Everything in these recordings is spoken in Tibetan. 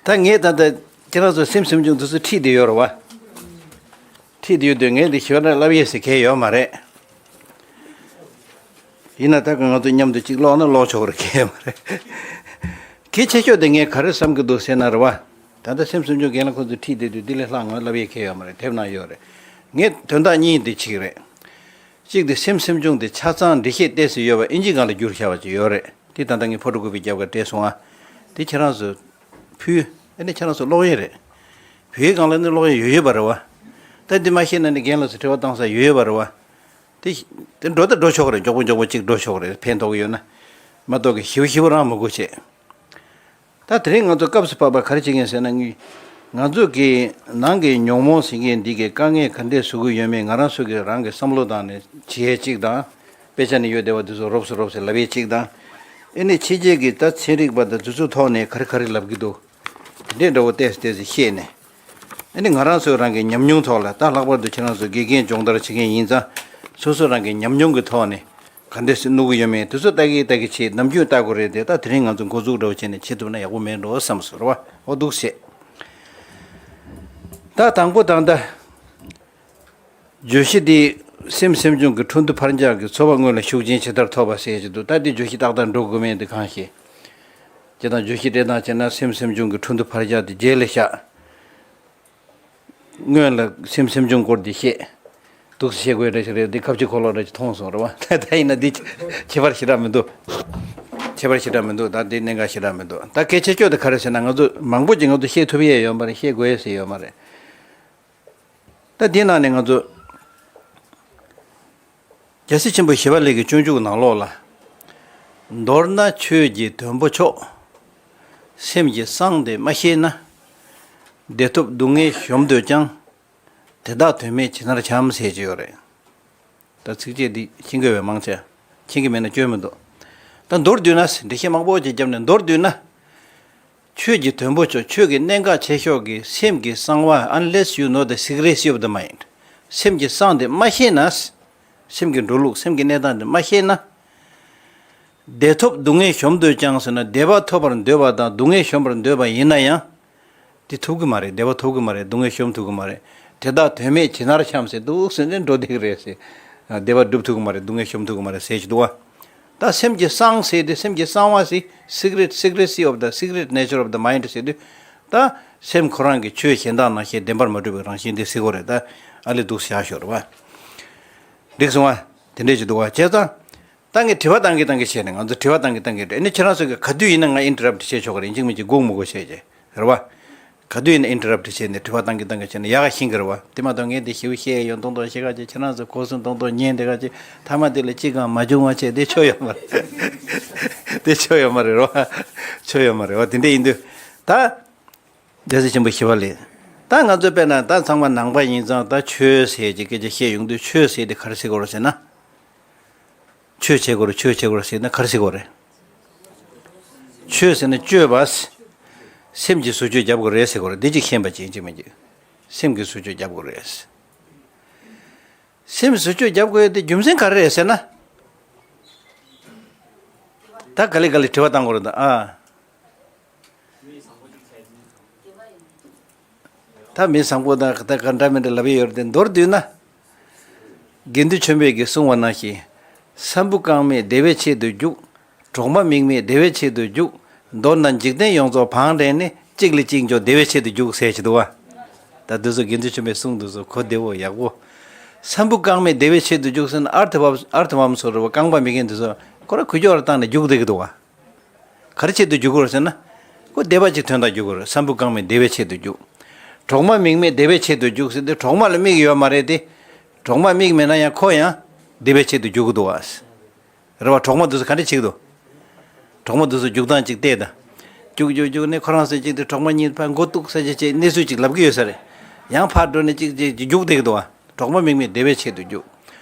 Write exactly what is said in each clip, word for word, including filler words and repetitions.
ད་ངས་ད་ལྟ་ཁྱེད་རང་ཚོ་སེམས་སེམས་བྱུང་དུས་སུ་ཁྲིད་དེ་ཡོད་རེད་བ། ཁྲིད་དེ་ཡོད་དུས་ངས་འདི་ཞིབ་ཕྲ་ལབ་ཡས་ཟེར་མཁན་ཡོད་མ་རེད། ཡིན་ན་ད་གི་ང་ཚོ་མཉམ་དུ་གཅིག་ཀློག་ན་ཀློག་ཆོག་རེད་མཁན་ཡོད་མ་རེད། གལ་ཆེ་ཤོས་དེ་ངས་ག་རེ་བསམ་གྱི་འདུག་ཟེར་ན་རེད་བ། ད་ལྟ་སེམས་སེམས་བྱུང་རྒན་ལགས་ཁོང་ཚོ་ཁྲིད་དེ་དུས་འདི་ལས་ལྷག་ང་ལབ་ཡས་མཁན་ཡོད་མ་རེད། དེབ་ནང་ཡོད་རེད། ངས་དོན་དག་གཉིས་འདི་ཕྱེ་གི་རེད། གཅིག་དེ་སེམས་སེམས་བྱུང་དེ་ཆ་ཚང་འགྲེལ་བཤད་ཏོག་ཙམ་ཡོད་པ་ཨིན་ཇི་སྒང་ལ་བསྒྱུར་བཞག་པ་ཅིག་ཡོད་རེད། དེ་ད་ལྟ་ངས་ཕོ་ཊོ་ཀོ་པི་རྒྱབ་ག་སྤྲད་སོང་ཨ། དེ་ཁྱེད་རང་ཚོ་ཕུལ། ཨ་ནི་ཁྱེད་རང་ཚོ་ཀློག་ཡས་རེད། བོད་ཡིག་སྒང་ལ་ནི་ཀློག་ཡས་ཡོད་ཡོད་པ་རེད་བ། ད་འདི་མ་ཤེས་ན་ནི་རྒན་ལགས་ཚོ་དྲི་བ་བཏང་ས་ཡོད་ཡོད་པ་རེད་བ། དེ་དེ་འགྲོ་ད་འགྲོ་ཆོག་གི་རེད། མགྱོགས་པོ་མགྱོགས་པོ་གཅིག་འགྲོ་ཆོག་གི་རེད། ཕན་ཐོགས་ཀྱི་ཡོད་ན། མ་གཏོགས་ཀྱི་ཞིབ་ཞིབ་རང་མི་དགོས་བྱས། ད་དེ་རིང་ང་ཚོ་སྐབས་སུ་བབས་པ་ག་རེ་བྱེད་མཁན་ཟེར་ན། ང་ང་ཚོ་གི་ནང་གི་ཉོན་མོངས་ཟེར་མཁན་འདི་གི་དཀའ་ངལ་ག་འདྲས་བཟོ་གི་ཡོད་མེད་ང་རང་ཚོ་གི་རང་གི་བསམ་བློ་བཏང་ནས་བྱེད་ཡས་གཅིག་དང་། དཔེ་ཆ་ནས་ཡོད་བསྡད་པ་འདི་ཚོ་རོབ་ཙམ་རོབ་ཙམ་ལབ་ཡས་གཅིག་དང་། ཨེ་ནས་ཕྱི་རྒྱལ་གྱི་ད་ཚན་རིག་པ་དང་དེ་ཚོའི་ཐོག་ནས་ག་རེ་ག་རེ་ལབ་ཀྱི་འདུག་དེ་འདྲས་འདྲ་བོ་ཏོག་ཙམ་ཏོག་ཙམ་བཤད་ནས། ཨ་ནི་ང་རང་ཚོ་རང་གི་ཉམས་མྱོང་ཐོག་ལ། ད་ལྷག་པར་དུ་ཁྱེད་རང་ཚོ་དགེ་རྒན་སྦྱོང་བརྡར་བྱེད་མཁན་ཡིན་ཙང་། སོ་སོ་རང་གི་ཉམས་མྱོང་གི་ཐོག་ནས་ག་འདྲས་སེ་བསྣུར་གྱི་ཡོད་མེད་དེ་ཚོ་ལྟ་གི་ལྟ་གི་བྱེད། ནམ་རྒྱུན་ལྟ་དགོས་རེད་དེ། ད་དེ་རིང་ང་ཚོ་འགོ་འཛུགས་འདྲ་བོ་བྱས་ནས་བྱེད་ཐུབ་ན་ཡག་པོ་མེད་འགྲོ་བསམ་སོང་རེད་བ། འོ་འདུག་སེ། ད་དང་པོ་ད་ལྟ་བརྗོད་གཞི་འདི་སེམས་སེམས་བྱུང་གི་འཕྲོ་འདུ་འཕར་འགྱངས་ཀྱི་ཚོར་བ་སྔོན་ལ་ཤུགས་རྐྱེན་ཇི་ལྟར་ཐོབ་པ་ཟེར་གྱི་འདུག་ད་འདི་བརྗོད་གཞི་ཏག་ཏག་འགྲོ་དགོས་མེད་འདི་གང་ཤེས། ཇི་ལྟར་བརྗོད་གཞི་སྤྲད་སྟངས་བྱས་ན། སེམས་སེམས་བྱུང་གི་འཕྲོ་འདུ་འཕར་འགྱངས་དེ་རྗེས་ལ་བཞག་སྔོན་ལ་སེམས་སེམས་བྱུང་སྐོར་འདི་བཤད། འདུག་སེ་བཤད་དགོས་རེད་ཞིག་རེད། འདི་ཁ་ཕྱི་ཁོ་ལོ་རེ་ཞིག་མཐོང་སོང་རེད་བ། ད་ཡིན་ན་འདི་ཁྱད་པར་ཞེ་དྲག་མི་འདུག་ཁྱད་པར་ཞེ་དྲག་མི་འདུག་ད་འདི་གནད་འགག་ཞེ་དྲག་མི་འདུག་ད་གལ་ཆེ་ཤོས་དེ་ག་རེ་ཟེར་ན། ང་ཚོ་མང་པོ་ཅིག་ང་ཚོ་བཤད་ཐུབ་ཡས་ཡོད་མ་རེད། བཤད་དགོས་ཡས་ཟེར་ཡོད་མ་རེད། ད་འདི་ནང་ནས་ང་ཚོ་རྒྱལ་སྲས་ཆེན་པོ་ཞི་བ་ལྷས་ཀྱི་སྤྱོད་འཇུག་ནང་ལོགས་ལ། མདོར་ན་ཆོས་ཀྱི་དོན་པོ་མཆོག་སེམས་ཀྱི་གསང་དེ་མ་ཤེས་ན། བདེ་ཐོབ་སྡུག་བསྔལ་གཞོམ་འདོད་ཀྱང་། དེ་དག་དོན་མེད་ཇི་ལྟར་འཁྱམས་ཟེར་གྱི་ཡོད་རེད། ད་ཚིགས་བཅད་འདི་མཁྱེན་གྱི་ཡོད་པས་མང་ཆེ། མཁྱེན་གྱི་མེད་ན་སྐྱོན་མི་འདུག་ད་མདོར་བསྡུས་ན། འགྲེལ་བཤད་མང་པོ་ཅིག་བརྒྱབ་ནས་མདོར་བསྡུས་ན། ཆོས་ཀྱི་དོན་པོ་མཆོག་ཆོས་ཀྱི་གནད་འགག་ཆེ་ཤོས་ཀྱི་སེམས་ཀྱི་གསང་བ། Unless you know the secrecy of the mind. སེམས་ཀྱི་གསང་དེ་མ་ཤེས་ན། སེམས་ཀྱི་འགྲོ་ལུགས་སེམས་ཀྱི་གནས་སྟངས་དེ་མ་ཤེས་ན། བདེ་ཐོབ་སྡུག་བསྔལ་གཞོམ་འདོད་ཀྱང་ཟེར་ན། བདེ་བ་ཐོབ་པར་འདོད་པ་དང་སྡུག་བསྔལ་གཞོམ་པར་འདོད་པ་ཡིན་ན་ཡང་། དེ་ཐུབ་ཀྱི་མ་རེད། བདེ་བ་ཐོབ་ཀྱི་མ་རེད། སྡུག་བསྔལ་གཞོམ་ཐུབ་ཀྱི་མ་རེད། དེ་དག་དོན་མེད་ཇི་ལྟར་འཁྱམས་ཟེར། འདུག་སེ་ནས་འགྲོ་བསྡད་ཀྱི་རེད་ཟེར། བདེ་བ་སྒྲུབ་ཐུབ་ཀྱི་མ་རེད། སྡུག་བསྔལ་གཞོམ་ཐུབ་ཀྱི་མ་རེད་ཟེར་གྱི་འདུག་བ། ད་སེམས་ཀྱི་གསང་ཟེར་དུས། སེམས་ཀྱི་གསང་བ་ཟེར། Secret, secrecy of the, secret nature of the mind ཟེར་དུས། ད་སེམས་ཁོ་རང་གི་ཆོས་གཞན་དག་ནང་བཞིན་བདེན་པར་མ་གྲུབ་པའི་རང་བཞིན་དེ་ཟེར་དགོས་རེད། ད་ཨ་ལས་འདུག་སེ་བཞག་ཤོག་རེད་བ། འགྲིག་སོང་བ། དེ་འདྲས་ཅིག་འདུག་བ། བྱས་ཙང་། ད་ངས་དྲི་བ་བཏང་གི་བཏང་གི་བྱས་ནས། ང་ཚོ་དྲི་བ་བཏང་གི་བཏང་གི་རེད། ཨ་ནི་ཁྱེད་རང་ཚོ་གི་ག་དུས་ཡིན་ན་ང་interrupt བྱེད་ཆོག་གི་རེད། ཡིན་གཅིག་མིན་གཅིག་སྒུག་མི་དགོས་བྱས་བྱས། རེད་བ། ག་དུས་ཡིན་ན་interrupt བྱས་ནས་དྲི་བ་བཏང་གི་བཏང་གི་བྱས་ནས་ཡག་ག་ཤེས་ཀྱི་རེད་བ། དེ་མ་གཏོགས་ངས་འདི་ཞིབ་བཤད་ཡོང་མདོག་མདོག་བྱེད་ག་བྱས། ཁྱེད་རང་ཚོ་གོ་སོང་མདོག་མདོག་ཉན་བསྡད་ག་བྱས། མཐའ་མ་དེ་ལ་གཅིག་གང་མ་བྱུང་བ་བྱས། དེ་ཆོ་ཡོད་མ་རེད། དེ་ཆོ་ཡོད་མ་རེད་རོ། ཆོ་ཡོད་མ་རེད་བ། དེ་འདྲས་ཡིན་དུས། ད། རྒྱལ་སྲས་ཆེན་པོ་ཞི་བ་ལྷས། ད་ང་ཚོ་དཔེར་ན་ད་ཚང་མ་ནང་པ་ཡིན་ཙང་། ད་ཆོས་ཟེར་གྱི་སྐད་ཆ་བཤད་ཡོང་དུས། ཆོས་ཟེར་དེ་ག་རེ་ཟེར་དགོས་རེད་ཟེར་ན། ཆོས་བྱེད་དགོས་རེད། ཆོས་བྱེད་དགོས་རེད་ཟེར་ན་ག་རེ་ཟེར་དགོས་རེད། ཆོས་ཟེར་ན་སྤྱོད་པ། སེམས་ཀྱིས་བཟོ་བཅོས་རྒྱབ་དགོས་རེད་ཟེར་དགོས་རེད། འདི་གཅིག་ཤེས་པ་བྱེད་ཅིག་མིན་གཅིག་སེམས་ཀྱིས་བཟོ་བཅོས་རྒྱབ་དགོས་རེད། སེམས་བཟོ་བཅོས་རྒྱབ་དགོས་ཡ་དེ་རྒྱུ་མཚན་ག་རེ་རེད་ཟེར་ན། ད་ག་ལེ་ག་ལེ་དྲི་བ་བཏང་དགོས་རེད་ད། ཨ། ད་མི་བཟང་པོ་དང་ད་ག་འདྲ་མི་འདྲ་ལབ་ཡོད་རེད་དེ། མདོར་བསྡུས་ན། དགེ་འདུན་ཆོས་འཕེལ་གྱིས་གསུངས་པ་ནང་བཞིན། ས་འབུ་རྐང་མེད་བདེ་བའི་ཆེད་དུ་རྒྱུག་གྲོག་མ་མིག་མེད་བདེ་བའི་ཆེད་དུ་རྒྱུག་མདོར་ན་འཇིག་རྟེན་ཡོངས་རྫོགས་བང་བསྒྲལ་ནས། གཅིག་ལས་གཅིག་མགྱོགས་བདེ་བའི་ཆེད་དུ་རྒྱུག་ཟེར་གྱི་འདུག་བ། ད་འདི་ཚོ་དགེ་འདུན་ཆོས་འཕེལ་གསུང་འདི་ཚོ་གོ་བདེ་བོ་ཡག་པོ། ས་འབུ་རྐང་མེད་བདེ་བའི་ཆེད་དུ་རྒྱུག་ཟེར་ན། ཨར་ཐི་བམ་ཨར་ཐི་བམ་ཟེར་རེད་བ། རྐང་པ་མི་རྒན་འདི་ཚོ་ཁོ་རང་འགུལ་སྐྱོད་རང་བཏང་ནས་རྒྱུག་བསྡད་ཀྱི་འདུག་བ། ག་རེ་ཆེད་དུ་རྒྱུག་གི་རེད་ཟེར་ན། ཁོ་བདེ་བ་ཅིག་ཐོན་དང་རྒྱུག་གི་རེད། ས་འབུ་རྐང་མེད་བདེ་བའི་ཆེད་དུ་རྒྱུག་གྲོག་མ་མིག་མེད་བདེ་བའི་ཆེད་དུ་རྒྱུག་ཟེར་དུས། གྲོག་མ་ལ་མིག་ཡོད་མ་རེད་དེ། གྲོག་མ་མིག་མེད་ན་ཡང་ཁོ་ཡང་བདེ་བའི་ཆེད་དུ་རྒྱུག་གི་འདུག་བ། རེད་བ། གྲོག་མ་འདི་ཚོ་ག་འདྲ་བྱེད་ཀྱི་འདུག་གྲོག་མ་འདི་ཚོ་རྒྱུག་སྟངས་གཅིག་བལྟས་དང་། རྒྱུག་རྒྱུག་རྒྱུག་ནས་ཁོ་རང་ཚོ་གཅིག་དེ། གྲོག་མ་གཉིས་ཕར་མགོ་གཏུག་ས་ཆ་བྱས། གནས་ཚུལ་གཅིག་ལབ་ཀྱི་ཡོད་ས་རེད། ཡང་ཕར་འགྲོ་ནས་གཅིག་གཅིག་རྒྱུག་བསྡད་ཀྱི་འདུག་བ། གྲོག་མ་མིག་མེད་བདེ་བའི་ཆེད་དུ་རྒྱུག་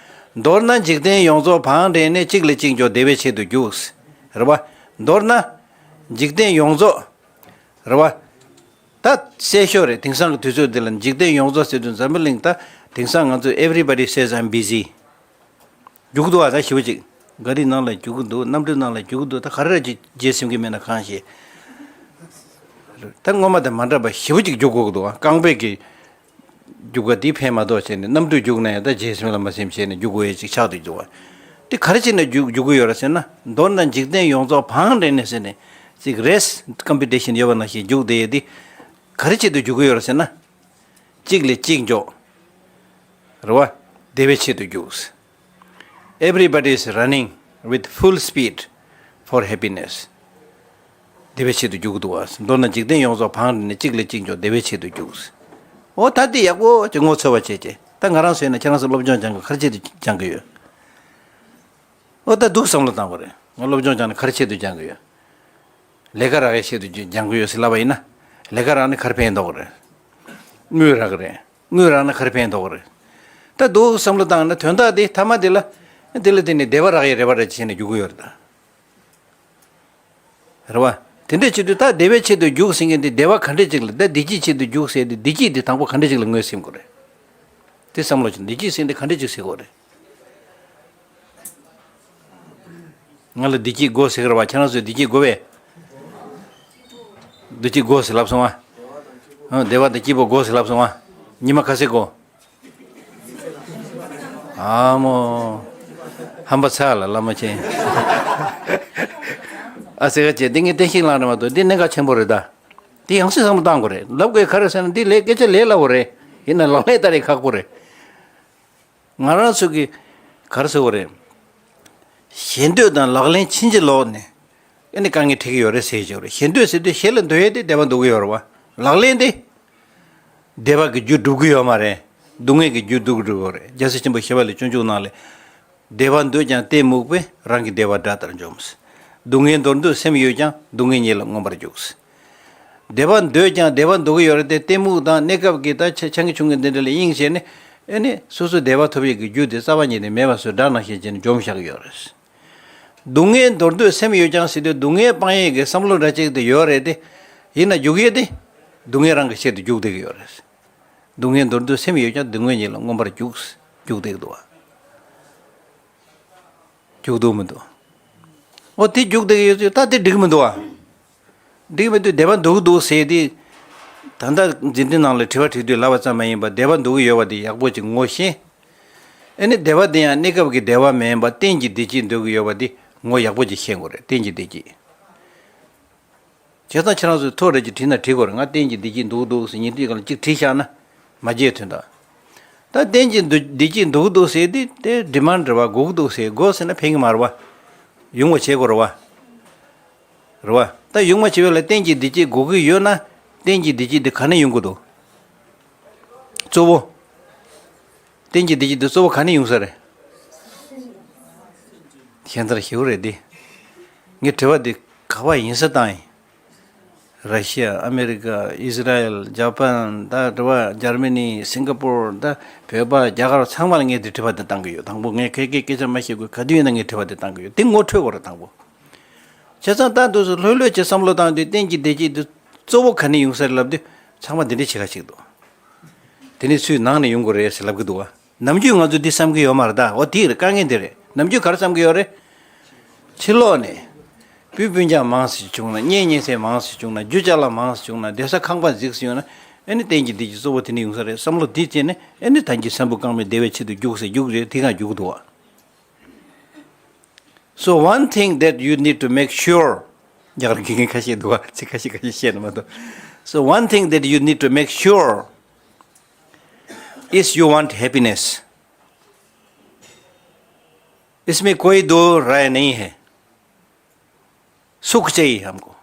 མདོར་ན་འཇིག་རྟེན་ཡོངས་རྫོགས་བང་བསྒྲལ་ནས། གཅིག་ལས་གཅིག་མགྱོགས་བདེ་བའི་ཆེད་དུ་རྒྱུག་རེད་བ། མདོར་ན་འཇིག་རྟེན་ཡོངས་རྫོགས། རེད་བ། ད་གསལ་ཤོས་རེད། དེང་སང་གི་དུས་ཚོད་འདི་ལ་འཇིག་རྟེན་ཡོངས་རྫོགས་ཟེར་དུས། འཛམ་བུ་གླིང་ད་དེང་སང་ང་ཚོས། Everybody says I'm busy. རྒྱུག་གི་འདུག་བ། ད་ཞེ་པོ་ཅིག་ག་རི་ནང་ལ་རྒྱུག་གི་འདུག་གནམ་གྲུ་ནང་ལ་རྒྱུག་གི་འདུག་ད་ག་རེ་རེད་ཅིག་བརྗེད་ཟིན་གྱི་མེད་ན་གང་ཤེས། ད་སྔོན་མ་དང་མ་འདྲ་བ་ཞེ་པོ་ཅིག་རྒྱུག་དགོས་ཀྱི་འདུག་བ། རྐང་པའི་གི་རྒྱུག་པ་འདི་ཕན་མ་གཏོགས་བྱས་ནས་གནམ་གྲུ་རྒྱུག་ན་ཡང་ད་རྗེས་སེམས་ལ་མ་སེམས་བྱས་ནས་རྒྱུག་དགོས་ཡས་ཅིག་ཆགས་འདུག་འདུག་བ། དེ་ག་རེ་བྱས་ནས་རྒྱུག་རྒྱུག་གི་ཡོད་རེད་ཟེར་ན། མདོར་ན་འཇིག་རྟེན་ཡོངས་རྫོགས་བང་བསྒྲིགས་ནས་ཟེར་ནས་ཅིག་race competition ཡོད་པ་ནང་བཞིན་རྒྱུག་བསྡད་ཡས་འདི་ག་རེ་བྱས་འདུག་རྒྱུག་གི་ཡོད་རེད་ཟེར་ན། གཅིག་ལས་གཅིག་མགྱོགས། རེད་བ། བདེ་བའི་ཆེད་དུ་རྒྱུགས། Everybody is running with full speed for happiness. བདེ་བའི་ཆེད་དུ་རྒྱུག་གི་འདུག་བ། མདོར་ན་འཇིག་རྟེན་ཡོངས་རྫོགས་བང་བསྒྲིགས་ནས་གཅིག་ལས་གཅིག་མགྱོགས་བདེ་བའི་ཆེད་དུ་རྒྱུགས། འོ་ད་འདི་ཡག་པོ་ཅིག་ངོ་འཚོལ་བ་བྱས་བྱས། ད་ང་རང་ཚོ་ཡིན་ན་ཁྱེད་རང་ཚོ་སློབ་སྦྱོང་སྦྱང་གི་ག་རེ་བྱེད་དུ་སྦྱང་གི་ཡོད། འོ་ད་འདུག་བསམ་བློ་བཏང་དགོས་རེད། ང་སློབ་སྦྱོང་སྦྱང་ནས་ག་རེ་བྱེད་དུ་སྦྱང་གི་ཡོད། ལས་ཀ་རག་ཡས་ཆེད་དུ་སྦྱང་གི་ཡོད་ཟེར་ལབ་པ་ཡིན་ན། ལས་ཀ་རག་ནས་ག་རེ་ཕན་ཐོགས་ཀྱི་རེད། དངུལ་རག་གི་རེད། དངུལ་རག་ན་ག་རེ་ཕན་ཐོགས་ཀྱི་རེད། ད་འདུག་བསམ་བློ་བཏང་ན་དོན་དག་དེ་མཐའ་མ་དེ་ལ། དེ་ལ་བརྟེན་ནས་བདེ་བ་རག་ཡས་རེད་པ་རེད་ཅེས་ནས་རྒྱུག་གི་ཡོད་རེད་ད། རེད་བ། དེ་འདྲའི་ཆེད་དུ་ད་བདེ་བའི་ཆེད་དུ་རྒྱུགས་ཟེར་མཁན་དེ་བདེ་བ་ག་འདྲས་ཅིག་ལ། ད་བདེ་སྐྱིད་ཆེད་དུ་རྒྱུགས་ཟེར་དེ་བདེ་སྐྱིད་དེ་དང་པོ་ག་འདྲས་ཅིག་ལ་ངོས་ཟིན་དགོས་རེད། དེ་བསམ་བློ་བྱེད། བདེ་སྐྱིད་ཟེར་དེ་ག་འདྲས་ཅིག་ཟེར་དགོས་རེད། ང་ལ་བདེ་སྐྱིད་དགོས་ཟེར་གི་རེད་བ། ཁྱེད་རང་ཚོས་བདེ་སྐྱིད་དགོས་པས། བདེ་སྐྱིད་དགོས་ཟེར་ལབ་སོང་ང་། ཨ། བདེ་བ་དང་སྐྱིད་པོ་དགོས་ཟེར་ལབ་སོང་ང་། ཉི་མ་ག་ཚོད་དགོས། ཨ་མོ། ཧམ་པ་ཚ་ལ་བླ་མ་ཆེན། ཨ་ཙི་ག་ཅེ། འདི་ངས་བསྟན་བཤིག་ལངས་རེད་མ་གཏོགས་འདི་གནད་འགག་ཆེན་པོ་རེད་ད། འདི་ཡང་སེ་བསམ་བློ་བཏང་དགོས་རེད། ལབ་དགོས་ག་རེ་ཟེར་ན་འདི་ལས་སྐད་ཆ་ལས་སླ་བོ་རེད། ཡིན་ན་ལག་ལེན་བསྟར་ཡས་ཁག་པོ་རེད། ང་རང་ཚོ་གི་ག་རེ་ཟེར་དགོས་རེད། ཞེ་འདོད་དང་ལག་ལེན་ཕྱིན་ཅི་ལོག་ནས་ཨ་ནི་དཀའ་ངལ་འཕྲད་ཀྱི་ཡོད་རེད་ཟེར་གྱི་ཡོད་རེད། ཞེ་འདོད་ཟེར་དུས་ཞེ་ལ་འདོད་ཡས་དེ་བདེ་བ་འདོད་ཀྱི་ཡོད་རེད་བ། ལག་ལེན་དེ་བདེ་བ་གི་རྒྱུ་སྒྲུབ་ཀྱི་ཡོད་མ་རེད། སྡུག་བསྔལ་གྱི་རྒྱུ་སྒྲུབ་ཀྱི་ཡོད་རེད། རྒྱལ་སྲས་ཆེན་པོ་ཞི་བ་ལྷས་སྤྱོད་འཇུག་ནང་ལས། བདེ་བ་འདོད་ཀྱང་གཏི་མུག་པས། རང་གི་བདེ་བ་དགྲ་ལྟར་འཇོམས། སྡུག་བསྔལ་མདོར་བསྡུས་སེམས་ཡོད་ཀྱང་། སྡུག་བསྔལ་ཉིད་ལ་མངོན་པར་རྒྱུགས། བདེ་བ་འདོད་ཀྱང་བདེ་བ་འདོད་ཀྱི་ཡོད་རེད་དེ། གཏི་མུག་དང་གནས་སྐབས་ཀྱི་ད་ཆ་ཆང་གི་ཆུང་གི་འདི་འདྲ་ལ་གཡེང་བྱས་ནས། ཨེ་ནི་སོ་སོའི་བདེ་བ་ཐོབ་ཡས་ཀྱི་རྒྱུ་དེ་རྩ་བ་ཉིད་ནས་མེད་པ་བཟོས། དགྲ་ནང་བཞིན་བྱས་ནས་འཇོམས་བཞག་གི་ཡོད་རེད། སྡུག་བསྔལ་མདོར་བསྡུས་སེམས་ཡོད་ཀྱང་ཟེར་དུས་སྡུག་བསྔལ་སྤང་ཡས་ཀྱི་བསམ་བློ་འདྲ་ཅིག་དེ་ཡོད་རེད་དེ། ཡིན་ན་རྒྱུག་ཡས་དེ་སྡུག་བསྔལ་རང་གི་ཆེད་དུ་རྒྱུག་བསྡད་ཀྱི་ཡོད་རེད། སྡུག་བསྔལ་མདོར་བསྡུས་སེམས་ཡོད་ཀྱང་། སྡུག་བསྔལ་ཉིད་ལ་མངོན་པར་རྒྱུགས། རྒྱུག་བསྡད་ཀྱི་འདུག་བ། རྒྱུག་འདུག་མི་འདུག་འོ་དེ་རྒྱུག་བསྡད་ཀྱི་ཡོད་ཚུལ་ད་དེ་འགྲིག་མི་འདུག་བ། འགྲིག་མི་འདུག་བདེ་བ་འདོད་ཀྱི་འདུག་ཟེར་དེ། ད་ལྟ་འཛིན་གྲྭའི་ནང་ལ་དྲི་བ་དྲི་དུས་ལབ་པ་ཙམ་མ་ཡིན་པར་བདེ་བ་འདོད་ཀྱི་ཡོད་པ་དེ་ཡག་པོ་ཅིག་ངོ་ཤེས། ཨ་ནི་བདེ་བ་དེ་ཡང་གནས་སྐབས་ཀྱི་བདེ་བ་མིན་པར་གཏན་གྱི་བདེ་སྐྱིད་འདོད་ཀྱི་ཡོད་པ་དེ་ངོ་ཡག་པོ་ཅིག་ཤེས་དགོས་རེད། གཏན་གྱི་བདེ་སྐྱིད། བྱས་ཙང་ཁྱེད་རང་ཚོས་ཐོ་རེ་ཅིག་བྲིས་ན་འགྲིག་གི་རེད། ང་གཏན་གྱི་བདེ་སྐྱིད་འདོད་འདུག་ཟེར་ཉིན་དེའི་སྒང་ལ་གཅིག་བྲིས་བཞག་ན་མ་བརྗེད་དོན་དག་ད་གཏན་གྱི་འདུ་བདེ་སྐྱིད་འདོད་འདུག་ཟེར་དེ་དེ་ཌི་མཱན་ཌི་རེད་བ། དགོས་ཀྱི་འདུག་ཟེར། དགོས་ཟེར་ན་ཕན་གྱི་མ་རེད་བ། ཡོང་བ་བྱེད་དགོས་རེད་བ། རེད་བ། ད་ཡོང་བ་བྱེད་པ་ལ་གཏན་གྱི་བདེ་སྐྱིད་དགོས་ཀྱི་ཡོད་ན། གཏན་གྱི་བདེ་སྐྱིད་དེ་ག་ནས་ཡོང་གི་འདུག་གཙོ་བོ། གཏན་གྱི་བདེ་སྐྱིད་དེ་གཙོ་བོ་ག་ནས་ཡོང་ས་རེད། ཁྱེད་ཚོར་ཞེ་པོ་རེད་དེ། ངས་དྲི་བ་འདི་ག་པར་ཡིན་ས་བཏང་ཡིན། ར་ཤི་ཡ། ཨ་མེ་རི་ཀ། ཨི་ཟི་ར་ཨེལ། ཇ་པན། ད་རེད་བ། འཇར་མ་ནི། སིང་ག་པོར། ད་བོད་པ། རྒྱ་གར་ཚང་མ་ལ་ངས་འདི་དྲི་བ་འདི་བཏང་གི་ཡོད། དང་པོ་ངས་ཁ་སྐད་སྐད་ཆ་མ་བཤད་དགོས། ག་དུས་ཡིན་ན་ངས་དྲི་བ་འདི་བཏང་གི་ཡོད། འདི་ངོ་འཕྲོད་དགོས་རེད་དང་པོ། བྱས་ཙང་ད་འདུག་སེ་ལྷོད་ལྷོད་ཀྱི་བསམ་བློ་བཏང་དུས་གཏན་གྱི་བདེ་སྐྱིད་འདི་གཙོ་བོ་ག་ནས་ཡོང་ས་རེད་ལབ་དུས་ཚང་མ་འདི་འདྲས་བྱེད་ཁ་ཞིག་འདུག་དེ་ནས་ཚུར་ནང་ནས་ཡོང་དགོས་རེད་ཟེར་ལབ་ཀྱི་འདུག་བ། ནམ་རྒྱུན་ང་ཚོ་འདི་བསམ་གྱི་ཡོད་མ་རེད་ད། འོ་དེ་རེད། དཀའ་ངལ་འདི་རེད། ནམ་རྒྱུན་ག་རེ་བསམ་གྱི་ཡོད་རེད། ཕྱི་ལོགས་ནས་སྤུན་སྤུན་ཀྱག་མང་ཙམ་བྱུང་ན། གཉེན་ཉེ་ཚན་མང་ཙམ་བྱུང་ན། རྒྱུ་ཅ་ལག་མང་ཙམ་བྱུང་ན། བསྡད་ས་ཁང་པ་རྫིག་ཙམ་ཡོང་ན། ཨེ་ནི་གཏན་གྱི་བདེ་སྐྱིད་གཙོ་བོ་དེ་ནས་ཡོང་ས་རེད། བསམ་བློ་འདི་བྱས་ནས་ཨེ་ནི་ཐང་གི་སྲམ་བུ་རྐང་མའི་བདེ་བའི་ཆེད་དུ་རྒྱུགས་ཟེར་རྒྱུགས་རེད། དེ་གང་རྒྱུགས་འདུག་བ། So one thing that you need to make sure. རྒྱ་གར་སྐད་ཁ་ཤས་འདུག་བ། ཚིག་ཁ་ཤས་ཁ་ཤས་བཤད་ན་མ་གཏོགས། So one thing that you need to make sure is you want happiness. इसमें कोई दो राय नहीं है। सुख चाहिए हमको।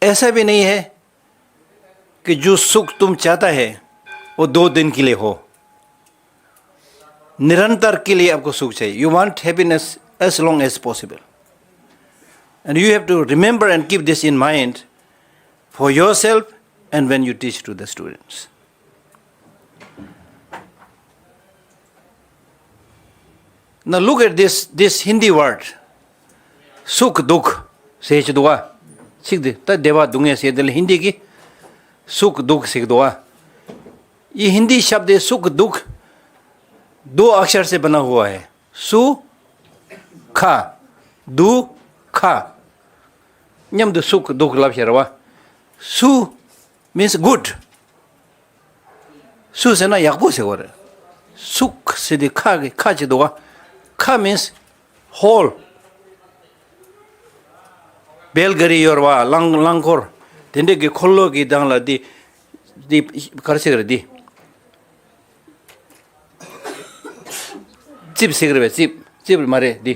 ऐसा भी नहीं है कि जो सुख तुम चाहता है वो दो दिन के लिए हो। निरंतर के लिए आपको सुख चाहिए। You want happiness as long as possible. And you have to remember and keep this in mind for yourself and when you teach to the students. Now look at this, this Hindi word. सुख दुख ཟེར་གྱི་འདུག་བ། ཚིག་འདི་ད་བདེ་བ་སྡུག་བསྔལ་ཟེར་དེ་ལ་ཧིན་དི་གི་सुख दुख ཟེར་གྱི་འདུག་བ། ये हिंदी शब्द है सुख दुख, दो अक्षर से बना हुआ है। सुख दुख। མཉམ་དུ་སུ་སྡུག་ལབ་ཤེས་རེད་བ། སུ་means good. སུ་ཟེར་ན་ཡག་པོ་ཟེར་བ་རེད། སུག་ཟེར་དུས་ཁ་གི་ཁ་ཅིག་འདུག་བ། ཁ་means whole. བེལ་ག་རི་ཡོད་རེད་བ། རླངས་རླངས་འཁོར། དེ་འདྲས་ཀྱི་འཁོར་ལོ་གི་སྒང་ལ་འདི་འདི་ག་རེ་ཟེར་གི་རེད། འདི་རྩིབས་ཟེར་གི་རེད་བས། རྩིབས་རྩིབས་མ་རེད། འདི་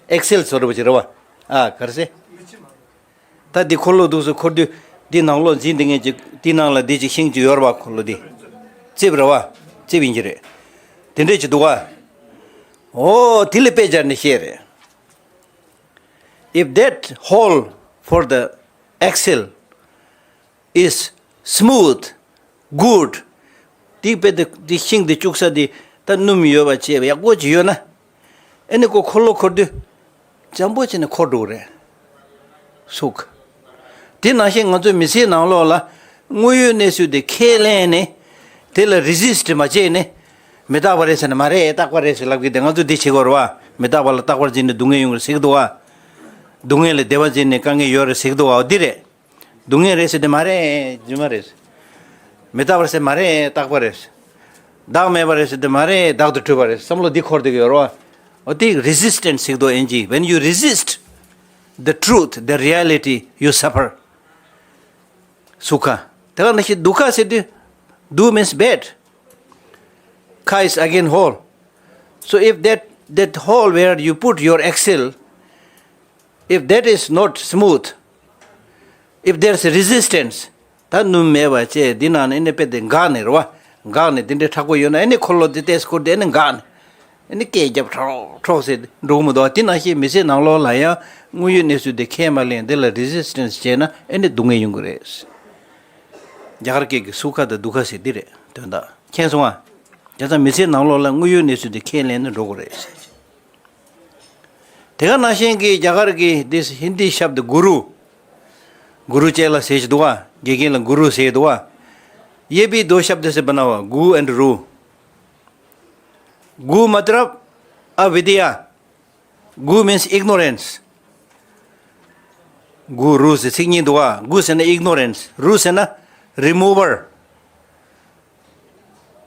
ཨེག་སེལ་བཟོ་འདྲ་པོ་ཅིག་རེད་བ། ཨ་ག་རེ་ཟེར། ད་འདི་འཁོར་ལོ་འདུག་སེ་འཁོར་དུས་འདི་ནང་ལོགས་འཛིན་བསྡད་མཁན་ཅིག་འདི་ནང་ལ་འདི་ཅིག་ཤིང་ཅིག་ཡོད་རེད་བ། འཁོར་ལོ་འདི་རྩིབས་རེད་བ། རྩིབས་ཡིན་གྱི་རེད། དེ་འདྲས་ཅིག་འདུག་བ། ཨོ་དེ་ལ་དཔེ་སྦྱར་ནས་བཤད་རེད། If that hole for the axle is smooth, good. དེ་དཔེ་དེ་དེ་ཤིང་དེ་བཅུག་ས་དེ་ད་སྣུམ་ཡོད་པ་བྱས་ཡག་པོ་ཅིག་ཡོད་ན། ཨེ་ནི་ཁོ་འཁོར་ལོ་འཁོར་དུས་འཇམ་པོ་བྱས་ནས་འཁོར་འགྲོ་གི་རེད། སུག་དེ་ནང་བཞིན་ང་ཚོའི་མི་ཚེའི་ནང་ལོགས་ལ་དངོས་ཡོད་གནས་ཚུལ་དེ་ཁས་ལེན་ནས་དེ་ལ་རི་ཟིསྟ་མ་བྱས་ནས་མི་རྟག་པ་རེད་ཟེར་ནས་མ་རེད་རྟག་པ་རེད་ཟེར་ལབ་གི་དེ། ང་ཚོ་འདི་བྱེད་དགོས་རེད་བ། མི་རྟག་པ་ལ་རྟག་པར་འཛིན་ནས་སྡུག་བསྔལ་ཡོང་གི་རེད་ཟེར་གི་འདུག་བ། སྡུག་བསྔལ་ལ་བདེ་བ་འཛིན་ནས་དཀའ་ངལ་ཡོད་རེད་ཟེར་གི་འདུག་བ། འོ་འདི་རེད། སྡུག་བསྔལ་རེད་ཟེར་དེ་མ་རེད། རྫུན་མ་རེད། མི་རྟག་པ་རེད་ཟེར་མ་རེད། རྟག་པ་རེད། བདག་མེད་པ་རེད་ཟེར་དེ་མ་རེད། བདག་ཏུ་གྲུབ་པ་རེད། བསམ་བློ་འདི་འཁོར་བསྡད་ཀྱི་ཡོད་རེད་བ། འོ་དེ་རི་ཟིསྟེནྚ་ཟེར་གི་འདུག་ཨིན་ཇི། When you resist the truth, the reality, you suffer. སུ་ཁ། དེ་ག་ནང་བཞིན་དུ་ཁ་ཟེར་དུས་དུ་means bad. Kha is again hole. So if that, that hole where you put your axle, if that is not smooth, if there's a resistance, ད་སྣུམ་མེད་པ་བྱས་འདི་ནང་ནས་ཨེ་ནི་དཔེ་དེ་འགག་ནས་རེད་བ། འགག་ནས་དེ་འདྲའི་མཁྲེགས་པོ་ཡོད་ན་ཨེ་ནི་འཁོར་ལོ་དེ་ཏོག་ཙམ་འཁོར་དུས་ཨེ་ནི་འགག་ནས་ཨེ་ནི་སྐད་རྒྱབ་ཁྲོག་ཁྲོག་ཟེར་འགྲོ་གི་མི་འདུག་དེ་ནང་བཞིན་མི་ཚེའི་ནང་ལོགས་ལ་ཡང་དངོས་ཡོད་གནས་ཚུལ་དེ་ཁས་མ་ལེན། དེ་ལ་རི་ཟིསྟེནྚ་བྱས་ན་ཨེ་ནི་སྡུག་བསྔལ་ཡོང་གི་རེད། རྒྱ་གར་སྐད་ཀྱི་སུ་ཁ་དང་དུ་ཁ་ཟེར་འདི་རེད། དོན་དག་མཁྱེན་སོང་ང་། བྱས་ཙང་མི་ཚེའི་ནང་ལོགས་ལ་དངོས་ཡོད་གནས་ཚུལ་དེ་ཁས་ལེན་ནས་འགྲོ་དགོས་རེད། དེ་ག་ནང་བཞིན་གྱི་རྒྱ་གར་གྱི་འདི་ཧིན་དི་ཤབ་དི་གུ་རུ། གུ་རུ་ཅེ་ལ་ཟེར་གྱི་འདུག་བ། དགེ་རྒན་ལ་གུ་རུ་ཟེར་གྱི་འདུག་བ། ཡེ་བི་དོ་ཤབ་དི་སེ་བ་ན་བ་གུ་ཨེན་ཌི་རུ། གུ་མ་ཏ་ལབ་ཨ་བི་དི་ཡ། གུ་means ignorance. གུ་རུ་ཟེར་ཚིག་གཉིས་འདུག་བ། གུ་ཟེར་ན་ignorance, རུ་ཟེར་ན་རི་མུ་ཝར།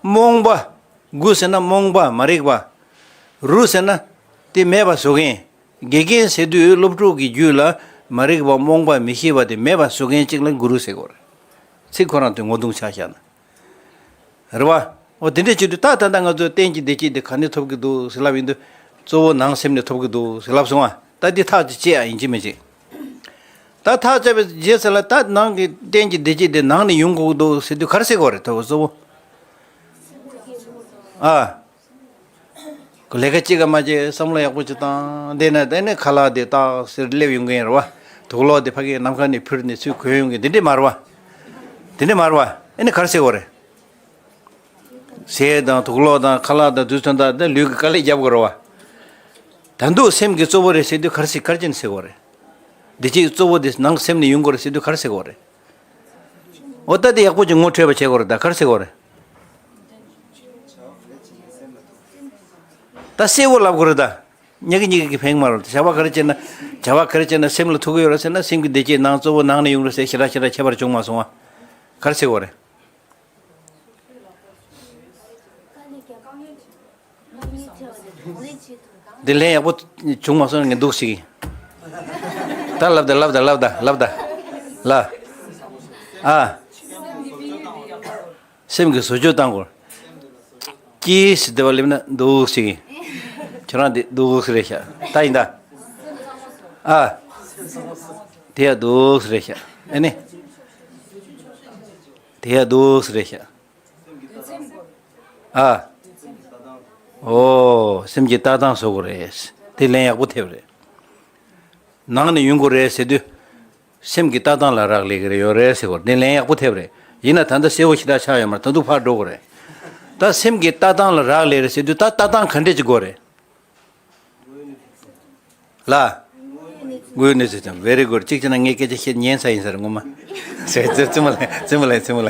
རྨོངས་པ། གུ་ཟེར་ན་རྨོངས་པ་མ་རིག་པ། རུ་ཟེར་ན་དེ་མེད་པ་བཟོ་མཁན། དགེ་རྒན་ཟེར་དུས་སློབ་ཕྲུག་གི་རྒྱུད་ལ་མ་རིག་པ་རྨོངས་པ་མི་ཤེས་པ་དེ་མེད་པ་བཟོ་མཁན་གཅིག་ལ་གུ་རུ་ཟེར་དགོས་རེད། ཚིག་ཁོ་རང་དེ་ངོ་གདོང་ཆགས་བཞག་ན། རེད་བ། འོ་དེ་འདྲས་བྱེད་དུས་ད་ད་ལྟ་ང་ཚོ་གཏན་གྱི་བདེ་སྐྱིད་དེ་ག་ནས་ཐོབ་ཀྱི་འདུག་ཟེར་ལབ་ཡིན་དུས་གཙོ་བོ་ནང་སེམས་ནས་ཐོབ་ཀྱི་འདུག་ཟེར་ལབ་སོང་ང་། ད་འདི་ཐག་ཅིག་བཅད་ཨ་ཡིན་གཅིག་མིན་གཅིག་ད་ཐག་བཅད་པའི་རྗེས་ཟེར་ལ་ད་ནང་གི་གཏན་གྱི་བདེ་སྐྱིད་དེ་ནང་ནས་ཡོང་དགོས་ཀྱི་འདུག་ཟེར་དུས་ག་རེ་ཟེར་དགོས་རེད། ཐོབ་གཙོ་བོ། ཨ། ཁོ་ལས་ཀ་གཅིག་ག་མ་བྱེད་བསམ་བློ་ཡག་པོ་ཅིག་བཏང་བསྡད་ན་དེ་ནས་ཁ་ལག་དེ་ཏག་སེར་སླེབས་ཡོང་གི་ཡིན་རེད་བ། དུག་ལོག་དེ་ཕ་གིའི་ནམ་མཁའ་ནས་འཕུར་ནས་ཚུར་གོན་ཡོང་གི་འདི་འདྲས་མ་རེད་བ། འདི་འདྲས་མ་རེད་བ། ཨེ་ནས་ག་རེ་ཟེར་དགོས་རེད། ཟས་དང་དུག་ལོག་དང་ཁ་ལག་དང་དུས་ཚོད་དང་དེ་ལུས་ཀྱི་དཀའ་ལས་རྒྱབ་དགོས་རེད་བ། ད་འདུག་སེམས་ཀྱི་གཙོ་བོ་རེད་ཟེར་དུས་ག་རེ་ཟེར་ག་རེ་བྱས་ནས་ཟེར་དགོས་རེད། འདི་ཅིག་གཙོ་བོ་དེ་ནང་སེམས་ནས་ཡོང་དགོས་རེད་ཟེར་དུས་ག་རེ་ཟེར་དགོས་རེད། འོ་ད་དེ་ཡག་པོ་ཅིག་ངོ་འཕྲོད་པ་བྱེད་དགོས་རེད། ད་ག་རེ་ཟེར་དགོས་རེད། ད་གསལ་བོ་ལབ་དགོས་རེད་ད། ཉག་གི་ཉིག་གི་ཕན་མ་རེད། བྱ་བ་ག་རེ་བྱས་ན། བྱ་བ་ག་རེ་བྱས་ན་སེམས་ལ་ཐུག་གི་ཡོད་རེད་ཟེར་ན་སེམས་ཀྱི་བདེ་སྐྱིད་ནང་གཙོ་བོ་ནང་ནས་ཡོང་རེད་ཟེར་ཞེ་དྲག་ཞེ་དྲག་ཁྱད་པར་བྱུང་མ་སོང་བ། ག་རེ་ཟེར་དགོས་རེད། འདི་ལན་ཡག་པོ་བྱུང་མ་སོང་ངས་འདུག་ཞིག་ཡིན། ད་ལབ་ད་ལབ་ད་ལབ་ད་ལབ་ད། ལ། ཨ། སེམས་ཀྱི་བཟོ་བཅོས་བཏང་དགོས། ཀྱིས་བདེ་བ་སླེབས་ན་འདུག་ཞིག་ཡིན། ཁྱོད་རང་འདི་འདུག་རེད་ཤག་ད་ཡིན་ད། ཨ། དེ་ཡ་འདུག་རེད་ཤག་ཨ་ནི། དེ་ཡ་འདུག་རེད་ཤག་ཨ། ཨོ། སེམས་ཀྱི་ལྟ་སྟངས་བཟོ་དགོས་རེད། དེ་ལན་ཡག་པོ་ཐེབས་རེད། ནང་ནས་ཡོང་དགོས་རེད་ཟེར་དུས། སེམས་ཀྱི་ལྟ་སྟངས་ལ་རག་ལས་ཀྱི་རེད་ཡོད་རེད་ཟེར་དགོས་རེད། དེ་ལན་ཡག་པོ་ཐེབས་རེད། ཡིན་ན་ད་ལྟ་གསལ་བོ་ཞེ་དྲག་ཆགས་ཡོད་མ་རེད། ད་དུང་ཕར་འགྲོ་དགོས་རེད། ད་སེམས་ཀྱི་ལྟ་སྟངས་ལ་རག་ལས་རེད་ཟེར་དུས་ད་ལྟ་སྟངས་ག་འདྲས་ཅིག་དགོས་རེད། ལ། དངོས་ཡོད་གནས་ཚུལ་དང་very good། གཅིག་བྱས་ན་ངས་སྐད་ཆ་བཤད་ཉན་ས་ཡིན་ས་རེད་ངོ་མ། ཟེར་ཙི་ཙི་མ་ལ་ཙི་མ་ལ་ཙི་མ་ལ།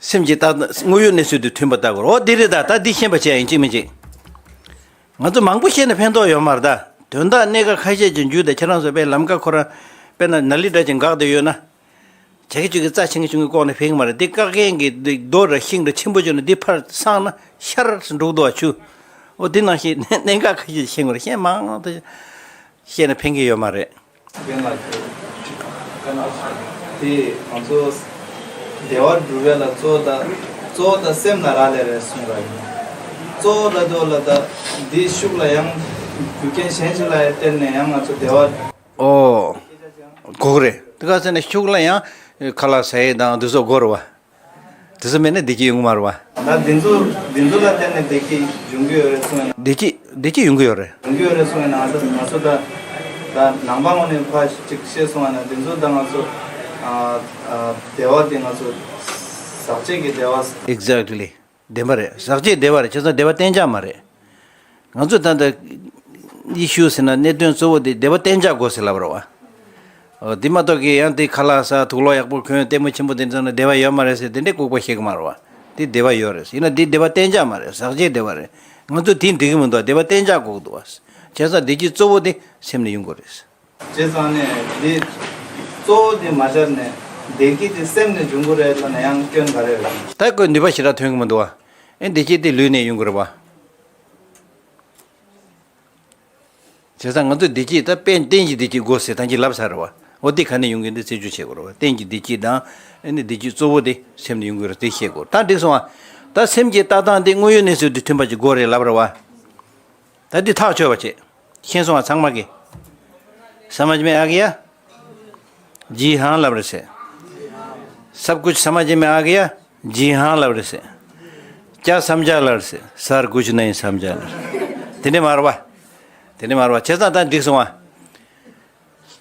སེམས་ཀྱི་ལྟ་དངོས་ཡོད་གནས་ཚུལ་དུ་མཐུན་པ་ལྟ་དགོས། འོ་འདི་རེད་ད། ད་འདི་ཤེས་པ་བྱས་ཡིན་གཅིག་མིན་གཅིག་ང་ཚོ་མང་པོ་བཤད་ན་ཕན་ཐོགས་ཡོད་མ་རེད་ད། དོན་དག་གནད་འགག་ཁ་ཤས་ཀྱི་རྒྱུད་དེ་ཁྱེད་རང་ཚོ་དཔེ་ལམ་ཀ་ཁོ་རང་དཔེར་ན་ན་ལི་འདྲ་ཅིག་འགག་བསྡད་ཡོད་ན། བྱ་ཁྱི་གཅིག་གིས་རྩྭ་ཆུང་ངུ་ཆུང་ངུ་བཀོག་ནས་ཕན་གྱི་མ་རེད། འདི་བཀག་མཁན་གྱི་འདི་རྡོ་ར་ཤིང་ར་ཆེན་པོ་བྱུང་ན་འདི་ཕར་སངས་ན་ཤར་འགྲོ་གི་འདུག་བ་ཆུ། འོ་འདི་ནང་བཞིན་གནད་འགག་ཁ་ཤས་ཤེས་དགོས་རེད། ཤེས་མང་དུ་ཤེས་ན་ཕན་གྱི་ཡོད་མ་རེད། དེ་ང་ཚོ་དེ་ང་ཚོ་བདེ་བ་སྒྲུབ་ཡ་ལ་གཙོ་བོ་ད་གཙོ་བོ་ད་སེམས་ལ་རག་ལས་རེད་གསུངས་པ་ཡིན། གཙོ་བོ་ལ་དོ་ལ་ད་འདི་ཤུགས་ལ་ཡང་རྒྱུ་རྐྱེན་གཞན་ཞིག་ལ་བརྟེན་ནས་ཡང་ང་ཚོ་བདེ་བ། ཨོ། གོ་གི་རེད། དེ་ག་ཚོད་ནས་ཤུགས་ལ་ཡང་ཁ་ལག་ཟ་ཡས་དང་དུས་ཚོད་འགོར་བ། དེ་ཚོ་མེད་ན་བདེ་སྐྱིད་ཡོང་གི་མ་རེད་བ། ད་འདི་ཚོ་འདི་ཚོ་ལ་བརྟེན་ནས་བདེ་སྐྱིད་འབྱུང་གི་ཡོད་རེད་གསུངས་ཡིན་ན། བདེ་སྐྱིད་བདེ་སྐྱིད་ཡོང་གི་ཡོད་རེད། ཡོང་གི་ཡོད་རེད་གསུངས་ཡིན་ན། ང་ཚོ་ང་ཚོ་ད་ད་ནང་པ་ངོས་ནས་ཕར་ཅིག་བཤད་སོང་བ་ན་འདི་ཚོ་ད་ང་ཚོ་ཨ་ཨ་བདེ་བ་དེ་ང་ཚོ་ཟག་བཅས་ཀྱི་བདེ་བ། Exactly. བདེན་པ་རེད། ཟག་བཅས་བདེ་བ་རེད། བྱས་ཙང་བདེ་བ་གཏན་འཇགས་མ་རེད། ང་ཚོ་ད་ལྟ་ཡེ་ཤུ་ཟེར་ན་གནད་དོན་གཙོ་བོ་དེ་བདེ་བ་གཏན་འཇགས་དགོས་ཟེར་ལབ་རེད་བ། འོ་དེ་མ་གཏོགས་ཀྱི་ཡང་དེ་ཁ་ལག་ཟ་དུག་ལོག་ཡག་པོ་གོན་ལྟད་མོ་ཆེན་པོ་དེ་འཛོམས་ན་བདེ་བ་ཡོད་མ་རེད་ཟེར་དེ་འདྲའི་ལྐུགས་པ་བཤད་གི་མ་རེད་བ། དེ་བདེ་བ་ཡོད་རེད། ཡིན་ན་དེ་བདེ་བ་གཏན་འཇགས་མ་རེད། ཟག་བཅས་བདེ་བ་རེད། ང་ཚོ་དེ་འགྲིག་གི་མི་འདུག་བདེ་བ་གཏན་འཇགས་དགོས་ཀྱི་འདུག་བ། བྱས་ཙང་བདེ་སྐྱིད་གཙོ་བོ་དེ་སེམས་ནས་ཡོང་དགོས་རེད། བྱས་ཙང་ནས་འདི་གཙོ་བོ་འདི་མ་སྦྱར་ནས་བདེ་སྐྱིད་དེ་སེམས་ནས་འབྱུང་གི་རེད་ལབ་ན་ཡང་སྐྱོན་ག་རེ་རེད། ད་ཁོས་ནུས་པ་ཞེ་དྲག་ཐོན་གི་མི་འདུག་བ། ཨེ་བདེ་སྐྱིད་དེ་ལུས་ནས་ཡོང་གི་རེད་བ། བྱས་ཙང་ང་ཚོས་བདེ་སྐྱིད་ད་རྟེན་རྟེན་གྱི་བདེ་སྐྱིད་དགོས་ཟེར་ད་གིན་ལབ་ཚར་རེད་བ། འོ་དེ་ག་ནས་ཡོང་གི་འདི་རྩད་གཅོད་བྱེད་དགོས་རེད་བ། རྟེན་གྱི་བདེ་སྐྱིད་དང་ཨེ་ནི་བདེ་སྐྱིད་གཙོ་བོ་དེ་སེམས་ནས་ཡོང་གི་རེད་དེ་ཤེས་དགོས། ད་འགྲིག་སོང་བ། ད་སེམས་ཀྱི་ལྟ་སྟངས་དེ་དངོས་ཡོད་གནས་ཚུལ་དང་མཐུན་པ་ཅིག་དགོས་རེད་ལབ་རེད་བ། ད་འདི་ཐག་ཆོད་པ་བྱེད། ཤེས་སོང་བ་ཚང་མ་གིས། समझ में आ गया? जी हाँ ལབ་རེད་ཟེར། सब कुछ समझ में आ गया? जी हाँ ལབ་རེད་ཟེར། क्या समझा ལབ་རེད་ཟེར། सर कुछ नहीं समझा ལབ་རེད། དེ་འདྲ་མ་རེད་བ། དེ་འདྲ་མ་རེད་བ། བྱས་ཙང་ད་འགྲིག་སོང་བ།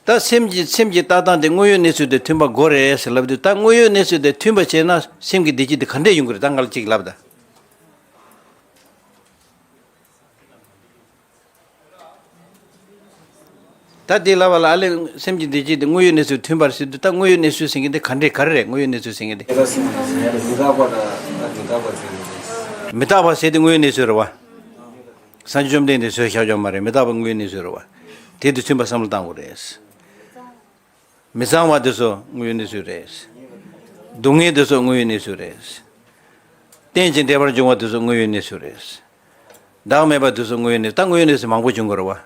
ད་སེམས་ཀྱི་སེམས་ཀྱི་ལྟ་སྟངས་དེ་དངོས་ཡོད་གནས་ཚུལ་དང་མཐུན་པ་དགོས་རེད་ཟེར་ལབ་དུས་ད་དངོས་ཡོད་གནས་ཚུལ་དང་མཐུན་པ་བྱས་ན་སེམས་ཀྱི་བདེ་སྐྱིད་དེ་ག་འདྲས་ཡོང་གི་རེད། ད་ང་ལ་གཅིག་ལབ་ད། ད་དེ་ལབ་པ་ལ་ཨ་ལས་སེམས་ཀྱི་བདེ་སྐྱིད་དེ་དངོས་ཡོད་གནས་ཚུལ་མཐུན་པར་ཟེར་དུས་ད་དངོས་ཡོད་གནས་ཚུལ་ཟེར་མཁན་དེ་ག་འདྲས་ག་རེ་རེད། དངོས་ཡོད་གནས་ཚུལ་ཟེར་མཁན་དེ། དེ་ལ་སེམས་ཀྱི་མི་རྟག་པ་དང་མི་རྟག་པ་ཟེར་གྱི་རེད། མི་རྟག་པ་ཟེར་དེ་དངོས་ཡོད་གནས་ཚུལ་རེད་བ། སངས་རྒྱས་བཅོམ་ལྡན་འདས་བཟོས་བཞག་ཡོད་མ་རེད། མི་རྟག་པ་དངོས་ཡོད་གནས་ཚུལ་རེད་བ། དེ་དུས་མཐུན་པ་བསམ་བློ་བཏང་དགོས་རེད། མི་གཙང་བ་དེ་ཚོ་དངོས་ཡོད་གནས་ཚུལ་རེད། སྡུག་བསྔལ་དེ་ཚོ་དངོས་ཡོད་གནས་ཚུལ་རེད། རྟེན་ཅིང་འབྲེལ་བར་འབྱུང་བ་དེ་ཚོ་དངོས་ཡོད་གནས་ཚུལ་རེད། བདག་མེད་པ་དེ་ཚོ་དངོས་ཡོད་གནས། ད་དངོས་ཡོད་གནས་ཚུལ་མང་པོ་འབྱུང་གི་རེད་བ།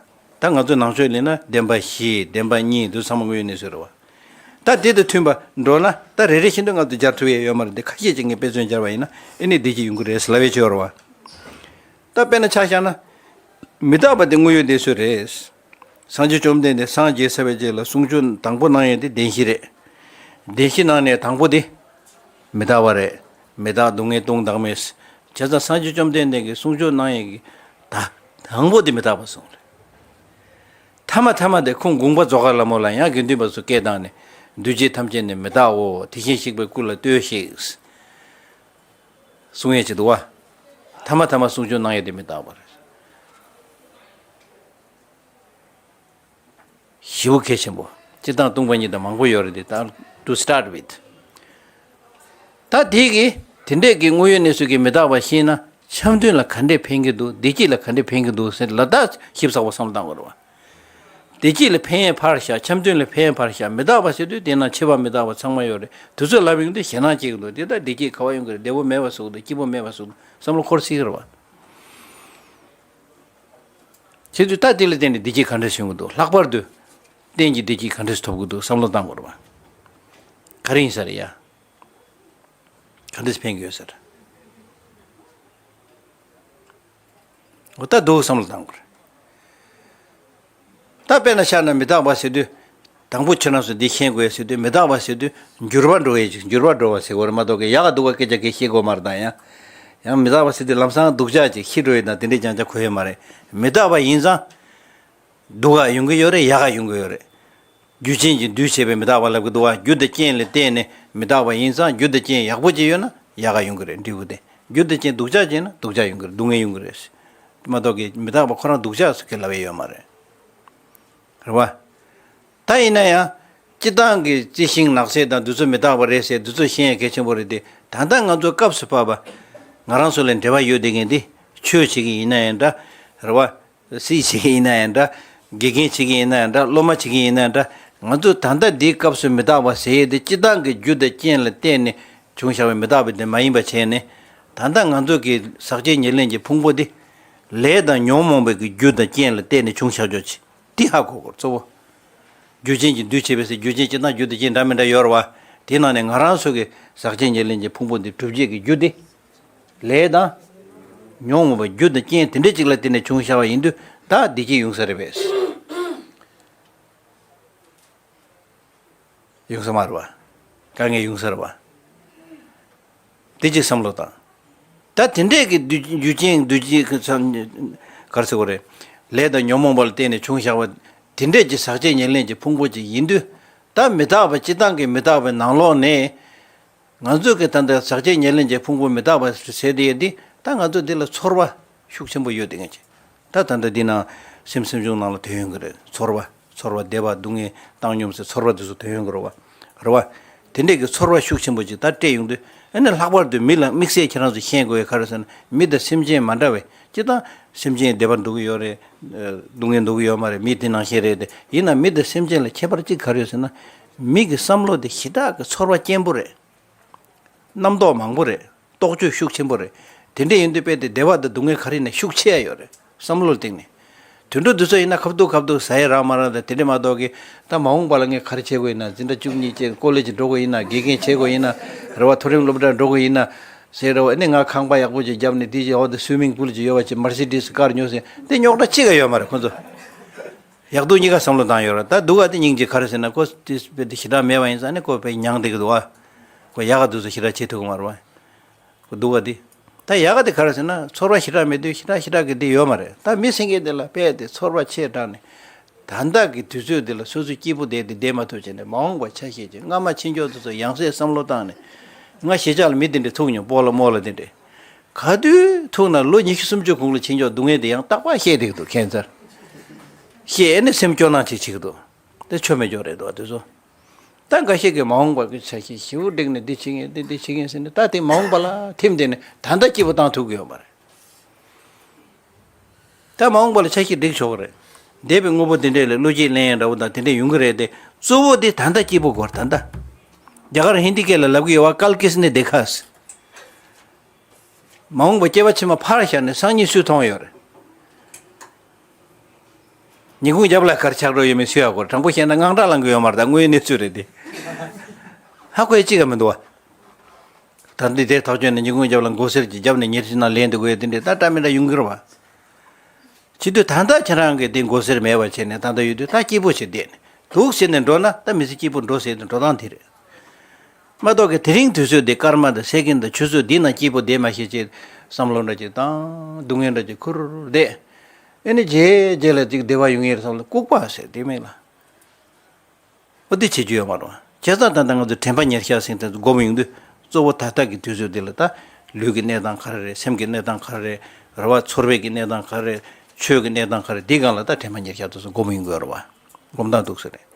ད་ང་ཚོ་ནང་ཆོས་ལ་ན་བདེན་པ་བཞི་བདེན་པ་གཉིས་དེ་ཚང་མ་དངོས་ཡོད་གནས་ཚུལ་རེད་བ། ད་དེ་དང་མཐུན་པ་འགྲོ་ན་ད་རེ་རེ་བཞིན་དུ་ང་ཚོ་སྦྱར་ཐུབ་ཡས་ཡོད་མ་རེད། དེ་ཁ་ཤས་ཅིག་ངས་དཔེ་མཚོན་སྦྱར་བ་ཡིན་ན་ཨེ་ནི་བདེ་སྐྱིད་ཡོང་གི་རེད་ཟེར་ལབ་ཡས་ཅིག་ཡོད་རེད་བ། ད་དཔེར་ན་ཆ་བཞག་ན། མི་རྟག་པ་དེ་དངོས་ཡོད་གནས་ཚུལ་རེད། སངས་རྒྱས་བཅོམ་ལྡན་འདས་སངས་རྒྱས་ཚར་བའི་རྗེས་ལ་གསུང་ཆོས་དང་པོ་གནང་ཡས་དེ་བདེན་བཞི་རེད། བདེན་བཞི་ནང་ནས་དང་པོ་དེ་མི་རྟག་པ་རེད། མི་རྟག་སྡུག་བསྔལ་སྟོང་བདག་མེད། བྱས་ཙང་སངས་རྒྱས་བཅོམ་ལྡན་འདས་ཀྱིས་གསུང་ཆོས་གནང་ཡས་ཀྱི་ད་དང་པོ་དེ་མི་རྟག་པ་གསུངས་རེད། ཐ་མ་ཐ་མ་དེ་ཁོང་དགོངས་པ་རྫོགས་ཁ་ལ་མོ་ལ་ཡང་དགེ་འདུན་པ་ཚོ་སྐད་བཏང་ནས་འདུས་བྱས་ཐམས་ཅད་ནི་མི་རྟག་འོ། དེ་བཞིན་གཤེགས་པའི་སྐུ་ལ་ལྟོས་ཤིག་གསུང་ཡས་ཅིག་འདུག་བ། ཐ་མ་ཐ་མ་གསུང་ཆོས་གནང་ཡས་དེ་མི་རྟག་པ་རེད། ཞེ་པོ་གལ་ཆེན་པོ། སྤྱིར་བཏང་སྟོང་པ་ཉིད་དང་མང་པོ་ཡོད་རེད་དེ། ད་to start with། ད་དེ་གི་དེ་འདྲས་ཀྱི་དངོས་ཡོད་གནས་ཚུལ་གྱི་མི་རྟག་པ་ཤེས་ན་འཆམ་མཐུན་ལ་ག་འདྲས་ཕན་གྱི་འདུག་བདེ་སྐྱིད་ལ་ག་འདྲས་ཕན་གྱི་འདུག་ཟེར་ལ་ད་ཞིབ་ཚགས་པོ་བསམ་བློ་བཏང་དགོས་རེད་བ། བདེ་སྐྱིད་ལ་ཕན་ཡས་ཕར་བཞག་འཆམ་མཐུན་ལ་ཕན་ཡས་ཕར་བཞག་མི་རྟག་པ་ཟེར་དུས་དེ་ན་ཕྱི་པ་མི་རྟག་པ་ཚང་མ་ཡོད་རེད། དུས་ཚོད་ལབ་ཡོང་དུས་ཞེད་སྣང་སྐྱེ་གི་འདུག་དེ་ལྟར་བདེ་སྐྱིད་ག་བ་ཡོང་གི་རེད། བདེ་པོ་མེད་པ་བཟོ་གི་འདུག་སྐྱིད་པོ་མེད་པ་བཟོ་གི་འདུག་བསམ་བློ་འཁོར་སྲིད་ཀྱི་རེད་བ། བྱེད་དུས་ད་དེ་ལ་བརྟེན་ནས་བདེ་སྐྱིད་ག་འདྲ་བྱུང་གི་འདུག་ལྷག་པར་དུ་རྟེན་གྱི་བདེ་སྐྱིད་ག་འདྲ་ཐོབ་ཀྱི་འདུག་བསམ་བློ་བཏང་དགོས་རེད་བ། ག་རེ་ཡིན་ས་རེད་ཡ། ག་འདྲ་ཕན་གྱི་ཡོད་ས་རེད། འོ་ད་འདུག་བསམ་བློ་བཏང་དགོས་རེད། ད་དཔེར་ན་ཆ་ན་མི་རྟག་པ་ཟེར་དུས། དང་པོ་ཁྱེད་རང་ཚོ་འདི་ཤེས་དགོས་ཟེར་དུས་མི་རྟག་པ་ཟེར་དུས་འགྱུར་བ་འགྲོ་ཡས་ཅིག་འགྱུར་བ་འགྲོ་བ་ཟེར་དགོས་རེད་མ་གཏོགས་ཀྱི་ཡག་ག་སྡུག་ག་སྐད་ཆ་གི་ཤེས་དགོས་མ་རེད་ད་ཡང་། ཡང་མི་རྟག་པ་ཟེར་དུས་ལམ་སང་སྡུག་ཅག་ཅིག་ཤི་འགྲོ་ཡས་དང་དེ་འདྲའི་རྐྱང་རྐྱང་གོ་ཡས་མ་རེད། མི་རྟག་པ་ཡིན་ཙང་། སྡུག་ག་ཡོང་གི་ཡོད་རེད། ཡག་ག་ཡོང་གི་ཡོད་རེད། རྒྱུ་རྐྱེན་གྱིས་འདུས་བྱས་པའི་མི་རྟག་པ་ལབ་ཀྱི་འདུག་བ། རྒྱུ་དང་རྐྱེན་ལ་བརྟེན་ནས་མི་རྟག་པ་ཡིན་ཙང་རྒྱུ་དང་རྐྱེན་ཡག་པོ་ཅིག་ཡོད་ན་ཡག་ག་ཡོང་གི་རེད་འབྲས་བུ་དེ། རྒྱུ་དང་རྐྱེན་སྡུག་ཅག་ཅིག་ཡིན་ན་སྡུག་ཅག་ཡོང་གི་རེད། སྡུག་བསྔལ་ཡོང་གི་རེད། མ་གཏོགས་ཀྱི་མི་རྟག་པ་ཁོ་རང་སྡུག་ཅག་ཟེར་གི་ལབ་ཡས་ཡོད་མ་རེད། རེད་བ། ད་ཡིན་ན་ཡང་། སྤྱིར་བཏང་གི་རྩི་ཤིང་ནགས་ཚལ་དང་འདི་ཚོ་མི་རྟག་པ་རེད་ཟེར་འདི་ཚོ་ཤེས་ཡ་གལ་ཆེན་པོ་རེད་དེ། ད་ལྟ་ང་ཚོ་སྐབས་སུ་བབས་པ། ང་རང་ཚོ་ལ་འབྲེལ་བ་ཡོད་བསྡད་མཁན་འདི། ཆོས་བྱེད་ཀྱི་ཡིན་ན་ཡང་འདྲ། རེད་བ། སྲིད་བྱེད་ཀྱི་ཡིན་ན་ཡང་འདྲ། དགེ་རྒན་བྱེད་ཀྱི་ཡིན་ན་ཡང་འདྲ། སློབ་མ་བྱེད་ཀྱི་ཡིན་ན་ཡང་འདྲ། ང་ཚོས་ད་ལྟ་འདིའི་སྐབས་སུ་མི་རྟག་པ་ཟེར་ཡས་དེ་སྤྱིར་བཏང་གི་རྒྱུ་དང་རྐྱེན་ལ་བརྟེན་ནས་བྱུང་བཞག་པའི་མི་རྟག་པ་དེ་མ་ཡིན་པ་བྱས་ནས། ད་ལྟ་ང་ཚོ་གི་ཟག་བཅས་ཉེར་ལེན་གྱི་ཕུང་པོ་འདི་ལས་དང་ཉོན་མོངས་པའི་གི་རྒྱུ་དང་རྐྱེན་ལ་བརྟེན་ནས་བྱུང་བཞག་ཆོག་ཅིག་འདི་ཧ་གོ་དགོས་གཙོ་བོ། རྒྱུ་རྐྱེན་གྱིས་འདུས་བྱས་པའི་ཟེར། རྒྱུ་རྐྱེན་སྤྱིར་བཏང་རྒྱུ་དང་རྐྱེན་འདྲ་མི་འདྲ་ཡོད་རེད་བ། དེའི་ནང་ནས་ང་རང་ཚོ་གི་ཟག་བཅས་ཉེར་ལེན་གྱི་ཕུང་པོ་འདི་གྲུབ་བྱེད་ཀྱི་རྒྱུ་དེ། ལས་དང་། ཉོན་མོངས་པ་རྒྱུ་དང་རྐྱེན་དེ་འདྲ་ཅིག་ལ་བརྟེན་ནས་བྱུང་བཞག་པ་ཡིན་དུས་ད་བདེ་སྐྱིད་ཡོང་ས་རེད་པས། ཡོང་ས་མ་རེད་བ། དཀའ་ངལ་ཡོང་ས་རེད་བ། དེ་ཅིག་བསམ་བློ་བཏང་། ད་དེ་འདྲས་ཀྱི་རྒྱུ་རྒྱུ་རྐྱེན་འདུས་ཀྱི་ག་རེ་ཟེར་དགོས་རེད། ལས་དང་ཉོན་མོངས་པ་ལ་བརྟེན་ནས་བྱུང་བཞག་པ། དེ་འདྲས་ཀྱི་ཟག་བཅས་ཉེར་ལེན་གྱི་ཕུང་པོ་ཅིག་ཡིན་དུས། ད་མི་རྟག་པ་སྤྱིར་བཏང་གི་མི་རྟག་པའི་ནང་ལོགས་ནས། ང་ཚོ་གི་ད་ལྟ་ཟག་བཅས་ཉེར་ལེན་གྱི་ཕུང་པོ་མི་རྟག་པ་ཟེར་དེ་ཡོད་དེ། ད་ང་ཚོ་འདི་ལ་ཚོར་བ་ཤུགས་ཆེན་པོ་ཡོད་དེ་ངེས་ཀྱི། ད་ད་ལྟ་འདི་ནང་སེམས་སེམས་བྱུང་ནང་ལ་ཐོན་ཡོང་གི་རེད། ཚོར་བ། ཚོར་བ་བདེ་བ་སྡུག་བསྔལ་བཏང་སྙོམས་ཟེར་ཚོར་བ་དེ་ཚོ་ཐོན་ཡོང་གི་རེད་བ། རེད་བ། དེ་འདྲས་ཀྱི་ཚོར་བ་ཤུགས་ཆེན་པོ་ཅིག་ད་སྤྲད་ཡོང་དུས། ཨ་ནི་ལྷག་པར་དུ་མི་ལ་དམིགས་བསལ་ཁྱེད་རང་ཚོ་ཤེས་དགོས་ཡ་ག་རེ་ཟེར་ན། མི་དང་སེམས་ཅན་མ་འདྲ་བས། སྤྱིར་བཏང་སེམས་ཅན་བདེ་བར་འདུག་གི་ཡོད་རེད། སྡུག་བསྔལ་འདུག་གི་ཡོད་མ་རེད། མི་དེ་ནང་བཞིན་རེད་དེ། ཡིན་ན་མི་དང་སེམས་ཅན་ལ་ཁྱད་པར་གཅིག་ག་རེ་ཡོད་ཟེར་ན། མི་གི་བསམ་བློ་དེ་ཞེ་དྲག་གི་ཚོར་བ་སྐྱེན་པོ་རེད། རྣམ་རྟོག་མང་པོ་རེད། རྟོག་དཔྱོད་ཤུགས་ཆེན་པོ་རེད། དེ་འདྲ་ཡིན་དུས་དཔེ་དེ་བདེ་བ་དང་སྡུག་བསྔལ་ག་རེ་ཡིན་ན་ཤུགས་ཆེ་ཡ་ཡོད་རེད། བསམ་བློ་ལ་བརྟེན་ནས། དུད་འགྲོ་འདི་ཚོ་ཡིན་ན་ཁ་བཏུག་ཁ་བཏུག་ཟ་ཡ་རག་མ་རག་དང་དེ་འདྲ་མ་གཏོགས་ཀྱི། ད་མ་འོངས་པ་ལ་ངས་ག་རེ་བྱེད་དགོས་ཡིན་ན། འཛིན་གྲྭ་བཅུ་གཉིས་བཅས་ཀོ་ལེ་ཇི་འགྲོ་དགོས་ཡིན་ན། དགེ་རྒན་བྱེད་དགོས་ཡིན་ན། རེད་བ། མཐོ་རིམ་སློབ་གྲྭར་འགྲོ་དགོས་ཡིན་ན་ཟེར། རེད་བ། ཨ་ནི་ང་ཁང་པ་ཡག་པོ་ཅིག་བརྒྱབ་ནས། དེ་ཅིག་འོ་དེ་སུའི་མིང་པུལ་ཅིག་ཡོད་པ་ཅིག་མར་སི་ཌི་སི་ཀར་ཉོ་ཟེར། དེ་རྙོག་དྲ་གཅིག་ཀ་ཡོད་མ་རེད་ཁོ་ཚོ། ཡག་སྡུག་གཉིས་ཀ་བསམ་བློ་བཏང་ཡོད་རེད། ད་སྡུག་ག་དེ་སྙིང་རྗེ། ག་རེ་ཟེར་ན་ཁོ་དེ་དཔེ་དེ་ཞེ་དྲག་མེད་པ་ཡིན་ཙང་ནི་ཁོ་དཔེ་མྱངས་བསྡད་ཀྱི་འདུག་བ། ཁོ་ཡག་ག་དེ་ཚོ་ཞེ་དྲག་བྱེད་ཐུབ་ཀྱི་མ་རེད་བ། ཁོ་སྡུག་ག་དེ། ད་ཡག་ག་དེ་ག་རེ་ཟེར་ན་ཚོར་བ་ཞེ་དྲག་མེད་དུས་ཞེ་དྲག་ཞེ་དྲག་གི་དེ་ཡོད་མ་རེད། ད་མི་སེང་གེ་དེ་ལ་དཔེ་དེ་ཚོར་བ་ཆེ་དྲགས་ནས། ད་ལྟ་གི་དུས་ཚོད་འདི་ལ་སོ་སོའི་སྐྱིད་པོ་བསྡད་དེ་བསྡད་མ་ཐུབ་བྱས་ནས། མ་འོངས་པ་ཆ་ཤས་ཀྱི་སྔ་མ་ཕྱིན་ཆོག་དེ་ཚོ་ཡང་སེ་བསམ་བློ་བཏང་ནས། ང་གཞིས་ཆགས་ལ་མི་དེ་འདྲ་ཐུག་མྱོང་། སྤོ་ལོ་རྨོ་ལོ་དེ་འདྲ། ག་དུས་ཐུག་ན་ལོ་ཉི་ཤུ་སུམ་ཅུ་གོང་ལ་ཕྱིན་ཆོག་སྡུག་བསྔལ་དེ་ཡང་དག་པ་བཤད་བསྡད་ཀྱི་འདུག་ཁྱད་མཚར། བཤད་ནས་སེམས་སྐྱོ་སྣང་ཅིག་བྱེད་ཀྱི་འདུག་དེ་ཆོ་མེད་ཅོག་རེད་འདུག་དེ་ཚོ། ད་འགའ་ཤས་ཀྱིས་མ་འོངས་པ་གི་ཆ་ཤས་ཞེ་པོ་བསྒྲིགས་ནས་འདི་བྱེད་མཁན་འདི་འདི་བྱེད་མཁན་ཟེར་ནས། ད་དེ་མ་འོངས་པ་ལ་ཐིམ་བསྡད་ནས་ད་ལྟ་སྐྱིད་པོ་བཏང་ཐུབ་ཀྱི་ཡོད་མ་རེད། ད་མ་འོངས་པ་ལ་ཆ་ཤས་སྒྲིག་ཆོག་གི་རེད། འདས་པའི་དངོས་པོ་དེ་འདྲས་ལ་བློ་སྐྱེད་ལེན་ཡ་འདྲ་བོ་དང་དེ་འདྲས་ཡོང་གི་རེད་དེ། གཙོ་བོ་དེ་ད་ལྟ་སྐྱིད་པོ་དགོས་རེད་ད་ལྟ། རྒྱ་གར་ཧིན་དི་སྐད་ལ་ལབ་ཀྱི་ཡོད་བ། ཀལ་ཀིས་ནི་དེ་ཁ་ཟེར། མ་འོངས་པ་སྐྱེ་བ་ཕྱི་མ་ཕར་བཞག་ནས་སང་ཉིན་སུས་མཐོང་ཡོད་རེད། ཉིན་གུང་རྒྱབ་ལ་ག་རེ་ཆགས་འགྲོ་ཡོད་མེད་སུས་ཧ་གོ་རེད། དྲང་པོ་བཤད་ན་དངངས་སྐྲག་ལངས་ཀྱི་ཡོད་མ་རེད། ད་དངོས་ཡོད་གནས་ཚུལ་རེད་དེ། ཧ་གོ་ཡ་གཅིག་ཀ་མི་འདུག་བ། ད་འདི་དེ་ཐག་གཅོད་ནས་ཉིན་གུང་རྒྱབ་ལ་མགོ་སེར་གྱིས་བརྒྱབ་ནས་ཉེར་གཅིག་ནང་ལེན་འདུག་གོ་ཡ་དེ་འདྲས་ད་འདྲ་མི་འདྲ་ཡོང་གི་རེད་བ། བྱེད་དུས་ད་ལྟ་ཁྱེད་རང་གིས་དེ་མགོ་སེར་མེད་པ་བྱས་ནས་ད་ལྟ་ཡོད་དུས་ད་སྐྱིད་པོ་བྱེད་བསྡད་ནས་འདུག་ཟེར་ནས་འགྲོ་ན། ད་མི་ཚེ་སྐྱིད་པོ་འགྲོ་ཟེར་ནས་འགྲོ་སྟངས་དེ་རེད། མ་གཏོགས་ཀྱི་དེ་རིང་དུས་ཚོད་འདི་སྐར་མ་དང་སེ་ཀན་དང་ཆུ་ཚོད་འདི་ནང་སྐྱིད་པོ་བསྡད་མ་ཤེས་ཅེས་བསམ་བློ་འདྲ་ཅིག་བཏང་། སྡུག་བསྔལ་འདྲ་ཅིག་ཁུར་བསྡད། ཨེ་ནི་རྗེས་རྗེས་ལ་ཅིག་བདེ་བ་ཡོང་ངེས་རེད་བསམ་བློ་ལྐུགས་པ་ཟེར་དེ་མིན་ལ། འོ་དེ་བྱེད་རྒྱུ་ཡོད་མ་རེད། བྱས་ཙང་ད་ལྟ་ང་ཚོ་དྲན་པ་ཉེར་བཞག་ཟེར་དེ་སྒོམ་ཡོང་དུས། གཙོ་བོ་ད་ལྟ་གི་དུས་ཚོད་འདི་ལ་ད་ལུས་ཀྱི་གནས་སྟངས་ག་རེ་རེད། སེམས་ཀྱི་གནས་སྟངས་ག་རེ་རེད། རེད་བ། ཚོར་བའི་གི་གནས་སྟངས་ག་རེ་རེད། ཆོས་ཀྱི་གནས་སྟངས་ག་རེ་རེད། འདི་སྒང་ལ་ད་དྲན་པ་ཉེར་བཞག་དེ་ཚོ་སྒོམ་ཡོང་དགོས་རེད་བ། སྒོམ་སྟངས་འདུག་ཟེར་རེད།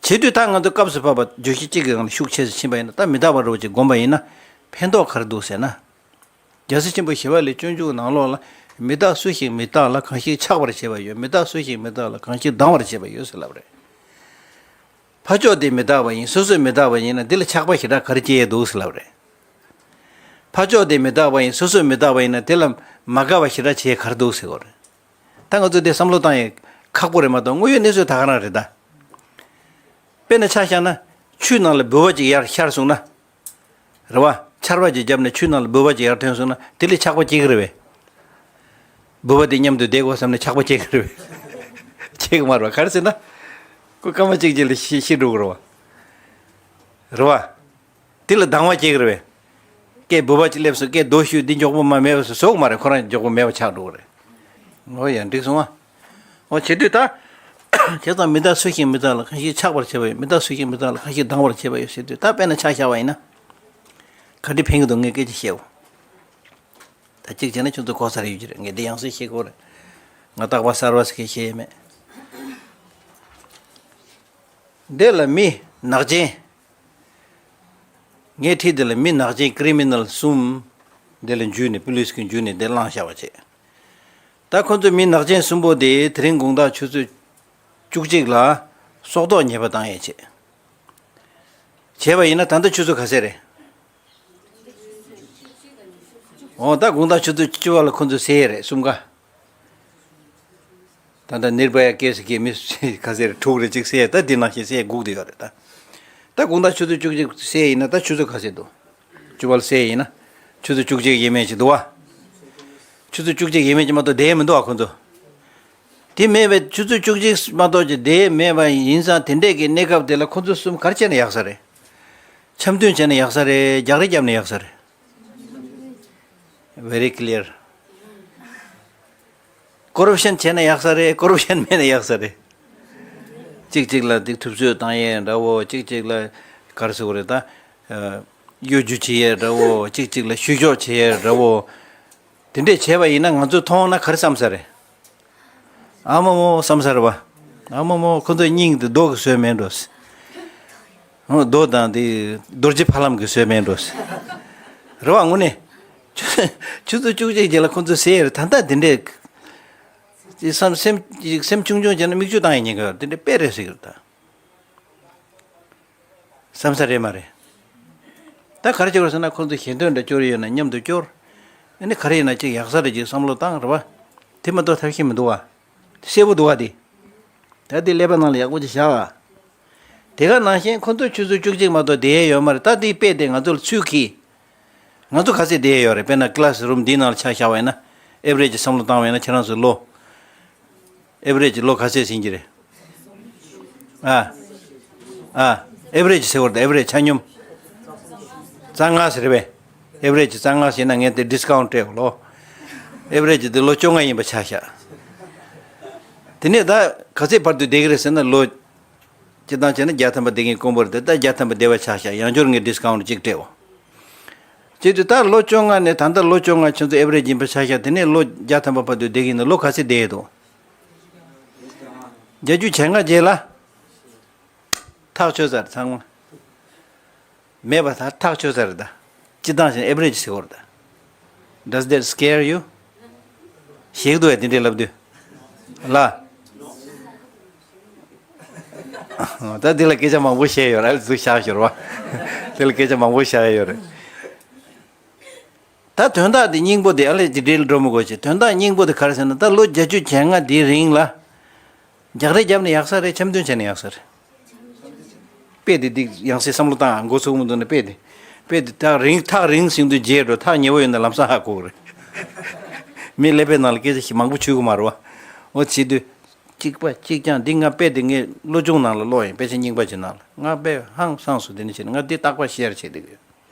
བྱེད་དུས་ད་ང་ཚོ་སྐབས་སུ་བབ་པ་བརྗོད་གཞི་གཅིག་གི་སྒང་ལ་ཤུགས་ཆེ་ཙམ་ཕྱིན་པ་ཡིན་ན། ད་མི་རྟག་པ་འདྲ་བོ་ཅིག་སྒོམ་པ་ཡིན་ན་ཕན་ཐོགས་ག་རེ་འདུག་ཟེར་ན། རྒྱལ་སྲས་ཆེན་པོ་ཞི་བ་ལྷས་སྤྱོད་འཇུག་ནང་ལོགས་ལ། མི་རྟག་སུ་ཞིག་མི་རྟག་ལ། གང་ཞིག་ཆགས་པར་བྱེད་པ་ཡོད། མི་རྟག་སུ་ཞིག་མི་རྟག་ལ། གང་ཞིག་སྡང་བར་བྱེད་པ་ཡོད་ཟེར་ལབ་རེད། ཕ་ཕྱོགས་དེ་མི་རྟག་པ་ཡིན། སོ་སོས་མི་རྟག་པ་ཡིན་ན་དེ་ལ་ཆགས་པ་ཞེ་དྲག་ག་རེ་སྐྱེ་ཡས་འདུག་ཟེར་ལབ་རེད། ཕ་ཕྱོགས་དེ་མི་རྟག་པ་ཡིན། སོ་སོས་མི་རྟག་པ་ཡིན་ན་དེ་ལ་མ་དགའ་བ་ཞེ་དྲག་བྱེད་ཡས་ག་རེ་འདུག་ཟེར་གོ་རེད། ད་ང་ཚོ་དེ་བསམ་བློ་བཏང་ཡས་ཁག་པོ་རེད་མ་གཏོགས་དངོས་ཡོད་གནས་ཚུལ་ད་ག་རང་རེད་ད། དཔེར་ན་ཆ་བཞག་ན། ཆུའི་ནང་ལ་ལྦུ་བ་ཅིག་ཡར་ཤར་སོང་ན། རེད་བ། ཆར་པ་ཅིག་བརྒྱབ་ནས་ཆུའི་ནང་ལ་ལྦུ་བ་ཅིག་ཡར་ཐོན་སོང་ན་དེ་ལས་ཆགས་པ་སྐྱེ་གི་རེད་པས། ལྦུ་བ་དེ་མཉམ་དུ་བསྡད་དགོས་བསམ་ནས་ཆགས་པ་སྐྱེ་གི་རེད་པས། སྐྱེ་གི་མ་རེད་བ། ག་རེ་ཟེར་ན། ཁོ་སྐར་མ་གཅིག་གཅིག་ལ་ཤི་ཤི་འགྲོ་གི་རེད་བ། རེད་བ། དེ་ལ་སྡང་བ་སྐྱེ་གི་རེད་པས། སྐད་ལྦུ་བ་ཅིག་སླེབས་སོང་། སྐད་རྡོ་གཞུས། འདི་མགྱོགས་པོ་མ་མེད་པ་བཟོ་གི་མ་རེད། ཁོ་རང་མགྱོགས་པོ་མེད་པ་ཆགས་འགྲོ་གི་རེད། ཨོ་ཡ། འགྲིག་སོང་ཨ། ཨོ་བྱེད་དུས་ད། བྱས་ཙང་མི་རྟག་སུ་ཞིག་མི་རྟག་ལ། གང་ཞིག་ཆགས་པར་བྱེད་པ་ཡོད། མི་རྟག་སུ་ཞིག་མི་རྟག་ལ། གང་ཞིག་སྡང་བར་བྱེད་པ་ཡོད་ཟེར་དུས། ད་དཔེར་ན་ཆ་བཞག་པ་ཡིན་ན། ག་འདྲ་ཕན་གི་འདུག་ངས་སྐད་ཆ་བཤད་འོ། ད་གཅིག་བྱས་ན་ཁྱོད་ཚོ་གོ་ས་རེ་ཡོད་ཀྱི་རེད། ངས་འདི་ཡང་སེ་བཤད་དགོས་རེད། ང་རྟག་པ་གསར་བ་ཟེར་མཁན་བཤད་ཡས་མེད། འདི་ལ་མི་ནག་ཅན། ངའི་འཁྲིས་འདི་ལ་མི་ནག་ཅན་ཀི་རི་མི་ནལ་གསུམ། འདི་ལ་འཇུས་ནས། པུ་ལིས་ཀྱིས་འཇུས་ནས་འདི་བླངས་བཞག་པ་བྱས། ད་ཁོ་ཚོ་མི་ནག་ཅན་གསུམ་པོ་དེ་དེ་རིང་དགོང་དག་ཆུ་ཚོད་ བཅུ་གཅིག་ལ་སྲོག་ཐོག་ཉེས་པ་བཏང་ཡས་བྱས། བྱས་པ་ཡིན་ན་ད་ལྟ་ཆུ་ཚོད་ག་ཚད་རེད། འོ་ད་དགོང་དག་ཆུ་ཚོད་བཅུ་པ་ལ་ཁོ་ཚོས་བསད་ཡས་རེད་གསུམ་ཀ། ད་ལྟ་ནིར་བྷ་ཡ་ཀེ་སི་གི་མི་ག་ཚད་རེད། དྲུག་རེད་ཅིག་བསད་ཡས། ད་འདི་ནང་བཞིན་བསད་ཡས་སྒུག་བསྡད་ཡོད་རེད་ད། ད་དགོང་དག་ཆུ་ཚོད་བཅུ་གཅིག་བསད་ཡས་ཡིན་ན་ད་ཆུ་ཚོད་ག་ཚད་འདུག་བཅུ་པ་ལ་བསད་ཡས་ཡིན་ན་ཆུ་ཚོད་བཅུ་གཅིག་ཡས་མས་ཅིག་འདུག་བ། ཆུ་ཚོད་བཅུ་གཅིག་ཡས་མས་ཅིག་མ་གཏོགས་བསྡད་ཡས་མི་འདུག་བ་ཁོ་ཚོ། དེ་མེད་པའི་ཆུ་ཚོད་བཅུ་གཅིག་མ་གཏོགས་ཀྱི་བསྡད་མེད་པ་ཡིན་ཙང་། དེ་འདྲས་ཀྱི་གནས་སྐབས་དེ་ལ་ཁོ་ཚོ་གསུམ་ག་རེ་བྱས་ན་ཡག་ས་རེད། འཆམ་མཐུན་བྱས་ན་ཡག་ས་རེད། རྒྱག་རེས་བརྒྱབ་ན་ཡག་ས་རེད། Very clear. ཀོ་རབ་ཤན་བྱས་ན་ཡག་ས་རེད། ཀོ་རབ་ཤན་མེད་ན་ཡག་ས་རེད། གཅིག་གཅིག་ལ་འདི་ཐུབ་ཚོད་བཏང་ཡས་འདྲ་བོ། གཅིག་གཅིག་ལ་ག་རེ་ཟེར་དགོས་རེད་ད། གཡོ་སྒྱུ་བྱེད་ཡས་འདྲ་བོ། གཅིག་གཅིག་ལ་བཤུ་གཞོག་བྱེད་ཡས་འདྲ་བོ། དེ་འདྲས་བྱས་པ་ཡིན་ན་ང་ཚོས་མཐོང་ན་ག་རེ་བསམ་ས་རེད། ཨ་མ་མོ་བསམ་ས་རེད་བ། ཨ་མ་མོ་ཁོ་ཚོའི་སྙིང་དེ་རྡོ་གིས་བཟོས་མེད་འགྲོ། རྡོ་དང་དེ་རྡོ་རྗེ་ཕ་ལམ་གྱིས་བཟོས་མེད་འགྲོ། རེད་བ། དངོས་གནས་ཆུ་ཚོད་བཅུ་གཅིག་རྗེས་ལ་ཁོ་ཚོས་བསད་ཡས་རེད། ད་ལྟ་དེ་འདྲས་བསམ་སེམས་སེམས་ཆུང་ཆུང་བྱས་ན་མིག་ཆུ་བཏང་ཡས་ཉེན་ཁ་ཡོད་རེད། དེ་འདྲས་དཔེ་རེད་ཟེར་གྱི་རེད་ད། བསམ་ས་རེད་མ་རེད། ད་ག་རེ་བྱེད་དགོས་ཟེར་ན་ཁོང་ཚོ་ཞེ་འདོད་འདྲ་སྐྱོར་ཡོད་ན་མཉམ་དུ་སྐྱོར། ཨ་ནི་ག་རེ་ཡིན་ན་ཅིག་ཡག་ས་རེད་ཅིག་བསམ་བློ་བཏང་རེད་བ། དེ་མ་གཏོགས་ཐབས་ཤེས་མི་འདུག་བ། གསལ་པོ་འདུག་བ་དེ། ད་དེ་ཀླད་པ་ནང་ལ་ཡག་པོ་ཅིག་བཞག་ཨ། དེ་ག་ནང་བཞིན་ཁོང་ཚོ་ཆུ་ཚོད་བཅུ་གཅིག་མ་གཏོགས་བསྡད་ཡས་ཡོད་མ་རེད། ད་དེ་དཔེ་དེ་ང་ཚོ་ལ་ཚུལ་གྱིས། ང་ཚོ་ག་ཚོད་བསྡད་ཡས་ཡོད་རེད། དཔེར་ན་ཀི་ལ་སི་རུམ་འདིའི་ནང་ལ་ཆ་བཞག་པ་ཡིན་ན། ཨེ་བི་རེ་ཇི་བསམ་བློ་བཏང་བ་ཡིན་ན་ཁྱེད་རང་ཚོའི་ལོ། ཨེ་བི་རེ་ཇི་ལོ་ག་ཚོད་ཟིན་གྱི་རེད། ཨ། ཨ། ཨེ་བི་རེ་ཇི་ཟེར་བ་རེད་ད། ཨེ་བི་རེ་ཇི་ཆ་སྙོམས། རྩ་ལྔ་ཟེར་བས། ཨེ་བི་རེ་ཇི་རྩ་ལྔ་ཟེར་ན་ངས་དེ་ཌི་སི་ཀའུན་ཊི་སྤྲད་པ་ལོ། ཨེ་བི་རེ་ཇི་དེ་ལོ་བཅོ་ལྔ་ཡིན་པ་ཆ་བཞག་དེ་ནས་ད་ག་ཚོད་བར་དུ་བསྡད་ཀྱི་རེད་ཟེར་ན་ལོ། སྤྱིར་བཏང་བྱས་ན་བརྒྱ་ཐམ་པ་བསྡད་མཁན་དཀོན་པོ་རེད་དེ། ད་བརྒྱ་ཐམ་པ་བསྡད་པ་ཆ་བཞག་ཡང་བསྐྱར་ངས་ཌི་སི་ཀའུན་ཊི་གཅིག་སྤྲད་པ། བྱས་དུས་ད་ལོ་བཅོ་ལྔ་ནས་ད་ལྟ་ལོ་བཅོ་ལྔ་ཁྱེད་ཚོ་ཨེ་བི་རེ་ཇི་ཡིན་པ་ཆ་བཞག་དེ་ནས་ལོ་བརྒྱ་ཐམ་པ་བར་དུ་བསྡད་ཀྱི་ཡིན་ན་ལོ་ག་ཚོད་བསྡད་ཡས་འདུག་བརྒྱད་ཅུ་གྱ་ལྔ་རྗེས་ལ། ཐག་ཆོད་ཚར་ཚང་མ། མེད་པ་ད་ཐག་ཆོད་ཚར་རེད་ད། སྤྱིར་བཏང་བྱས་ན་ཨེ་བི་རེ་ཇི་ཟེར་བ་རེད་ད། Does that scare you? ཞེད་འདུག་ཨེ་དེ་འདྲས་ལབ་དུས། ལ། ད་འདི་ལ་སྐད་ཆ་མང་པོ་བཤད་ཡོད་རེད། ཨ་ལས་ཚུར་བཞག་ཞོར་བ། འདི་ལ་སྐད་ཆ་མང་པོ་བཤད་ཡོད་རེད། ད་དོན་དག་འདི་སྙིང་པོ་དེ་ཨ་ལས་ཅིག་འདྲེ་ལ་འགྲོ་མི་དགོས་ཅིག་དོན་དག་སྙིང་པོ་དེ་ག་རེ་ཟེར་ན། ད་ལོ་བརྒྱད་ཅུ་གྱ་ལྔ་འདིའི་རིང་ལ། རྒྱག་རེས་བརྒྱབ་ན་ཡག་ས་རེད། འཆམ་མཐུན་བྱས་ན་ཡག་ས་རེད། དཔེ་དེ་འདི་ཡང་སེ་བསམ་བློ་བཏང་། འགོ་ཚུགས་མི་འདུག་ན་དཔེ་དེ། དཔེ་དེ་ཐག་རིང་ཐག་རིང་ཟིན་དུས་རྗེས་འགྲོ། ཐག་ཉེ་བོ་ཡོད་ན་ལམ་སང་ཧ་གོ་གི་རེད། མི་ཀླད་པའི་ནང་ལ་སྐད་ཆ་ཞིག་མང་པོ་ཆུད་གི་མ་རེད་བ། འོ་བྱེད་དུས། གཅིག་པ་གཅིག་རྐྱང་འདི་ང་དཔེ་དེ་ངས་སློབ་སྦྱོང་ནང་ལ་ཀློག་ཡིན། དཔེ་ཆ་རྙིང་པ་ཅིག་ནང་ལ། ང་དཔེ་ཧང་སངས་སོང་། དེ་ནི་བྱས་ན་ང་འདི་རྟག་པར་ཤེར་བྱེད་བསྡད་ཀྱི་ཡོད།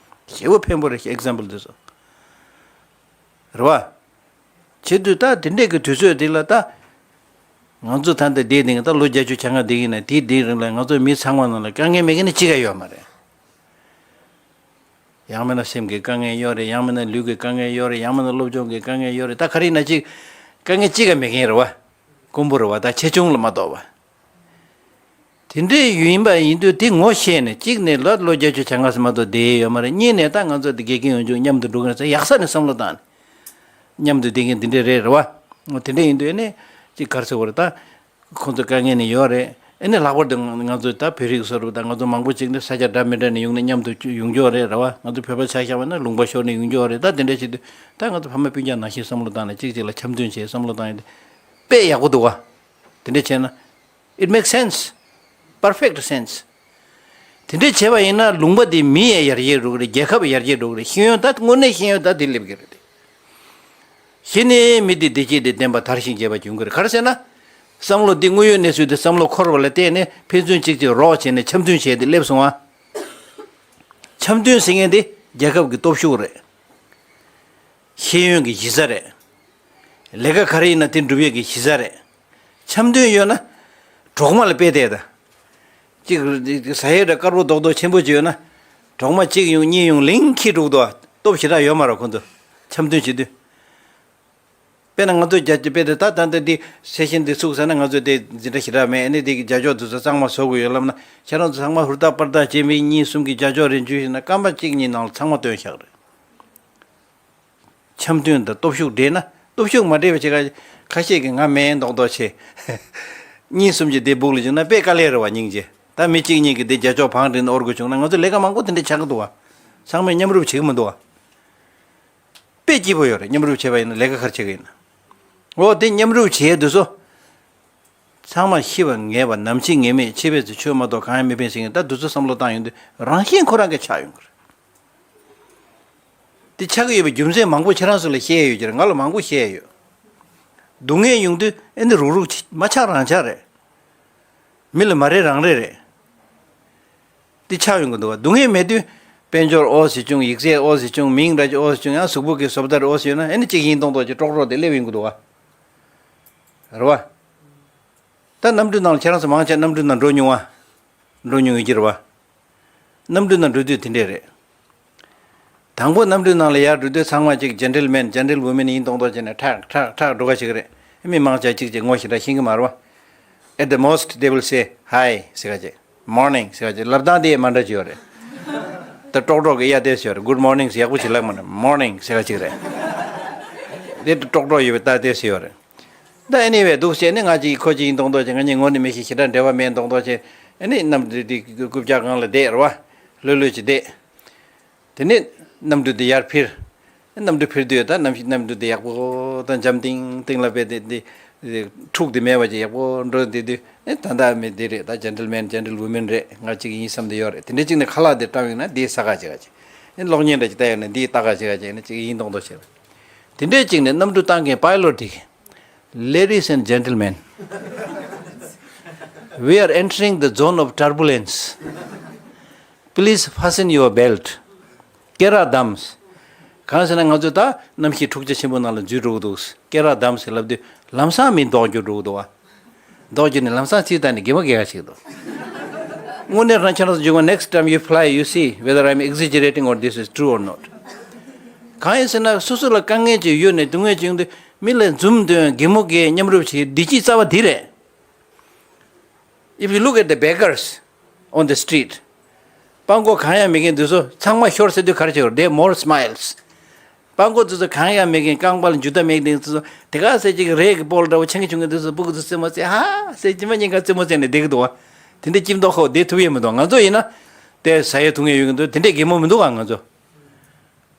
ཞེ་པོ་ཕན་པོ་རེད། ཨེག་ཛམ་པལ་འདི་ཚོ། རེད་བ། བྱེད་དུས་ད་དེ་འདྲས་ཀྱི་དུས་ཚོད་འདི་ལ་ད། ང་ཚོ་ད་ལྟ་བསྡད་དེ་ད་ལོ་བརྒྱད་ཅུ་གྱ་ལྔ་བསྡད་ཀྱི་ཡིན་ན། དེའི་དེའི་རིང་ལ་ང་ཚོ་མི་ཚང་མ་ནང་ལ་དཀའ་ངལ་མེད་མཁན་ནི་གཅིག་ཀ་ཡོད་མ་རེད། ཡང་མིན་ན་སེམས་ཀྱི་དཀའ་ངལ་ཡོད་རེད། ཡང་མིན་ན་ལུས་ཀྱི་དཀའ་ངལ་ཡོད་རེད། ཡང་མིན་ན་སློབ་སྦྱོང་གི་དཀའ་ངལ་ཡོད་རེད། ད་ག་རེ་ཡིན་ན་གཅིག་དཀའ་ངལ་གཅིག་ཀ་མེད་མཁན་རེད་བ། དཀོན་པོ་རེད་བ། ད་ཆེ་ཆུང་ལ་མ་གཏོགས་པ། དེ་འདྲའི་ཡུལ་ཡིན་པ་ཡིན་དུས་དེ་ངོ་ཤེས་ནས། གཅིག་ནས་ལ་ལོ་བརྒྱད་ཅུ་གྱ་ལྔ་ཙམ་མ་གཏོགས་བསྡད་ཡོད་མ་རེད། གཉིས་ནས་ད་ང་ཚོ་འདི་དགེ་རྒན་ཡོང་རྒྱུ་མཉམ་དུ་འགྲོ་གི་རེད་ཟེར་ཡག་ས་ནས་བསམ་བློ་བཏང་ནས། མཉམ་དུ་བསྡད་མཁན་འདི་འདྲས་རེད། རེད་བ། འོ་དེ་འདྲས་ཡིན་དུས་ཨ་ནི་ཅིག་ག་རེ་ཟེར་དགོས་རེད་ད། ཁོང་ཚོ་དཀའ་ངལ་ནི་ཡོད་རེད། ཨ་ནི་ལྷག་པར་དུ་ང་ང་ཚོ་ད་བོད་རིགས་སོ་རུ་ད་ང་ཚོ་མང་པོ་ཅིག་ནི་ས་ཆ་འདྲ་མི་འདྲ་ནས་ཡོང་ནས་མཉམ་དུ་ཡོང་རྒྱུ་རེད། རེད་བ། ང་ཚོ་བོད་པ་ཆ་བཞག་པ་ན་ལུང་པ་ཤོར་ནས་ཡོང་རྒྱུ་རེད། ད་དེ་འདྲས་བྱེད་དུས་ད་ང་ཚོ་ཕ་མ་སྤུན་ཀྱག་ནང་བཞིན་བསམ་བློ་བཏང་ནས་གཅིག་གཅིག་ལ་འཆམ་མཐུན་བྱས་བསམ་བློ་བཏང་ཡོད་དེ། དཔེ་ཡག་པོ་འདུག་བ། དེ་འདྲས་བྱས་ན། It makes sense. Perfect sense. དེ་འདྲས་བྱས་པ་ཡིན་ན་ལུང་པ་འདི་མི་ཡང་ཡར་རྒྱས་འགྲོ་གི་རེད། རྒྱལ་ཁབ་ཡར་རྒྱས་འགྲོ་གི་རེད། ཤེས་ཡོན་ད་དངོས་གནས་ཤེས་ཡོན་ད་འདི་སླེབས་ཀྱི་རེད། གཞི་ནས་མི་འདི་བདེ་སྐྱིད་དང་ལྡན་པ་དར་ཞིང་རྒྱས་པ་འབྱུང་གི་རེད། ག་རེ་ཟེར་ན། བསམ་བློ་འདི་དངོས་ཡོད་གནས་ཚུལ་འདི་བསམ་བློ་འཁོར་བ་ལ་བརྟེན་ནས་ཕན་ཚུན་གཅིག་གཅིག་རོགས་བྱས་ནས་འཆམ་མཐུན་བྱས་ཏེ་སླེབས་སོང་ཨ། འཆམ་མཐུན་ཟེར་མཁན་འདི་རྒྱལ་ཁབ་ཀྱི་སྟོབས་ཤུགས་རེད། ཤེས་ཡོན་གྱི་གཞི་རྩ་རེད། ལས་ཀ་ག་རེ་ཡིན་ན་དེ་འགྲུབ་ཡས་ཀྱི་གཞི་རྩ་རེད། འཆམ་མཐུན་ཡོད་ན་གྲོག་མ་ལ་དཔེ་བལྟས་ད། གཅིག་ཟ་ཡས་འདྲ་དཀར་པོ་རྡོག་རྡོག་ཆེན་པོ་ཅིག་ཡོད་ན། གྲོག་མ་གཅིག་ཡོང་གཉིས་ཡོང་ལིང་ཁྱི་འགྲོ་གི་འདུག་ཨ། སྟོབས་ཞེ་དྲག་ཡོད་མ་རེད་ཁོ་ཚོ། འཆམ་མཐུན་བྱེད་དུས། དཔེར་ན་ང་ཚོ་རྒྱ་དཔེ་དེ་ད་ད་ལྟ་འདི་ས་ཞིང་འདི་ཚུགས་ཟེར་ན་ང་ཚོ་དེ་འཛིན་གྲྭ་ཞེ་དྲག་མེད། ཨ་ནི་དེ་གི་རྒྱ་ཅོག་འདི་ཚོ་གཙང་མ་བཟོ་དགོས་ཡོད་ལབ་ན། ཁྱེད་རང་ཚོ་ཚང་མ་ཧུར་ཐག་པར་ཐག་བྱས་མི་གཉིས་གསུམ་གྱིས་རྒྱ་ཅོག་རེ་འཇུས་ཤིག་ན་སྐར་མ་གཅིག་གཉིས་ནང་ལ་ཚང་མ་བཏོན་བཞག་རེད། འཆམ་མཐུན་དང་སྟོབས་ཤུགས་འདྲེས་ན། སྟོབས་ཤུགས་མ་འདྲེས་པ་བྱེད་ཀ་ཁ་ཤས་ཀྱིས་ང་མེད་མདོག་མདོག་བྱེད། གཉིས་གསུམ་གྱིས་དེ་སྦུག་ལ་བཅུག་ན་དཔེ་དཀའ་ལས་རེད་བ། སྙིང་རྗེ། ད་མི་གཅིག་གཉིས་ཀྱིས་དེ་རྒྱ་ཅོག་བང་བསྒྲིགས་ནས་དབོར་དགོས་བྱུང་ན། ང་ཚོ་ལས་ཀ་མང་པོ་དེ་འདྲ་ཆགས་ཀྱི་འདུག་བ། ཚང་མས་མཉམ་རུབ་བྱེད་ཀྱི་མི་འདུག་བ། དཔེ་སྐྱིད་པོ་ཡོད་རེད། མཉམ་རུབ་བྱས་པ་ཡིན་ན་ལས་ཀ་ག་རེ་བྱེད་ཀྱི་ཡིན་ན། འོ་དེ་མཉམ་རུབ་བྱས་དུས་སུ། ཚང་མ་ཤི་བ་ངེས་པ། ནམ་འཆི་ངེས་མེད། འཆི་བའི་ཚེ་ཆོས་མ་གཏོགས་གང་ཡང་མི་ཕན་ཟེར་མཁན། ད་དུས་ཚོད་བསམ་བློ་བཏང་ཡོང་དུས་རང་བཞིན་ཁོ་རང་གིས་ཆགས་ཡོང་གི་རེད། དེ་ཆགས་ཀྱི་ཡོད་པའི་རྒྱུ་མཚན་མང་པོ་ཁྱེད་རང་ཚོ་ལ་བཤད་ཡོད་ཀྱི་རེད། ང་ལ་མང་པོ་བཤད་ཡོད། སྡུག་བསྔལ་ཡོང་དུས་ཨེ་འདི་རུག་རུག་བྱེད། མ་ཆགས་རང་ཆགས་རེད། མི་ལ་མ་རེ་རང་རེ་རེད། དེ་ཆགས་ཡོང་གི་འདུག་བ། སྡུག་བསྔལ་མེད་དུས་དཔལ་འབྱོར་ཨོ་ཟེར་བྱུང་། ཡིག་ཚད་ཨོ་ཟེར་བྱུང་། མིང་འདྲ་ཅིག་ཨོ་ཟེར་བྱུང་། ཡང་གཟུགས་པོ་གི་བཟོ་ལྟ་ཨོ་ཟེར་ཡོད་ན། ཨེ་ནི་གཅིག་ཡིན་མདོག་མདོག་ཅིག་ཀྲོག་ཀྲོག་དེ་སླེབས་ཡོང་གི་འདུག་བ། རེད་བ། ད་གནམ་གྲུའི་ནང་ལ་ཁྱེད་རང་ཚོ་མང་ཆེ་གནམ་གྲུའི་ནང་འགྲོ་མྱོང་བ། འགྲོ་མྱོང་ཡོད་ཀྱི་རེད་བ། གནམ་གྲུའི་ནང་འགྲོ་དུས་དེ་འདྲས་རེད། དང་པོ་གནམ་གྲུའི་ནང་ལ་ཡར་འགྲོ་དུས་ཚང་མ་ཅིག་ཇེན་ཊལ་མེན་ཇེན་ཊལ་ཝུ་མེན་ཡིན་མདོག་མདོག་བྱས་ནས་ཁྲག་ཁྲག་ཁྲག་འགྲོ་ག་ཞིག་རེད། མི་མང་ཆེ་གཅིག་ཅིག་ངོ་ཤེས་འདྲ་ཤེས་ཀྱི་མ་རེད་བ། At the most they will say hi ཟེར་ག་ཅིག། Morning ཟེར་ག་ཅིག། ལབ་སྟངས་དེ་མ་འདྲ་ཅིག་ཡོད་རེད། ད་ཀྲོག་ཀྲོག་གི་ཡ་དེ་ཟེར་ཡོད་རེད། Good morning ཟེར་ཡག་པོ་ཅིག་ལབ་མ་རེད། Morning ཟེར་ག་ཅིག་རེད། དེ་ཀྲོག་ཀྲོག་ཡོད་པའི་ད་དེ་ཟེར་ཡོད་རེད། ད་ཨེ་ནི་ཝེ་འདུག་བྱས་ནས་ང་ཅིག་ཁོ་ཅིག་ཡིན་མདོག་མདོག་བྱས། ང་གཉིས་ངོ་ནས་མི་ཤེས། ཞེ་དྲག་འབྲེལ་བ་མེད་མདོག་མདོག་བྱས། ཨེ་ནི་གནམ་གྲུ་དེ་རྐུབ་བཀྱག་སྒང་ལ་བསྡད་རེད་བ། ལྷོད་ལྷོད་ཅིག་བསྡད། དེ་ནས་གནམ་གྲུ་དེ་ཡར་འཕུར། གནམ་གྲུ་འཕུར་དུས་ད་གནམ་གཤིས་གནམ་གྲུ་དེ་ཡག་པོ་དང་འཇམ་ཐིང་ཐིང་ལ་བས་དེ་དེ་དེ་འཁྲུག་དེ་མེད་པ་ཅིག་ཡག་པོ་འགྲོ་བསྡད་དུས། ཨེ་ད་ལྟ་མི་དེ་རེད། ད་ཇེན་ཊལ་མེན་ཇེན་ཊལ་ཝུ་མེན་རེད། ང་གཅིག་ཡིན་བསམ་དེ་ཡོད་རེད། དེ་འདྲ་གཅིག་ནས་ཁ་ལག་དེ་བཀྲམ་ཡོང་ན་འདི་ཟ་ག་བྱེད་ག་བྱེད། ཨེ་གློག་བརྙན་འདྲ་ཅིག་བལྟས་ཡོང་ན་འདི་ལྟ་ག་བྱེད་ག་བྱེད་ནས་གཅིག་ཡིན་མདོག་མདོག་བྱེད། དེ་འདྲས་གཅིག་ནས་གནམ་གྲུ་བཏང་མཁན་པའི་ལོཊ་དེ། Ladies and gentlemen, we are entering the zone of turbulence. Please fasten your belt. སྐེ་རགས་བསྡམས། གང་ཟེར་ན་ང་ཚོ་ད་གནམ་གཤིས་འཁྲུག་ཆ་ཆེན་པོ་ནང་ལ་འཛུལ་འགྲོ་གི་འདུག། སྐེ་རགས་བསྡམས་ཟེར་ལབ་དུས་ལམ་སང་མི་ལྡོག་རྒྱུ་འགྲོ་གི་འདུག་བ། ལྡོག་རྒྱུ་ནི་ལམ་སང་ཚིག་བཏང་ནས་གད་མོ་བགད་ག་ཞིག་འདུག། དངོས་གནས་རང་ཁྱེད་རང་ཚོ་འཇུག་པ། Next time you fly, you see whether I'm exaggerating or this is true or not. གང་ཡིན་ཟེར་ན་སོ་སོ་ལ་དཀའ་ངལ་ཅིག་ཡོད་ནས་སྡུག་བསྔལ་ཅིག་ཡོང་དུས་མི་ལ་འཛུམ་སྟོན། གད་མོ་བགད། མཉམ་རུབ་བྱེད། བདེ་སྐྱིད་རྩ་བ་འདི་རེད། If you look at the beggars on the street, སྤྲང་པོ་གང་ཡང་མེད་མཁན་འདི་ཚོ་ཚང་མ་ཤོར་ཟེར་དུས་ག་རེ་བྱེད་དགོས་རེད། They have more smiles. སྤྲང་པོ་འདི་ཚོ་གང་ཡང་མེད་མཁན། རྐང་པ་ལ་འཇུ་བདག་མེད་མཁན་འདི་ཚོ་དེ་ག་ཟེར་ཅིག་རས་ཀྱི་སྤོ་ལོ་འདྲ་བོ་ཆེ་གི་ཆུང་གི་འདི་ཚོ་སྤུ་གུ་ཚོ་རྩེད་མོ་རྩེ་ཧ་ཟེར། སྐྱིད་མ་སྙིང་ག་རྩེད་མོ་རྩེ་ནས་བསྡད་ཀྱི་འདུག་བ། དེ་འདྲ་སྐྱིད་མདོག་ཁ་པོ་བསྡད་ཐུབ་ཡས་མི་འདུག། ང་ཚོ་ཡིན་ན་དེ་ཟ་ཡས་འཐུང་ཡས་ཡོད་ཀྱི་འདུག། དེ་འདྲས་གད་མོ་མི་འདུག་ག། ང་ཚོ།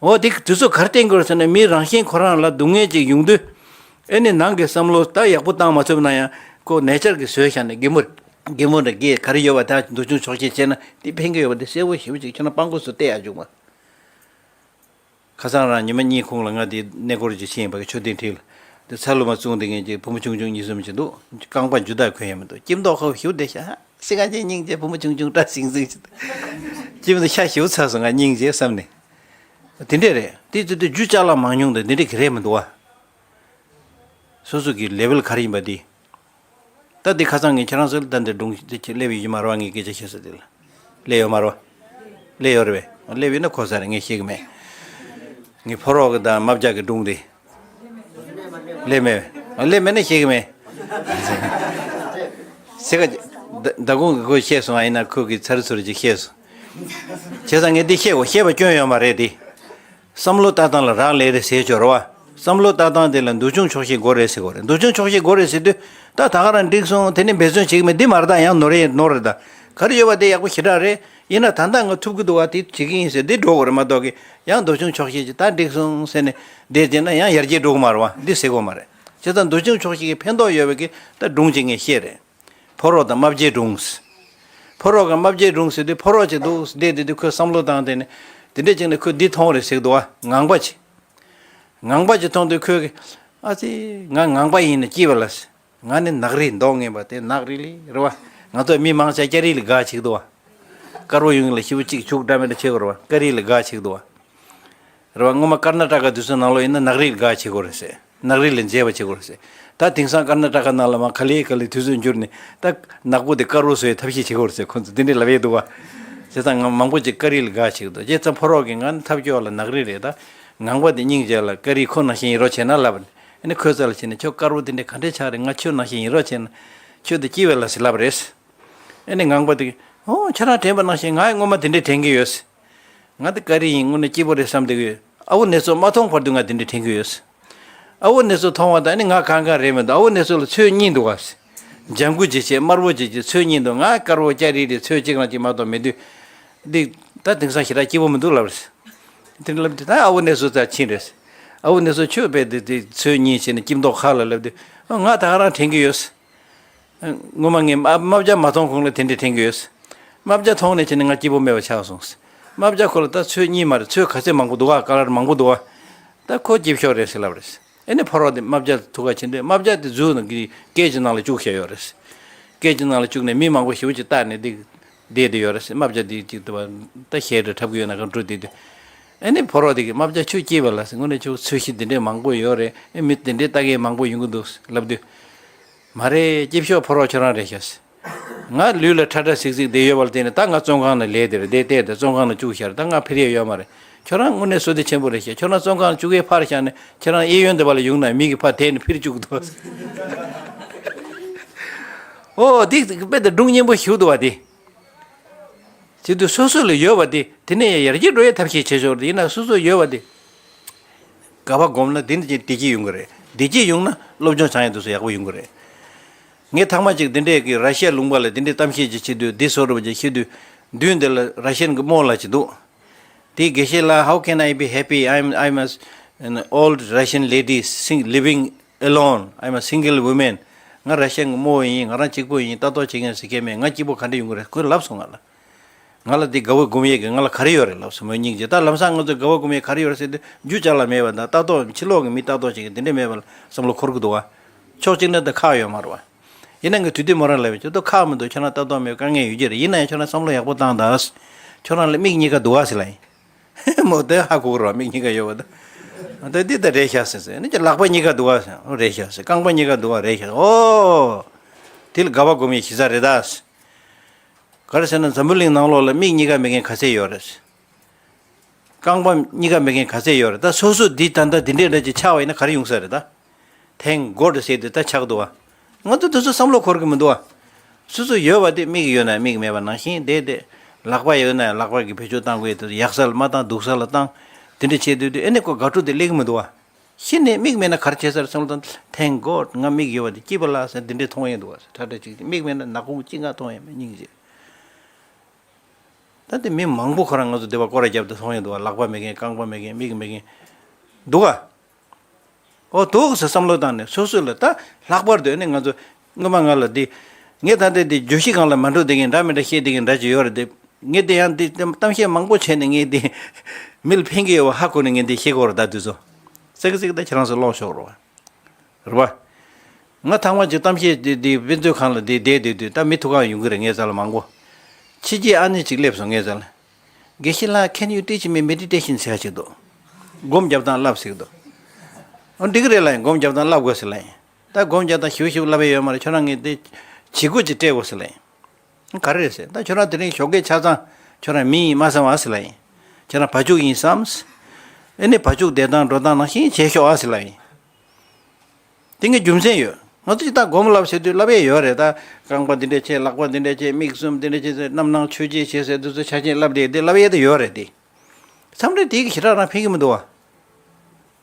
འོ་དེ་དུས་ཚོད་ག་རེ་བསྟན་དགོས་རེད་ཟེར་ན། མི་རང་བཞིན་ཁོ་རང་ལ་སྡུག་བསྔལ་ཅིག་ཡོང་དུས། ཨེ་ནི་ནང་གི་བསམ་བློ་ད་ཡག་པོ་བཏང་མ་ཐུབ་ན་ཡང་ཁོ་ནེ་ཅར་གྱིས་བཟོས་བཞག་ནས་གད་མོ་གད་མོ་འདྲ་བགད། ག་རེ་ཡོད་པ་ད་འདུག་སྦྱོང་ཆོག་ཤེས་བྱས་ན་དེ་ཕན་གྱི་ཡོད་པ་དེ་གསལ་པོ་ཞེ་པོ་ཅིག་ཁྱོད་རང་སྤྲང་པོ་ཚོ་བལྟས་ཡག་བྱུང་བ། ཁ་སང་རང་ཉི་མ་གཉིས་གོང་ལ་ང་དེ་གནས་སྐོར་ཅིག་ཕྱིན་པ་གི་མཆོད་རྟེན་འཁྲིས་ལ། དེ་ཚ་ལུ་མ་བཙོང་བསྡད་མཁན་གྱི་བུ་མོ་ཆུང་ཆུང་གཉིས་གསུམ་ཅིག་འདུག། རྐང་པ་འཇུ་བདག་གོན་ཡས་མི་འདུག། སྐྱིད་མདོག་ཁ་པོ་ཞེ་པོ་བསྡད་ཤག། ཧ་སི་ཁ་ཅན་སྙིང་རྗེ། བུ་མོ་ཆུང་ཆུང་སྐྲ་སིང་སིང་ཞིག་འདུག། སྐྱིད་མདོག་ཤ་ཞེ་པོ་ཚ་སོང་། ང་སྙིང་རྗེ་བསམ་ནས། དེ་འདྲས་རེད། དེ་ཚོ་དེ་རྒྱུ་ཅ་ལག་མང་ཉུང་དང་དེ་འདྲས་ཀྱི་རེད་མི་འདུག་བ། སོ་སོ་གི་ལེ་ཝལ་ག་རེ་ཡིན་པ་དེ། ད་དེ་ཁ་སང་ངས་ཁྱེད་རང་ཚོ་ལ་ད་འདི་སྒྲུང་དེ་ཅིག་སླེབས་ཡོད་ཀྱི་མ་རེད་བ། ངས་སྐད་ཆ་བཤད་ས་དེ་ལ་སླེབས་ཡོད་མ་རེད་བ། སླེབས་ཡོད་རེད་པས། སླེབས་ཡོད་ན་གོ་ས་རེད། ངས་ཤེས་ཀྱི་མེད། ངས་ཕོ་རོག་གི་དང་རྨ་བྱ་གི་སྒྲུང་དེ། སླེབས་མེད། སླེབས་མེད་ན་ཤེས་ཀྱི་མེད། ཟེར་ག་ད་ད་གུང་གི་ཁོས་བཤད་སོང་། ཨ་ཡིན་ན་ཁོ་གི་ཚར་ཚུར་ཅིག་བཤད་སོང་། བྱས་ཙང་ངས་འདི་བཤད་དགོས། བཤད་པ་སྐྱོན་ཡོད་མ་རེད་དེ། བསམ་བློ་ལྟ་སྟངས་ལ་རག་ལས་རེད་ཟེར་ཆོག་རེད་བ། བསམ་བློ་ལྟ་སྟངས་དེ་ལ་འདུལ་སྐྱོང་ཆོག་ཤེས་དགོས་རེད་ཟེར་དགོས་རེད། འདུལ་སྐྱོང་ཆོག་ཤེས་དགོས་རེད་ཟེར་དུས་ད་ད་ག་རང་འགྲིག་སོང་། དེ་ནི་འབད་བརྩོན་བྱེད་ཀྱི་མེད། འདི་མ་རེད། ད་ཡང་ནོར་རེད་ནོར་རེད། ད་ག་རེ་ཡོད་པ་དེ་ཡག་པོ་ཞེ་དྲག་རེད། ཡིན་ན་ད་ལྟ་ང་ཐུབ་ཀྱི་འདུག་བ། དེ་བྱེད་ཀྱི་ཡིན་ཟེར་འདི་འགྲོ་དགོས་རེད་མ་གཏོགས་ཀྱི། ཡང་འདུལ་སྐྱོང་ཆོག་ཤེས་ཀྱི་ད་འགྲིག་སོང་ཟེར་ནས་བསྡད་བྱས་ན་ཡང་ཡར་རྒྱས་འགྲོ་གི་མ་རེད་བ། འདི་ཟེར་དགོས་མ་རེད། བྱས་ཙང་འདུལ་སྐྱོང་ཆོག་ཤེས་ཀྱི་ཕན་ཐོགས་ཡོད་པའི་གི་ད་སྒྲུང་ཅིག་ངས་བཤད་རེད། ཕོ་རོག་དང་རྨ་བྱའི་སྒྲུང་། ཕོ་རོག་གི་རྨ་བྱའི་སྒྲུང་ཟེར་དུས་ཕོ་རོག་ཅིག་འདུག་བསྡད་དེ་དུས་ཁོས་བསམ་བློ་བཏང་དེ་ནས་དེ་འདྲས་ཅིག་ནས་ཁོས་འདི་མཐོང་རེད་ཟེར་གི་འདུག་བ། ངང་པ་ཅིག། ངང་པ་ཅིག་མཐོང་དུས་ཁོས་གི། ཨ་ཙི། ང་ངང་པ་ཡིན་ན་སྐྱིད་པ་ལ་ཟེར། ང་ནི་ནག་རིལ་མདོག་ངན་པ་དེ། ནག་རིལ་ལི་རེད་བ། ང་ཚོ་མི་མང་ཆེ་སྐྱ་རིལ་ལ་དགའ་བྱེད་ཀྱི་འདུག་བ། དཀར་པོ་ཡོང་གི་ལ་ཞེ་པོ་ཅིག་བྱུག་འདྲ་མི་འདྲ་བྱེད་དགོས་རེད་བ། སྐྱ་རིལ་ལ་དགའ་བྱེད་ཀྱི་འདུག་བ། རེད་བ། སྔོན་མ་ཀར་ན་ཊ་ཀ་དུས་ཚོད་ནང་ལོགས་ཡིན་ན་ནག་རིལ་དགའ་བྱེད་དགོས་རེད་ཟེར། ནག་རིལ་ལ་མཇལ་བ་བྱེད་དགོས་རེད་ཟེར། ད་དེང་སང་ཀར་ན་ཊ་ཀ་ནང་ལ་མར་ག་ལེ་ག་ལེ་དུས་ཚོད་འགྱུར་ནས་ད་ནག་པོ་དེ་དཀར་པོ་བཟོ་ཡའི་ཐབས་ཤེས་བྱེད་དགོས་རེད་ཟེར། ཁོང་ཚོ་དེ་འདྲས་ལབ་ཡས་འདུག་བ། བྱས་ཙང་ང་མང་པོ་ཅིག་སྐྱ་རིལ་ལ་དགའ་བྱེད་ཀྱི་འདུག། བྱས་ཙང་ཕོ་རོག་གིས་ང་ནི་ཐབས་སྐྱོ་བ་ལ་ནག་རིལ་རེད། ད་ངང་པ་དེ་སྙིང་རྗེ་ལ་སྐྱ་རིལ་ཁོ་ནང་བཞིན་ཡིན་རོགས་བྱས་ན་ལབ་ནས། ཨ་ནི་ཁོའི་རྩ་ལ་བྱས་ནས་ཁྱོད་དཀར་པོ་དེ་འདྲས་ག་འདྲས་ཆགས་རེད། ང་ཁྱོད་ནང་བཞིན་ཡིན་རོགས་བྱས་ན་ཁྱོད་དེ་སྐྱིད་པ་ལ་ཟེར་ལབ་རེད། ཨ་ནི་ངང་པ་དེ་གིས། ཨོ། ཁྱེད་རང་དྲན་པ་ནང་བཞིན་ང་ཡང་སྔོན་མ་དེ་འདྲས་དྲན་གྱི་ཡོད། ང་དེ་སྐྱ་རིལ་ཡིན། དངོས་གནས་སྐྱིད་པོ་རེད་བསམ་བསྡད་ཀྱི་ཡོད། ཨ་བོ་ནེ་ཙོ་མ་མཐོང་བར་དུ་ང་དེ་འདྲས་དྲན་གྱི་ཡོད། ཨ་བོ་ནེ་ཙོ་མཐོང་བ་དང་ཨ་ནི་ང་གང་གང་རེད་མི་འདུག། ཨ་བོ་ནེ་ཙོ་ལ་ཚོས་གཉིས་འདུག་ག། ལྗང་གུ་ཅིག་བྱས། དམར་པོ་ཅིག་བྱས། ཚོས་གཉིས་འདུག་ང་དཀར་པོ་སྐྱ་རིལ་རིལ་ཚོས་གཅིག་རང་གཅིག་མ་གཏོགས་མི་འདུག་འདི་ད་དེང་སང་ཞེ་དྲག་སྐྱིད་པོ་མི་འདུག་ལབ་རེད། དེ་ལབ་དུས་ད་ཨ་བུ་གནས་ཚུལ་ཙམ་ཕྱིན་རེད། ཨ་བུ་གནས་ཚུལ་ཁྱོད་དཔེ་དེ་དེ་ཚོས་གཉིས་བྱས་ནས་སྐྱིད་མདོག་ཁ་ལ་ལབ་དུས། ཨ། ང་ད་ག་རང་དྲན་གྱི་ཡོད། སྔོན་མ་ངས་རྨ་རྨ་བྱ་མ་མཐོང་གོང་ལ་དེ་འདྲས་དྲན་གྱི་ཡོད། རྨ་བྱ་མཐོང་ནས་བྱས་ནས་ང་སྐྱིད་པོ་མེད་པ་ཆགས་སོང་། རྨ་བྱ་ཁོ་ལ་ད་ཚོས་གཉིས་མ་རེད། ཚོས་ག་ཚད་མང་པོ་འདུག་ག་ཀ་ལར་མང་པོ་འདུག་ག་ད་ཁོ་སྐྱིད་ཤོས་རེད་ཟེར་ལབ་རེད། ཨེ་ནས་ཕོ་རོག་དེ་རྨ་བྱ་ཐུག་ག་ཕྱིན་དུས་རྨ་བྱ་དེ་ཛུའུ་ནང་གི་ཀེ་ཇི་ནང་ལ་བཅུག་བཞག་ཡོད་རེད། ཀེ་ཇི་ནང་ལ་བཅུག་ནས་མི་མང་པོ་ཞེ་པོ་ཅིག་བལྟས་ནས་དེ་བསྡད་དེ་ཡོད་རེད། རྨ་བྱ་དེ་ཅིག་དུ་བ་ད་ཞལ་རེ་འཁྲབ་གི་ཡོད་ན་གང་འགྲོ་དེ་དུས། ཨེ་ནས་ཕོ་རོག་དེ་གིས་རྨ་བྱ་ཁྱོད་སྐྱིད་པ་ལ་ཟེར། དངོས་གནས་ཁྱོད་ཚོས་གཞི་དེ་འདྲས་མང་པོ་ཡོད་རེད། ཨེ་མི་དེ་འདྲས་ལྟ་མཁན་མང་པོ་ཡོང་གི་འདུག་ལབ་དུས། མ་རེད། སྐྱིད་ཤོས་ཕོ་རོག་ཁྱོད་རང་རེད་ཤག་ང་ལུས་ལ་ཁྲ་ཁྲ་སིག་སིག་བསྡད་ཡོད་པ་ལ་བརྟེན་ནས་ད་ང་བཙོན་ཁང་ནང་ལས་དེ་རེད། བསྡད་བསྡད་དེ་བཙོན་ཁང་ནང་བཅུག་ཤག་ད་ང་འཕིར་ཡས་ཡོད་མ་རེད། ཁྱོད་རང་དངོས་གནས་བསོད་བདེ་ཆེན་པོ་རེད་ཤག་ཁྱོད་རང་བཙོན་ཁང་ནང་བཅུག་ཡས་ཕར་བཞག་ནས་ཁྱེད་རང་གཡས་གཡོན་དེ་པ་ལ་ཡོང་ན་མི་གིས་ཕར་དེད་ནས་འཕིར་བཅུག་གི་འདུག་ཨོ་དེ་དཔེ་དེ་སྒྲུང་སྙན་པོ་ཞིག་འདུག་བ་དེ། བྱེད་དུས་སོ་སོ་ལ་ཡོད་པ་དེ་དེ་ནས་ཡར་རྒྱས་འགྲོ་ཡས་ཐབས་ཤེས་བྱེད་ཆོག་རེད། ཡིན་ན་སོ་སོ་ཡོད་པ་དེ། དགའ་བ་སྒོམ་ན་འདི་འདྲ་ཅིག་བདེ་སྐྱིད་ཡོང་གི་རེད། བདེ་སྐྱིད་ཡོང་ན་སློབ་སྦྱོང་བྱ་ཡ་དེ་ཚོ་ཡག་པོ་ཡོང་གི་རེད། ངས་ཐེངས་མ་གཅིག་འདི་འདྲའི་གི་ར་ཤི་ཡ་ལུང་པ་ལ་འདི་འདྲའི་གཏམ་བཤད་ཅིག་བྱེད་དུས། འདི་བཟོ་འདྲ་པོ་ཅིག་བཤད་དུས། མདུན་དེ་ལ་ར་ཤི་ཡན་གི་རྨོ་ལགས་ཅིག་འདུག་དེས་དགེ་བཤེས་ལགས། How can I be happy? I'm, I'm a, an old Russian lady sing, living alone. I'm a single woman. ང་ར་ཤི་ཡན་གི་རྨོ་ཡིན། ང་རང་གཅིག་པོ་ཡིན། ལྟ་རྟོག་བྱེད་མཁན་ཟེར་མཁན་མེད། ང་སྐྱིད་པོ་ག་འདྲ་ཡོང་གི་རེད། ཁོས་ལབ་སོང་ང་ལ། ང་ལ་འདི་དགའ་བ་སྒོམ་ཡས་ཀྱི་ང་ལ་ག་རེ་ཡོད་རེད་ལབ་སོང་། མོས་སྙིང་རྗེ། ད་ལམ་སང་ང་ཚོས་དགའ་བ་སྒོམ་ཡས་ག་རེ་ཡོད་རེད་ཟེར་དུས། རྒྱུ་ཅ་ལག་མེད་པ་དང་། ལྟ་རྟོག་ཕྱི་ལོགས་ཀྱི་མི་ལྟ་རྟོག་བྱེད་མཁན་དེ་འདྲ་མེད་པ་ལ་བསམ་བློ་འཁོར་གི་འདུག་བ། ཕྱོགས་གཅིག་ནས་ད་ཁག་ཡོད་མ་རེད་བ། ཡིན་ན་ངས་དུས་དུས་མོ་རང་ལབ་ཡོད། ཁྱོད་ཚོ་ཁག་མི་འདུག་ཁྱོད་རང་ལྟ་རྟོག་མེད། དཀའ་ངལ་ཡོད་ཀྱི་རེད། ཡིན་ན་ཡང་ཁྱོད་རང་བསམ་བློ་ཡག་པོ་བཏང་དང་། ཁྱོད་རང་ལ་མིག་གཉིས་ཀ་འདུག་བ་ཟེར་ལབ་ཡིན། མོ་དེ་ཧ་གོ་གི་རེད་བ། མིག་གཉིས་ཀ་ཡོད་པ་དང་། ད་འདི་ད་རེད་ཤག་ཟེར་ཟེར། ནི་ཀྱི་ལག་པ་གཉིས་ཀ་འདུག་བ་ཟེར། རེད་ཤག་ཟེར། རྐང་པ་གཉིས་ཀ་འདུག་བ། རེད་ཤག་ཨོ། དེ་ལ་དགའ་བ་སྒོམ་ཡས་གཞི་རྩ་རེད་ད། ག་རེ་ཟེར་ན་འཛམ་བུ་གླིང་ནང་ལོགས་ལ་མིག་གཉིས་ཀ་མེད་མཁན་ག་ཚད་ཡོད་རེད། རྐང་པ་གཉིས་ཀ་མེད་མཁན་ག་ཚད་ཡོད་རེད། ད་སོ་སོ་འདི་ད་ལྟ་འདི་འདྲའི་འདྲ་ཅིག་ཆགས་པ་ཡིན་ན་ག་རེ་ཡོང་ས་རེད་ད། Thank God ཟེར་དུས་ད་ཆགས་འདུག་བ། ང་ཚོ་དེ་ཚོ་བསམ་བློ་འཁོར་གི་མི་འདུག་བ། སོ་སོ་ཡོད་པ་དེ། མིག་ཡོད་ན་མིག་མེད་པ་ནང་བཞིན་བསྡད་དེ། ལག་པ་ཡོད་ན་ལག་པ་གི་བེད་སྤྱོད་བཏང་དགོས་དེ། ཡག་ས་ལ་མ་བཏང་སྡུག་ས་ལ་བཏང་། དེ་འདྲ་བྱེད་དུས་དུས་ཨེ་ནས་ཁོ་དགའ་སྤྲོ་དེ་སླེབས་གི་མི་འདུག་བ། གཞི་ནས་མིག་མེད་ན་ག་རེ་བྱེད་ས་རེད་བསམ་བློ་བཏང་། Thank God ང་མིག་ཡོད་པ་དེ་སྐྱིད་པ་ལ་ཟེར་འདི་འདྲས་མཐོང་ཡས་འདུག་བ། ཁྲ་ཁྲ་ཅིག་མིག་མེད་ན་ནག་ཁུང་གཅིག་ང་མཐོང་ཡས་མེད། སྙིང་རྗེ། ད་དེ་མི་མང་པོ་ཁོ་རང་ང་ཚོ་སྡེ་བ་སྐོར་ར་རྒྱབ་དུས་མཐོང་ཡས་འདུག་བ། ལག་པ་མེད་མཁན། རྐང་པ་མེད་མཁན། མིག་མེད་མཁན་འདུག་བ། ཨོ་འདུག་ཟེར་བསམ་བློ་བཏང་ནས་སོ་སོ་ལ་ད་ལྷག་པར་དུ་ཨ་ནི་ང་ཚོ་སྔོན་མ་ང་ལ་འདི། ངས་ད་ལྟ་འདི་བརྗོད་གཞི་སྒང་ལ་མ་འགྲོ་བསྡད་མཁན་འདྲ་མི་འདྲ་བཤད་བསྡད་མཁན་འདྲ་ཅིག་ཡོད་རེད་དེ། ངས་དེ་ཡང་འདི་གཏམ་བཤད་མང་པོ་བྱས་ནས་ངས་འདི་མི་ལ་ཕན་གྱི་ཡོད་པ་ཧ་གོ་ནས་ངས་འདི་བཤད་ཀྱི་ཡོད་རེད། ད་དུས་ཚོད་ཙིག་ཙིག་ད་ཁྱེད་རང་ཚོ་ཀློག་ཤོག་རོགས། རེད་པ། ང་ཐེངས་མ་གཅིག་གཏམ་བཤད་འདི་འདི་དཔེ་མཛོད་ཁང་ལ་འདི་བསྡད་བསྡད་དུས། ད་མི་ཐུག་ག་ཡོང་གི་རེད་ངའི་རྩ་ལ་མང་པོ། ཕྱི་རྒྱལ་ཨ་ནེ་གཅིག་སླེབས་སོང་ངའི་རྩ་ལ། དགེ་བཤེས་ལགས། Can you teach me meditation? ཟེར་ཡ་ཅིག་འདུག་སྒོམ་རྒྱབ་སྟངས་བསླབ་ཟེར་གི་འདུག་ཨོ་འགྲིག་གི་རེད་ལབ་ཡིན། སྒོམ་རྒྱབ་སྟངས་བསླབ་དགོས་ཟེར་ལབ་ཡིན། ད་སྒོམ་རྒྱབ་སྟངས་ཞིབ་ཞིབ་བསླབ་ཡས་ཡོད་མ་རེད། ཁྱོད་རང་ངས་འདི་བྱེད་སྒོ་ཅིག་སྤྲད་དགོས་ཟེར་ལབ་ཡིན། ག་རེ་རེད་ཟེར། ད་ཁྱོད་རང་དེ་རིང་ཞོགས་ཀས་ཆ་ཚང་ཁྱོད་རང་མི་ཡིན་སྨ་བསམ་ཨ་ཟེར་ལབ་ཡིན། ཁྱོད་རང་བ་ཕྱུགས་ཡིན་བསམ། ཨེ་ནི་བ་ཕྱུགས་བསྡད་སྟངས་འགྲོ་སྟངས་ནང་བཞིན་བྱས་ཤོག་ཨ་ཟེར་ལབ་ཡིན། དེ་ངས་རྒྱུ་མཚན་ཡོད། ང་ཚོ་ཅིག་ད་སྒོམ་བསླབ་ཟེར་དུས་བསླབ་ཡས་ཡོད་རེད། ད་རྐང་པ་འདི་འདྲས་བྱས། ལག་པ་འདི་འདྲས་བྱས། མིག་གསུམ་འདི་འདྲས་བྱས་ཟེར། རྣམ་སྣང་ཆོས་བརྒྱད་བྱས་ཟེར། འདི་ཚོ་ཆ་ཆེན་བསླབ་བསྡད་དེ་བསླབ་ཡས་དེ་ཡོད་རེད་དེ། མཚམས་རེ་དེའི་གི་ཞེ་དྲག་རང་ཕན་གི་མི་འདུག་བ།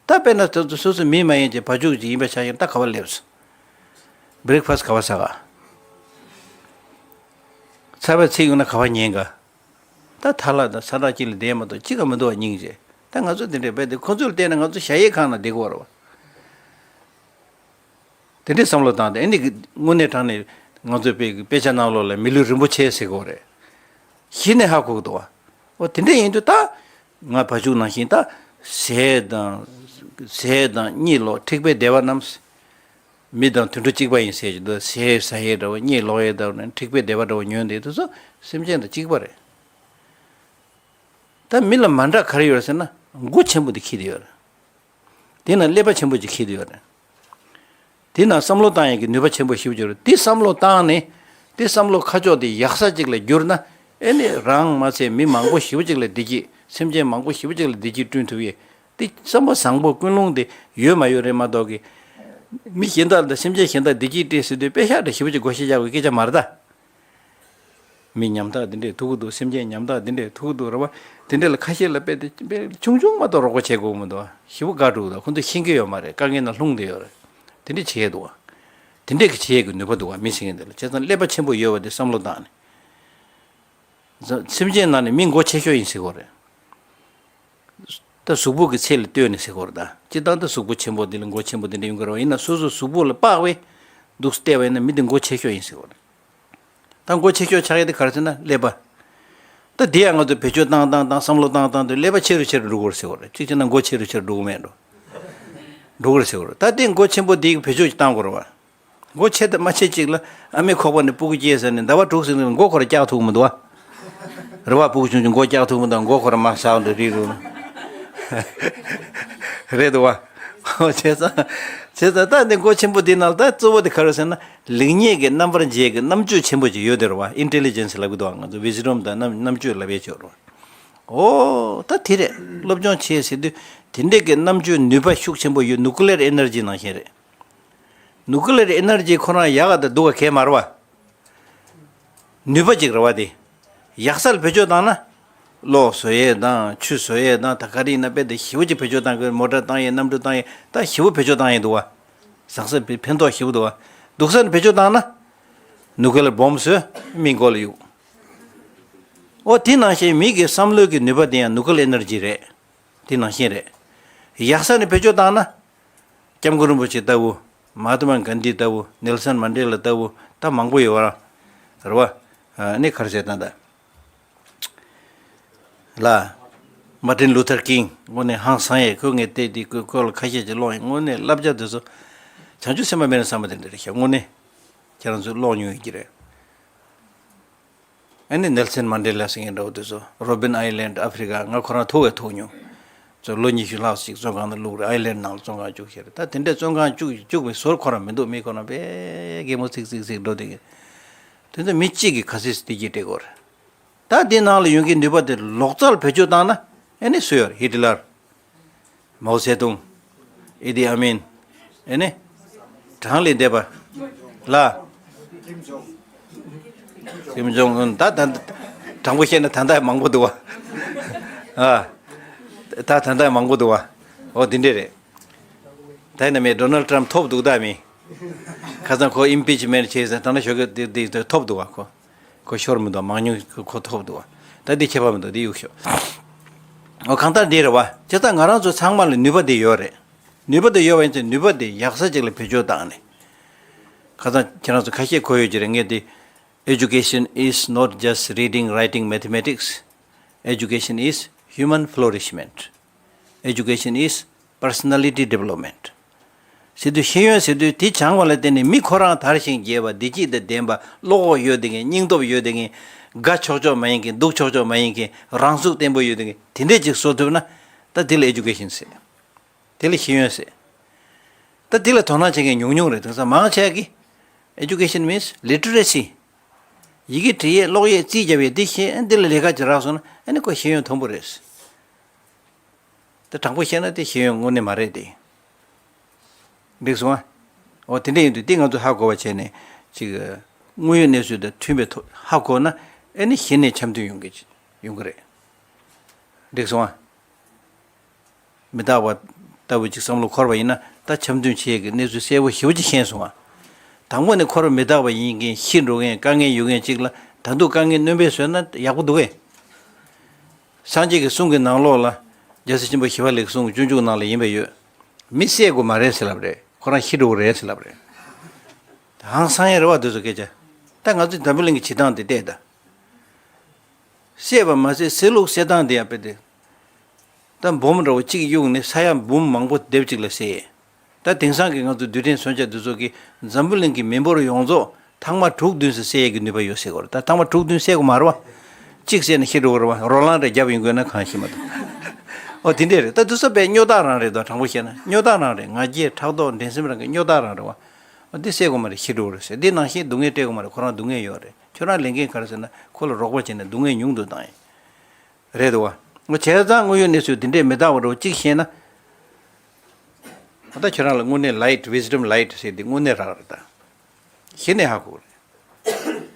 ད་དཔེར་ན་སོ་སོ་སོ་སོ་མི་མ་ཡིན་གྱི་བ་ཕྱུགས་ཅིག་ཡིན་པ་ཆ་བཞག་ན། ད་ག་པར་སླེབས་སོང་། བྷི་རེག་ཕ་སི་ག་པར་ཟ་ག་ཚ་བའི་ཚིག་ཡོང་ན་ག་པར་ཉན་ག་ད་ཐ་ལ་དང་ས་བྲག་དཀྱིལ་ལ་བསྡད་མ་གཏོགས་ཅི་ག་མི་འདུག་བ། སྙིང་རྗེ། ད་ང་ཚོ་འདི་འདྲས་བས་དེ་ཁོ་ཚོ་ལ་བལྟས་ན་ང་ཚོ་གཞལ་ཡས་ཁང་ནང་བསྡད་ཀྱི་ཡོད་རེད་བ། དེ་འདྲས་བསམ་བློ་བཏང་སྟེ། ཨེ་ནི་དངོས་གནས་དྲང་གནས་ང་ཚོའི་དཔེ་དཔེ་ཆ་ནང་ལོགས་ལ་མི་ལུས་རིན་པོ་ཆེ་ཟེར་གྱི་ཡོད་རེད། གཞི་ནས་ཧ་གོ་གི་འདུག་བ། འོ་དེ་འདྲས་ཡིན་དུས་ད་ང་བ་ཕྱུགས་ནང་བཞིན་ད་ཟས་དང་ཟས་དང་གཉིད་ལོག་འཁྲིག་པའི་བདེ་བ་རྣམས། མི་དང་དུད་འགྲོ་གཅིག་པ་ཡིན་ཟེར་གྱི་འདུག་ཟས་ཟ་ཡས་འདྲ་བོ། གཉིད་ལོག་ཡས་འདྲ་བོ་ནས་འཁྲིག་པའི་བདེ་བ་འདྲ་བོ་ཉོན་བསྡད་དུས་ཚོ་སེམས་ཅན་དང་གཅིག་པ་རེད། ད་མི་ལ་མ་འདྲ་ག་རེ་ཡོད་རེད་ཟེར་ན། མགོ་ཆེན་པོ་དེ་འཁྱེར་དེ་ཡོད་རེད། དེ་ན་ཀླད་པ་ཆེན་པོ་ཅིག་འཁྱེར་དེ་ཡོད་རེད། དེ་ན་བསམ་བློ་བཏང་ཡས་ཀྱི་ནུས་པ་ཆེན་པོ་ཞེ་པོ་ཅིག་ཡོད་རེད། དེ་བསམ་བློ་བཏང་ནས་དེ་བསམ་བློ་ཁ་ཕྱོགས་དེ་ཡག་ས་ཅིག་ལ་བསྒྱུར་ན། ཨེ་ནི་རང་མ་ཚད་མི་མང་པོ་ཞེ་པོ་ཅིག་ལ་བདེ་སྐྱིད། སེམས་ཅན་མང་པོ་ཞེ་པོ་ཅིག་ལ་བདེ་སྐྱིད་བསྐྲུན་ཐུབ་ཡས། དེ་བསམ་པ་བཟང་པོ་ཀུན་སློང་དེ་ཡོད་མ་ཡོད་རེད་མ་གཏོགས་ཀྱི། མི་གཞན་དག་དང་སེམས་ཅན་གཞན་དག་བདེ་སྐྱིད་སྤྲད་ཟེར་དུས་དཔེ་ཤག་འདྲ་ཞེ་པོ་ཅིག་བགོ་བཤའ་རྒྱག་དགོས་སྐད་ཆ་མ་རེད་ད། མི་ཉམ་ཐག་འདི་འདྲས་ཐུག་གི་འདུག་སེམས་ཅན་ཉམ་ཐག་འདི་འདྲས་ཐུག་གི་འདུག་རེད་བ། དེ་འདྲས་ལ་ཁ་ཤས་ལ་དཔེ་དེ་དཔེ་ཆུང་ཆུང་མ་གཏོགས་རོགས་པ་བྱེད་དགོས་མི་འདུག་བ། ཞེ་པོ་དགའ་འགྲོ་གི་འདུག་ཁོ་ཚོ་ཤེས་ཀྱི་ཡོད་མ་རེད། དཀའ་ངལ་ནང་ལྷུང་བསྡད་ཡོད་རེད། དེ་འདྲས་བྱེད་འདུག་བ། དེ་འདྲས་ཀྱི་བྱེད་ཡས་ཀྱི་ནུས་པ་འདུག་བ། མི་ཟེར་མཁན་དེ་ལ། བྱས་ཙང་ཀླད་པ་ཆེན་པོ་ཡོད་པ་དེ་བསམ་བློ་བཏང་ནས། སེམས་ཅན་ནང་ནས་མི་མགོ་ཆེ་ཤོས་ཡིན་ཟེར་གོ་རེད། ད་གཟུགས་པོ་གི་ཚད་ལ་ལྟོས་ནས་ཟེར་གོ་རེད། ད་སྤྱིར་བཏང་ད་གཟུགས་པོ་ཆེན་པོ་འདི་ལ་མགོ་ཆེན་པོ་འདི་འདྲ་ཡོང་གི་རེད་བ། ཡིན་ན་སོ་སོ་གཟུགས་པོ་ལ་དཔག་པའི་འདུག་བལྟས་པ་ཡིན་ན་མི་འདི་མགོ་ཆེ་ཤོས་ཡིན་ཟེར་གོ་རེད། ད་མགོ་ཆེ་ཤོས་ཆགས་ཡས་དེ་ག་རེ་ཟེར་ན་ཀླད་པ། ད་འདི་ཡང་ང་ཚོ་བེད་སྤྱོད་བཏང་བཏང་བཏང་བསམ་བློ་བཏང་བཏང་དུས་ཀླད་པ་ཆེ་རུ་ཆེ་རུ་འགྲོ་གི་རེད་ཟེར་གོ་རེད། གཅིག་བྱས་ན་མགོ་ཆེ་རུ་ཆེ་རུ་འགྲོ་གི་མེད་འགྲོ། འགྲོ་གི་རེད་ཟེར་གོ་རེད། ད་དེ་མགོ་ཆེན་པོ་འདི་གི་བེད་སྤྱོད་ཅིག་བཏང་དགོས་རེད་བ། མགོ་ཆེ་དང་མ་ཆེ་གཅིག་ལ། ཨ་མའི་ཁོག་པ་ནས་སྤུ་གུ་སྐྱེས་ཟེར་ནས་ཟླ་བ་དྲུག་ཟིན་ནས་མགོ་ཁོ་ར་བཀྱག་ཐུབ་མི་འདུག་བ། རེད་བ། སྤུ་གུ་ཆུང་ཆུང་མགོ་བཀྱག་ཐུབ་མི་འདུག་མགོ་ཁོ་ར་མ་ཟག་འདྲ་རིག་རུང་། རེད་འདུག་བ། བྱས་ཙང་། བྱས་ཙང་ད་འདི་མགོ་ཆེན་པོ་འདི་ནང་ལ་ད་གཙོ་བོ་དེ་ག་རེ་ཟེར་ན། ལེགས་ཉེས་ཀྱི་རྣམ་པར་འབྱེད་ཀྱི་རྣམ་དཔྱོད་ཆེན་པོ་ཅིག་ཡོད་དེ་རེད་བ། ཨིན་ཊེ་ལི་ཇེན་སི་ལབ་ཀྱི་འདུག་བ། ང་ཚོ་ཝི་སི་ཌམ་དང་རྣམ་རྣམ་དཔྱོད་ལབ་ཡས་ཅིག་ཡོད་རེད་བ། ཨོ། ད་དེ་རེད། སློབ་སྦྱོང་བྱེད་ཟེར་དུས་དེ་འདྲས་ཀྱི་རྣམ་དཔྱོད་ནུས་པ་ཤུགས་ཆེན་པོ་ཡོད། ནུ་ཀི་ལེར་ཨེ་ནར་ཇི་ནང་བཞིན་རེད། ནུ་ཀི་ལེར་ཨེ་ནར་ཇི་ཁོ་རང་ཡག་ག་དང་སྡུག་ག་གས་མ་རེད་བ། ནུས་པ་ཅིག་རེད་བ་དེ། ཡག་ས་ལ་བེད་སྤྱོད་བཏང་ན། གློག་བཟོ་ཡས་དང་ཆུ་བཟོ་ཡས་དང་། ད་ག་རེ་ཡིན་ན་དཔེ་དེ་ཞེ་པོ་ཅིག་བེད་སྤྱོད་བཏང་གི། མོ་ཊ་བཏང་ཡས། གནམ་གྲུ་བཏང་ཡས། ད་ཞེ་པོ་བེད་སྤྱོད་བཏང་ཡས་འདུག་བ། བཟང་ས་ཕན་ཐོགས་ཞེ་པོ་འདུག་བ། སྡུག་ས་ནས་བེད་སྤྱོད་བཏང་ན། ནུ་ཀི་ལེར་བོམ་བཟོས། མི་མགོ་ལ་གཡུག་ཨོ། དེ་ནང་བཞིན་མི་གི་བསམ་བློའི་གི་ནུས་པ་དེ་ཡང་ནུ་ཀི་ལེར་ཨེ་ནར་ཇི་རེད། དེ་ནང་བཞིན་རེད། ཡག་ས་ནས་བེད་སྤྱོད་བཏང་ན། སྐྱབས་མགོན་རིན་པོ་ཆེ་ལྟ་བུ། མ་ཧཱ་ཏ་མ་གྷན་དྷི་ལྟ་བུ། ནེལ་སན་མན་ཌེ་ལ་ལྟ་བུ། ད་མང་པོ་ཡོད་ར། རེད་བ། ཨ་ནི་ག་རེ་ཟེར་ད་ད། ལ། མར་ཏིན་ལུ་ཐར་ཀིང་། དངོས་གནས་ཧང་སང་ཡས། ཁོ་ངས་བལྟས་དེ་ཁོའི་སྐོར་ལ་ཁ་ཤས་ཅིག་ཀློག་ཡིན། དངོས་གནས་བསླབ་བྱ་དེ་ཚོ། བྱང་ཆུབ་སེམས་དཔའ་སྨན་རི་བསམ་པ་དེ་འདྲ་རེད་ཤག་དངོས་གནས། ཁྱེད་རང་ཚོས་ཀློག་མྱོང་ཡོད་ཀྱི་རེད། ཨ་ནི་ནེལ་སན་མན་ཌེ་ལ་ཟེར་མཁན་འདྲ་བོ་དེ་ཚོ། རོ་བིན་ཨའི་ལེན་ཌི། ཨ་ཕི་རི་ཀ། ང་ཁོ་རང་ཐུག་བས་ཐུག་མྱོང་། ཚོ་ལོ་ཉི་ཤུ་ལྷག་ཅིག་བཙོན་ཁང་ནང་བླུགས་རེད། ཨའི་ལེན་ཌི་ནང་ལ་བཙོན་ཁང་བཅུག་བཞག་རེད། ད་དེ་འདྲའི་བཙོན་ཁང་བཅུག་བཅུག་པའི་ཟུར་ཁོ་རང་མི་འདུག་མི་ཁོ་རང་དཔེ་གད་མོ་ཚིག་ཚིག་ཚིག་འགྲོ་བསྡད་ཀྱི། དེ་ཚོ་མི་གཅིག་གིས་ག་ཚོད་བདེ་སྐྱིད་སྤྲད་དགོས་རེད། ད་འདི་ནང་ལ་ཡོང་གི་ནུས་པ་དེ་ལོག་རྩལ་བེད་སྤྱོད་བཏང་ན། ཨེ་ནི་སུ་ཡོད་རེད། ཧི་ཏི་ལར། མའོ་ཙེ་ཏུང་། ཨི་ཏི་ཨ་མིན། ཨེ་ནི། གྲངས་ལས་འདས་པ། ལ། ཀིམ་ཇོང་ཨུན། ད་ད། དྲང་པོ་བཤད་ན་ད་ལྟ་མང་པོ་འདུག་བ། ཨ། ད་ད་ལྟ་མང་པོ་འདུག་བ། ཨོ་འདི་འདྲས་རེད། ད་ཡིན་ན་མི་ཌོ་ནལ་ཊམ་ཐོབ་འདུག་ད་མི། ཁ་སང་ཁོ་ཨིམ་པིཆ་མེན་ཊི་བྱས་ཟེར། ད་ནི་ཞོགས་ཀས་འདི་འདི་ཐོབ་འདུག་བ་ཁོ། ཁོ་ཤོར་མི་འདུག་མང་ཉུང་ཁོ་ཐོབ་འདུག་བ། ད་འདི་ཁྱད་པར་མི་འདུག་འདི་གཡུག་ཤོག་ཨོ་གང་ལྟར་འདི་རེད་བ། བྱས་ཙང་ང་རང་ཚོ་ཚང་མ་ལ་ནུས་པ་འདི་ཡོད་རེད། ནུས་པ་འདི་ཡོད་པ་ཡིན་ཚེ་ནུས་པ་འདི་ཡག་ས་ཅིག་ལ་བེད་སྤྱོད་བཏང་ནས། ཁ་སང་ཁྱེད་རང་ཚོ་ཁ་ཤས་གོ་ཡོད་ཀྱི་རེད། ངས་འདི། Education is not just reading, writing, mathematics. Education is human flourishment. Education is personality development. ཟེར་དུས་ཤེས་ཡོན་ཟེར་དུས་དེ་སྦྱང་བ་ལ་བརྟེན་ནས་མི་ཁོ་རང་དར་ཞིང་རྒྱས་པ། བདེ་སྐྱིད་དང་ལྡན་པ། བློ་ཁོག་ཡོད་བསྡད་མཁན། སྙིང་སྟོབས་ཡོད་བསྡད་མཁན། དགའ་ཆོག་ཆོག་མ་ཡིན་མཁན། སྡུག་ཆོག་ཆོག་མ་ཡིན་མཁན། རང་ཚུགས་བརྟན་པོ་ཡོད་བསྡད་མཁན། དེ་འདྲས་ཅིག་བཟོ་ཐུབ་ན། ད་དེ་ལ་ཨེ་ཌུ་ཀེ་ཤན་ཟེར། དེ་ལ་ཤེས་ཡོན་ཟེར། ད་དེ་ལ་དོ་སྣང་བྱེད་མཁན་ཉུང་ཉུང་རེད། དེང་སང་མང་ཆེ་གིས། Education means literacy. ཡི་གེ་འབྲི་ཡས་ཀློག་ཡས་རྩིས་རྒྱབ་ཡས་འདི་ཤེས། ཨ་འདི་ལ་ལས་ཀ་ཅིག་རག་སོང་ན་ཨ་ནི་ཁོ་ཤེས་ཡོན་མཐོན་པོ་རེད། ད་དྲང་པོ་བཤད་ན་དེ་ཤེས་ཡོན་དངོས་གནས་མ་རེད་དེ། འགྲིག་སོང་ཨ། འོ་དེ་འདྲ་ཡིན་དུས་དེ་ང་ཚོ་ཧ་གོ་བ་བྱས་ནས་ཅིག་དངོས་ཡོད་གནས་ཚུལ་དང་མཐུན་པའི་ཐོག་ཧ་གོ་ན་ཨ་ནི་གཞི་ནས་འཆམ་མཐུན་ཡོང་གི་ཡོང་གི་རེད། འགྲིག་སོང་ཨ། མི་རྟག་པ་ལྟ་བུ་ཅིག་བསམ་བློ་འཁོར་བ་ཡིན་ན་ད་འཆམ་མཐུན་བྱེད་ཀྱི་གནས་ཚུལ་གསལ་པོ་ཞེ་པོ་ཅིག་ཤེས་སོང་ང་། དང་པོ་ནས་འཁོར་བ་མི་རྟག་པ་ཡིན་མཁན། ཤི་འགྲོ་མཁན། དཀའ་ངལ་ཡོད་མཁན་ཅིག་ལ་ད་དུང་དཀའ་ངལ་སྣོན་པ་བཟོས་ན་ཡག་པོ་འདུག་གས། སངས་རྒྱས་ཀྱི་གསུང་གི་ནང་ལོགས་ལ་རྒྱལ་སྲས་ཆེན་པོ་ཞི་བ་ལྷའི་གསུང་སྤྱོད་འཇུག་ནང་ལ་ཡིན་པ་ཡོད། མི་བསད་དགོས་མ་རེད་ཟེར་ལབ་རེད། ཁོ་རང་ཤི་འགྲོ་གི་རེད་ཟེར་ལབ་རེད། ད་ཧང་སང་ཡ་རེད་བ་དེ་ཚོ་སྐད་ཆ། ད་ང་ཚོས་འཛམ་བུ་གླིང་གི་བྱེད་སྟངས་དེ་བལྟས་ད། བསད་པ་མ་ཟད་བསད་ལུགས་བསད་སྟངས་དེ་ཡང་དཔེ་དེ། ད་འབོམ་འདྲ་བོ་གཅིག་གཡུགས་ནས་ས་ཡ་འབུམ་མང་པོ་སྡེབ་གཅིག་ལ་བསད། ད་དེང་སང་གི་ང་ཚོ་རྡུལ་ཕྲན་མཚོན་ཆ་འདི་ཚོ་གིས་འཛམ་བུ་གླིང་གི་མི་འབོར་ཡོངས་རྫོགས་ཐེངས་མ་དྲུག་བདུན་ཙམ་བསད་ཡས་ཀྱི་ནུས་པ་ཡོད་ཟེར་གོ་རེད། ད་ཐེངས་མ་དྲུག་བདུན་བསད་དགོས་མ་རེད་བ། གཅིག་བསད་ན་ཤི་འགྲོ་གི་རེད་བ། རོ་ལངས་རེ་བརྒྱབ་ཡོང་དགོས་ན་གང་ཤི་མ་ཐུབ། ཨོ་དེ་འདྲས་རེད། ད་འདི་ཚོ་དཔེ་སྨྱོ་རྟགས་རང་རེད་དོ། དྲང་པོ་བཤད་ན་སྨྱོ་རྟགས་རང་རེད། ང་རྒྱལ་ཕྲག་དོག་འགྲན་སེམས་རང་གི་སྨྱོ་རྟགས་རང་རེད་བ། ཨོ་འདི་བསད་དགོས་མ་རེད། ཤི་འགྲོ་གི་རེད་ཟེར། འདི་ནང་བཞིན་སྡུག་བསྔལ་སྤྲད་དགོས་མ་རེད། ཁོ་རང་སྡུག་བསྔལ་ཡོད་རེད། ཁྱོད་རང་ལས་འགན་ག་རེ་ཟེར་ན་ཁོ་ལ་རོགས་པ་བྱས་ནས་སྡུག་བསྔལ་ཉུང་དུ་བཏང་ཡིན། རེད་དོ། བྱས་ཙང་དངོས་ཡོད་གནས་ཚུལ་འདི་འདྲས་མི་རྟག་པ་འདྲ་བོ་གཅིག་ཤེས་ན། ད་ཁྱོད་རང་ལ་དངོས་གནས་ལའིཊ། ཝི་སི་ཌམ་ལའིཊ་ཟེར་དེ་དངོས་གནས་རག་རེད་ད། གཞི་ནས་ཧ་གོ་རེད།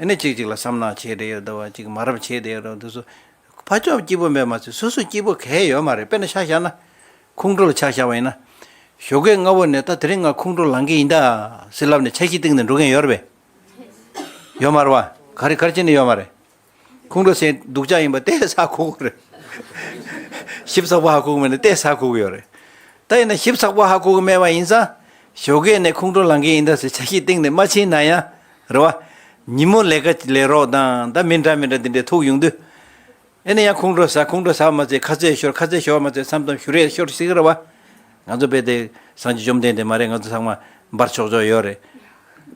ཨ་ནི་གཅིག་གཅིག་ལ་བསམ་ནག་བྱས་བསྡད་ཡོད་འདྲ་བ། གཅིག་མ་རབས་བྱས་བསྡད་ཡོད་འདྲ་བ། འདི་ཚོ་ཕར་ཕྱོགས་སྐྱིད་པོ་མེད་མ་ཚད་སོ་སོ་སྐྱིད་པོ་གང་ཡང་ཡོད་མ་རེད། དཔེར་ན་ཆ་བཞག་ན། ཁོང་ཁྲོ་ལ་ཆ་བཞག་པ་ཡིན་ན། ཞོགས་ཀས་སྔ་པོ་ནས་ད་དེ་རིང་ང་ཁོང་ཁྲོ་ལངས་ཀྱི་ཡིན་ད་ཟེར་ལབ་ནས་འཆར་གཞི་བཏིང་ནས་འགྲོ་མཁན་ཡོད་རེད་པས། ཡོད་མ་རེད་པ། ག་རེ་ག་རེ་བྱས་ནས་ཡོད་མ་རེད། ཁོང་ཁྲོ་ཟེར་སྡུག་ཅག་ཡིན་པ་དེ་ཧ་གོ་གི་རེད། ཞིབ་ཚགས་པོ་ཧ་གོ་གི་མེད་ན་དེ་ཧ་གོ་གི་ཡོད་རེད། ད་ཡིན་ན་ཞིབ་ཚགས་པོ་ཧ་གོ་གི་མེད་པ་ཡིན་ཙང་། ཞོགས་ཀས་ནས་ཁོང་ཁྲོ་ལངས་ཀྱི་ཡིན་ད་ཟེར་འཆར་གཞི་བཏིང་ནས་མ་ཕྱིན་ན་ཡང་། རེད་པ། ཉིན་མོ་ལས་ཀ་ལས་རོགས་དང་ད་མི་འདྲ་མི་འདྲ་དེ་འདྲས་ཐུག་ཡོང་དུས། ཨེ་ནས་ཡང་ཁོང་ཁྲོ་ཟ་ཁོང་ཁྲོ་ཟ་བ་མ་ཚད་ཁ་རྩོད་ཤོར་ཁ་རྩོད་ཤོར་བ་མ་ཚད་མཚམས་མཚམས་བཞུ་རས་ཤོར་སྲིད་ཀྱི་རེད་པ། ང་ཚོ་དཔེ་དེ་སངས་རྒྱས་བཅོམ་ལྡན་འདས་མ་རེད། ང་ཚོ་ཚང་མ་འབར་ཆོག་ཆོག་ཡོད་རེད།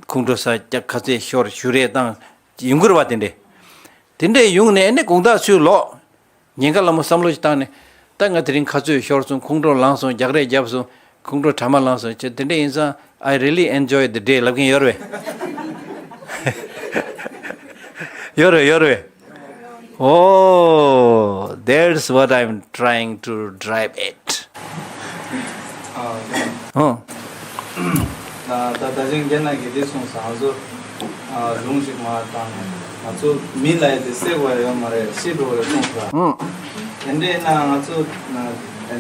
ཁོང་ཁྲོ་ཟ་རྒྱག་ཁ་རྩོད་ཤོར་བཞུ་རས་བཏང་ཡོང་གི་རེད་པ། དེ་འདྲས་དེ་འདྲས་ཡོང་ནས་ཨེ་ནས་དགོང་དག་ཚུར་ལོག་ཉིན་དཀར་ལ་མོ་བསམ་བློ་ཞིག་བཏང་ནས། ད་ང་དེ་རིང་ཁ་རྩོད་ཤོར་སོང་ཁོང་ཁྲོ་ལངས་སོང་རྒྱག་རས་བརྒྱབ་སོང་། ཁོང་ཁྲོ་གྲ་མ་ལངས་སོང་ཅེས་དེ་འདྲ་ཡིན་ཙང་། I really enjoy the day ལབ་མཁན་ཡོད་རེད་པས། ཡོད་རེད་ཡོད་རེད་པས། Oh, that's what I'm trying to drive at. ཨ། ཨོ། ད་ད་ད་ཅིང་རྒན་ལགས་ཀྱིས་འདི་གསུངས་སོང་། ང་ཚོ་ཨ་སྒྲུང་ཞིག་མར་བཏང་ནས་ང་ཚོ་མི་ལ་ཡ་དེ་བསད་དགོས་ཡ་ཡོད་མ་རེད། ཤི་འགྲོ་རེད་གསུངས་སོང་། ཨོ། དེ་འདྲ་ཡིན་ན་ང་ཚོ་ཨ་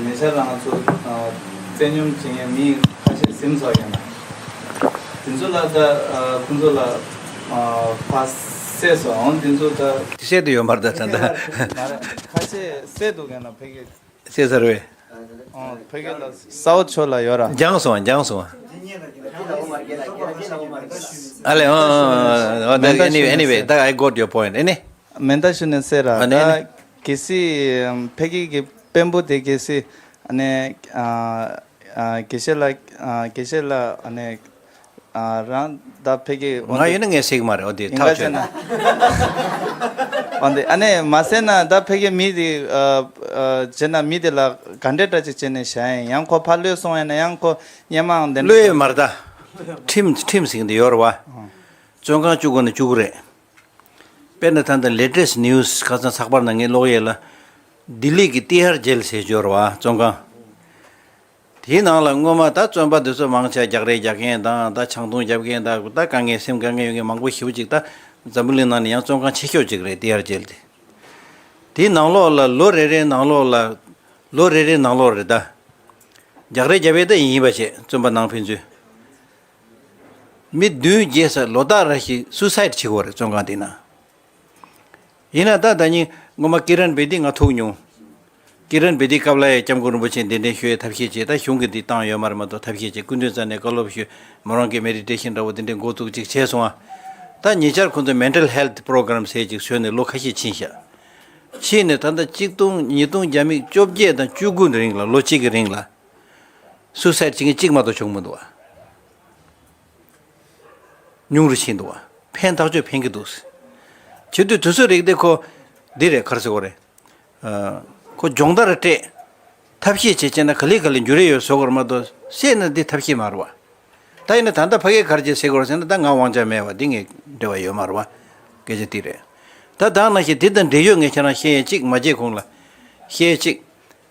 ཉེ་ཆར་ལ་ང་ཚོ་ཨ་བཙན་གཡེམ་བྱེད་མཁན་མི་ཁ་ཤས་ཟིན་ཚར་ཡོད་ན། དེ་ཚོ་ལ་ད་ཨ་ཁོང་ཚོ་ལ་ཨ་ཕར་བསད་སོང་། འོང་དེ་ཚོ་ད་བསད་དུ་ཡོད་མ་རེད། ད་ད་ད་ཁ་ཤས་བསད་འདུག་ཡང་ན་ཕ་གི་བསད་ཚར་བས། ཨོ་ཕ་གི་ལ་ས་འོག་ཕྱོགས་ལ་ཡོད་ར། འགྱངས་སོང་འགྱངས་སོང་། ཨ་ལེ་ཨོ་ཨོ་ཨོ་ཨོ། Anyway, anyway, that I got your point. ཨེ་ནི། མེ་མདའ་གཞུ་ནས་བསད་ར། ཨ་ནི་ཨ་ནི། ད་གལ་སྲིད་ཕ་གི་གི་དཔོན་པོ་དེ་གལ་སྲིད་ཨ་ནི་ཨ་ཨ་དགེ་བཤེས་ལགས་ཨ་དགེ་བཤེས་ལགས་ཨ་ནི་ཨ་རང་ད་ཕ་གི་ང་ཡིན་ན་ངས་ཟེར་གི་མ་རེད། འོ་དེ་ཐག་ཆོད་ན། འོ་དེ་ཨ་ནི་མ་ཟེར་ན་ད་ཕ་གི་མི་དེ་ཨ་ཨ་བྱས་ན་མི་དེ་ལ་ག་འདྲ་འདྲ་ཅིག་བྱས་ནས་བཞག་ཡིན། ཡང་ཁོ་ཕར་གློད་སོང་ཡིན་ན་ཡང་ཁོ་སྔོན་མའང་དེ་འདྲ་གློད་ཡོད་མ་རེད་ད། ཁྲིམས་ཁྲིམས་ཟེར་གི་འདི་ཡོད་རེད་པ། བཙོན་ཁང་བཅུག་དགོས་ན་བཅུག་གི་རེད། དཔེར་ན་ད་ལྟ་latest news ཁ་སང་ཚགས་པར་ནང་ངས་ཀློག་ཡས་ལ། ལྡི་ལི་གི་ཏི་ཧར་ཇེལ་ཟེར་ཡོད་རེད་པ་བཙོན་ཁང་། དེའི་ནང་ལ་སྔོན་མ་ད་བཙོན་པ་འདི་ཚོ་མང་ཆེ་རྒྱག་རེས་རྒྱག་མཁན་དང་ད་ཆང་འཐུང་རྒྱབ་མཁན་དང་ད་དཀའ་ངལ་སེམས་དཀའ་ངལ་ཡོད་མཁན་མང་པོ་ཞེ་པོ་ཅིག་ད་འཛམ་བུ་གླིང་ནང་ནས་ཡང་བཙོན་ཁང་ཆེ་ཤོས་ཅིག་རེད་ཏི་ཧར་ཇེལ་དེ། དེའི་ནང་ལོགས་ལ་ལོ་རེ་རེའི་ནང་ལོགས་ལ་ལོ་རེ་རེའི་ནང་ལོགས་རེད་ད། རྒྱག་རེས་རྒྱབ་ཡས་ད་ཡིན་ཡིན་པ་བྱས་བཙོན་པ་ནང་ཕན་ཚུན། མི་བདུན་བརྒྱད་ཙམ་ལོ་ལྟར་རེ་བཞིན་སུའི་སའིཌ་བྱེད་ཀྱི་ཡོད་རེད་བཙོན་ཁང་དེ་ན། ཡིན་ན་ད་ད་ནི་སྔོན་མ་ཀི་རན་བེ་དི་ང་ཐུག་མྱོང་། ཀི་རན་བེ་དི་སྐབས་ལ་ཡ་སྐྱབས་མགོན་རིན་པོ་ཆེ་གདན་འདྲེན་ཞུ་ཡའི་ཐབས་ཤེས་བྱས། ད་གཞུང་གིས་འདི་བཏང་ཡོད་མ་རེད་མ་གཏོགས་ཐབས་ཤེས་བྱས་སྐུ་མདུན་རྩ་ནས་བཀའ་སློབ་ཞུས། མོ་རང་གི་མེ་ཌི་ཊེ་ཤན་འདྲ་བོ་འདི་འདྲའི་འགོ་བཙུགས་ཅིག་བྱས་སོང་ཨ། ད་ཉེ་ཆར་ཁོ་ཚོས་mental health program ཟེར་ཅིག་བཟོས་ནས་ལོ་ཁ་ཤས་ཕྱིན་ཤག་ཕྱིན་ནས་ད་ལྟ་གཅིག་སྟོང་ཉིས་སྟོང་བརྒྱ་མེད་བཅོ་བརྒྱད་དང་བཅུ་དགུ་རིང་ལ་ལོ་གཅིག་གི་རིང་ལ། སུའི་སའིཌ་བྱེད་མཁན་གཅིག་མ་གཏོགས་བྱུང་མི་འདུག་བ། ཉུང་རུ་ཕྱིན་འདུག་བ། ཕན་ཐག་ཆོད་ཕན་གྱི་འདུག་བྱེད་དུས་དུས་ཚོད་རིགས་དེ་ཁོ། འདི་རེད་ག་རེ་ཟེར་དགོས་རེད། ཨ། ཁོ་སྦྱོང་བརྡར་སྤྲད། ཐབས་ཤེས་བྱེད་བྱས་ན་ག་ལེ་ག་ལེ་འགྱུར་ཡས་ཡོད་བཟོ་དགོས་རེད་མ་གཏོགས་བཤད་ན་འདི་ཐབས་ཤེས་མ་རེད་བ། ད་ཡིན་ན་ད་ལྟ་ཕ་གིས་ག་རེ་བྱས་ཟེར་དགོས་རེད་ཟེར་ན་ད་ང་དབང་ཆ་མེད་བ་འདི་ངས་འབྲེལ་བ་ཡོད་མ་རེད་བ། སྐད་ཆ་འདི་རེད། ད་ད་ནང་བཞིན་འདི་དང་འབྲེལ་ཡོད་ངས་ཁྱེད་རང་བཤད་ཡས་གཅིག་མ་བརྗེད་གོང་ལ། བཤད་ཡས་གཅིག་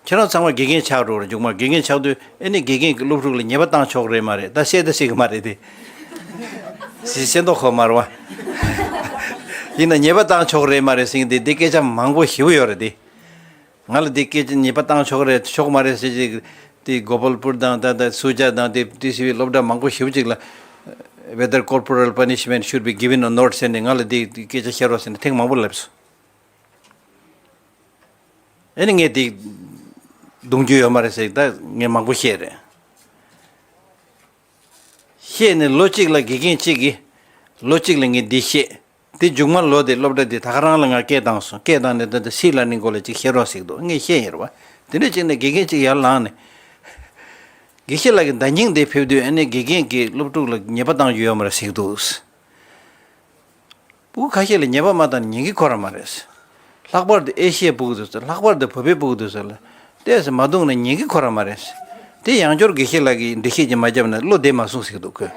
ཁྱེད་རང་ཚང་མ་དགེ་རྒན་ཆགས་འགྲོ་རེད་མཇུག་མ་དགེ་རྒན་ཆགས་དུས་ཨེ་ནི་དགེ་རྒན་གྱི་སློབ་ཕྲུག་ལ་ཉེས་པ་བཏང་ཆོག་རེད་མ་རེད་ད་བཤད་ད་བཤད་གི་མ་རེད་དེ། ཤེས་མདོག་ཁོ་མ་རེད་བ། ཡིན་ན་ཉེས་པ་བཏང་ཆོག་རེད་མ་རེད་ཟེར་གི་འདི་འདི་སྐད་ཆ་མང་པོ་ཞེ་པོ་ཡོད་རེད་དེ། ང་ལ་འདི་སྐད་ཆ་ཉེས་པ་བཏང་ཆོག་རེད་ཆོག་མ་རེད་ཟེར་ཅིག་དེ་གོ་པལ་པུར་དང་ད་ད་སུ་ཇཱ་དང་དེ་དེ་སི་བི་སློབ་གྲྭ་མང་པོ་ཞེ་པོ་ཅིག་ལ། Whether corporal punishment should be given or not ཟེར་ནས་ང་ལ་འདི་སྐད་ཆ་བཤད་རོགས་ཟེར་ནས་ཐེངས་མང་པོ་ལབ་སོང་། ཨེ་ནི་ངས་དེ་གདུང་རྒྱུ་ཡོད་མ་རེད་ཟེར་ད་ངས་མང་པོ་བཤད་རེད། བཤད་ནས་ལོ་གཅིག་ལ་དགེ་རྒན་གཅིག་གིས་ལོ་གཅིག་ལ་ངས་འདི་བཤད། དེ་མཇུག་མ་ལོ་དེ་སློབ་གྲྭ་དེ་ད་ག་རང་ལ་ང་སྐད་བཏང་སོང་། སྐད་བཏང་ནས་ད་ལྟ་སི་ལར་ནིང་སྐོར་ལ་ཅིག་བཤད་རོགས་ཟེར་གི་འདུག་ངས་བཤད་ཡིན་རེད་བ། དེ་འདྲ་བྱས་ནས་དགེ་རྒན་གཅིག་ཡར་ལངས་ནས། དགེ་བཤེས་ལགས་ཀྱི་ཟླ་སྙིང་དེ་ཕེབས་དུས་ཨེ་ནི་དགེ་རྒན་གྱིས་སློབ་ཕྲུག་ལ་ཉེས་པ་བཏང་རྒྱུ་ཡོད་མ་རེད་ཟེར་གི་འདུག་སྤུ་གུ་ཁ་ཤས་ལ་ཉེས་པ་མ་བཏང་ན་ཉན་གི་ཁོ་རང་མ་རེད། ལྷག་པར་དུ་ཨེ་ཤི་ཡའི་སྤུ་གུ་དེ་ཚོ་ལྷག་པར་དུ་བོད་པའི་སྤུ་གུ་དེ་ཚོ་ལ་ཏོག་ཙམ་མ་བརྡུངས་ན་ཉན་གི་ཁོ་རང་མ་རེད། དེ་ཡང་བསྐྱར་དགེ་བཤེས་ལགས་ཀྱིས་འགྲེལ་བཤད་ཅིག་མ་བརྒྱབ་ན་བློ་བདེ་མ་སོང་ཟེར་གི་འདུག་ཁོས།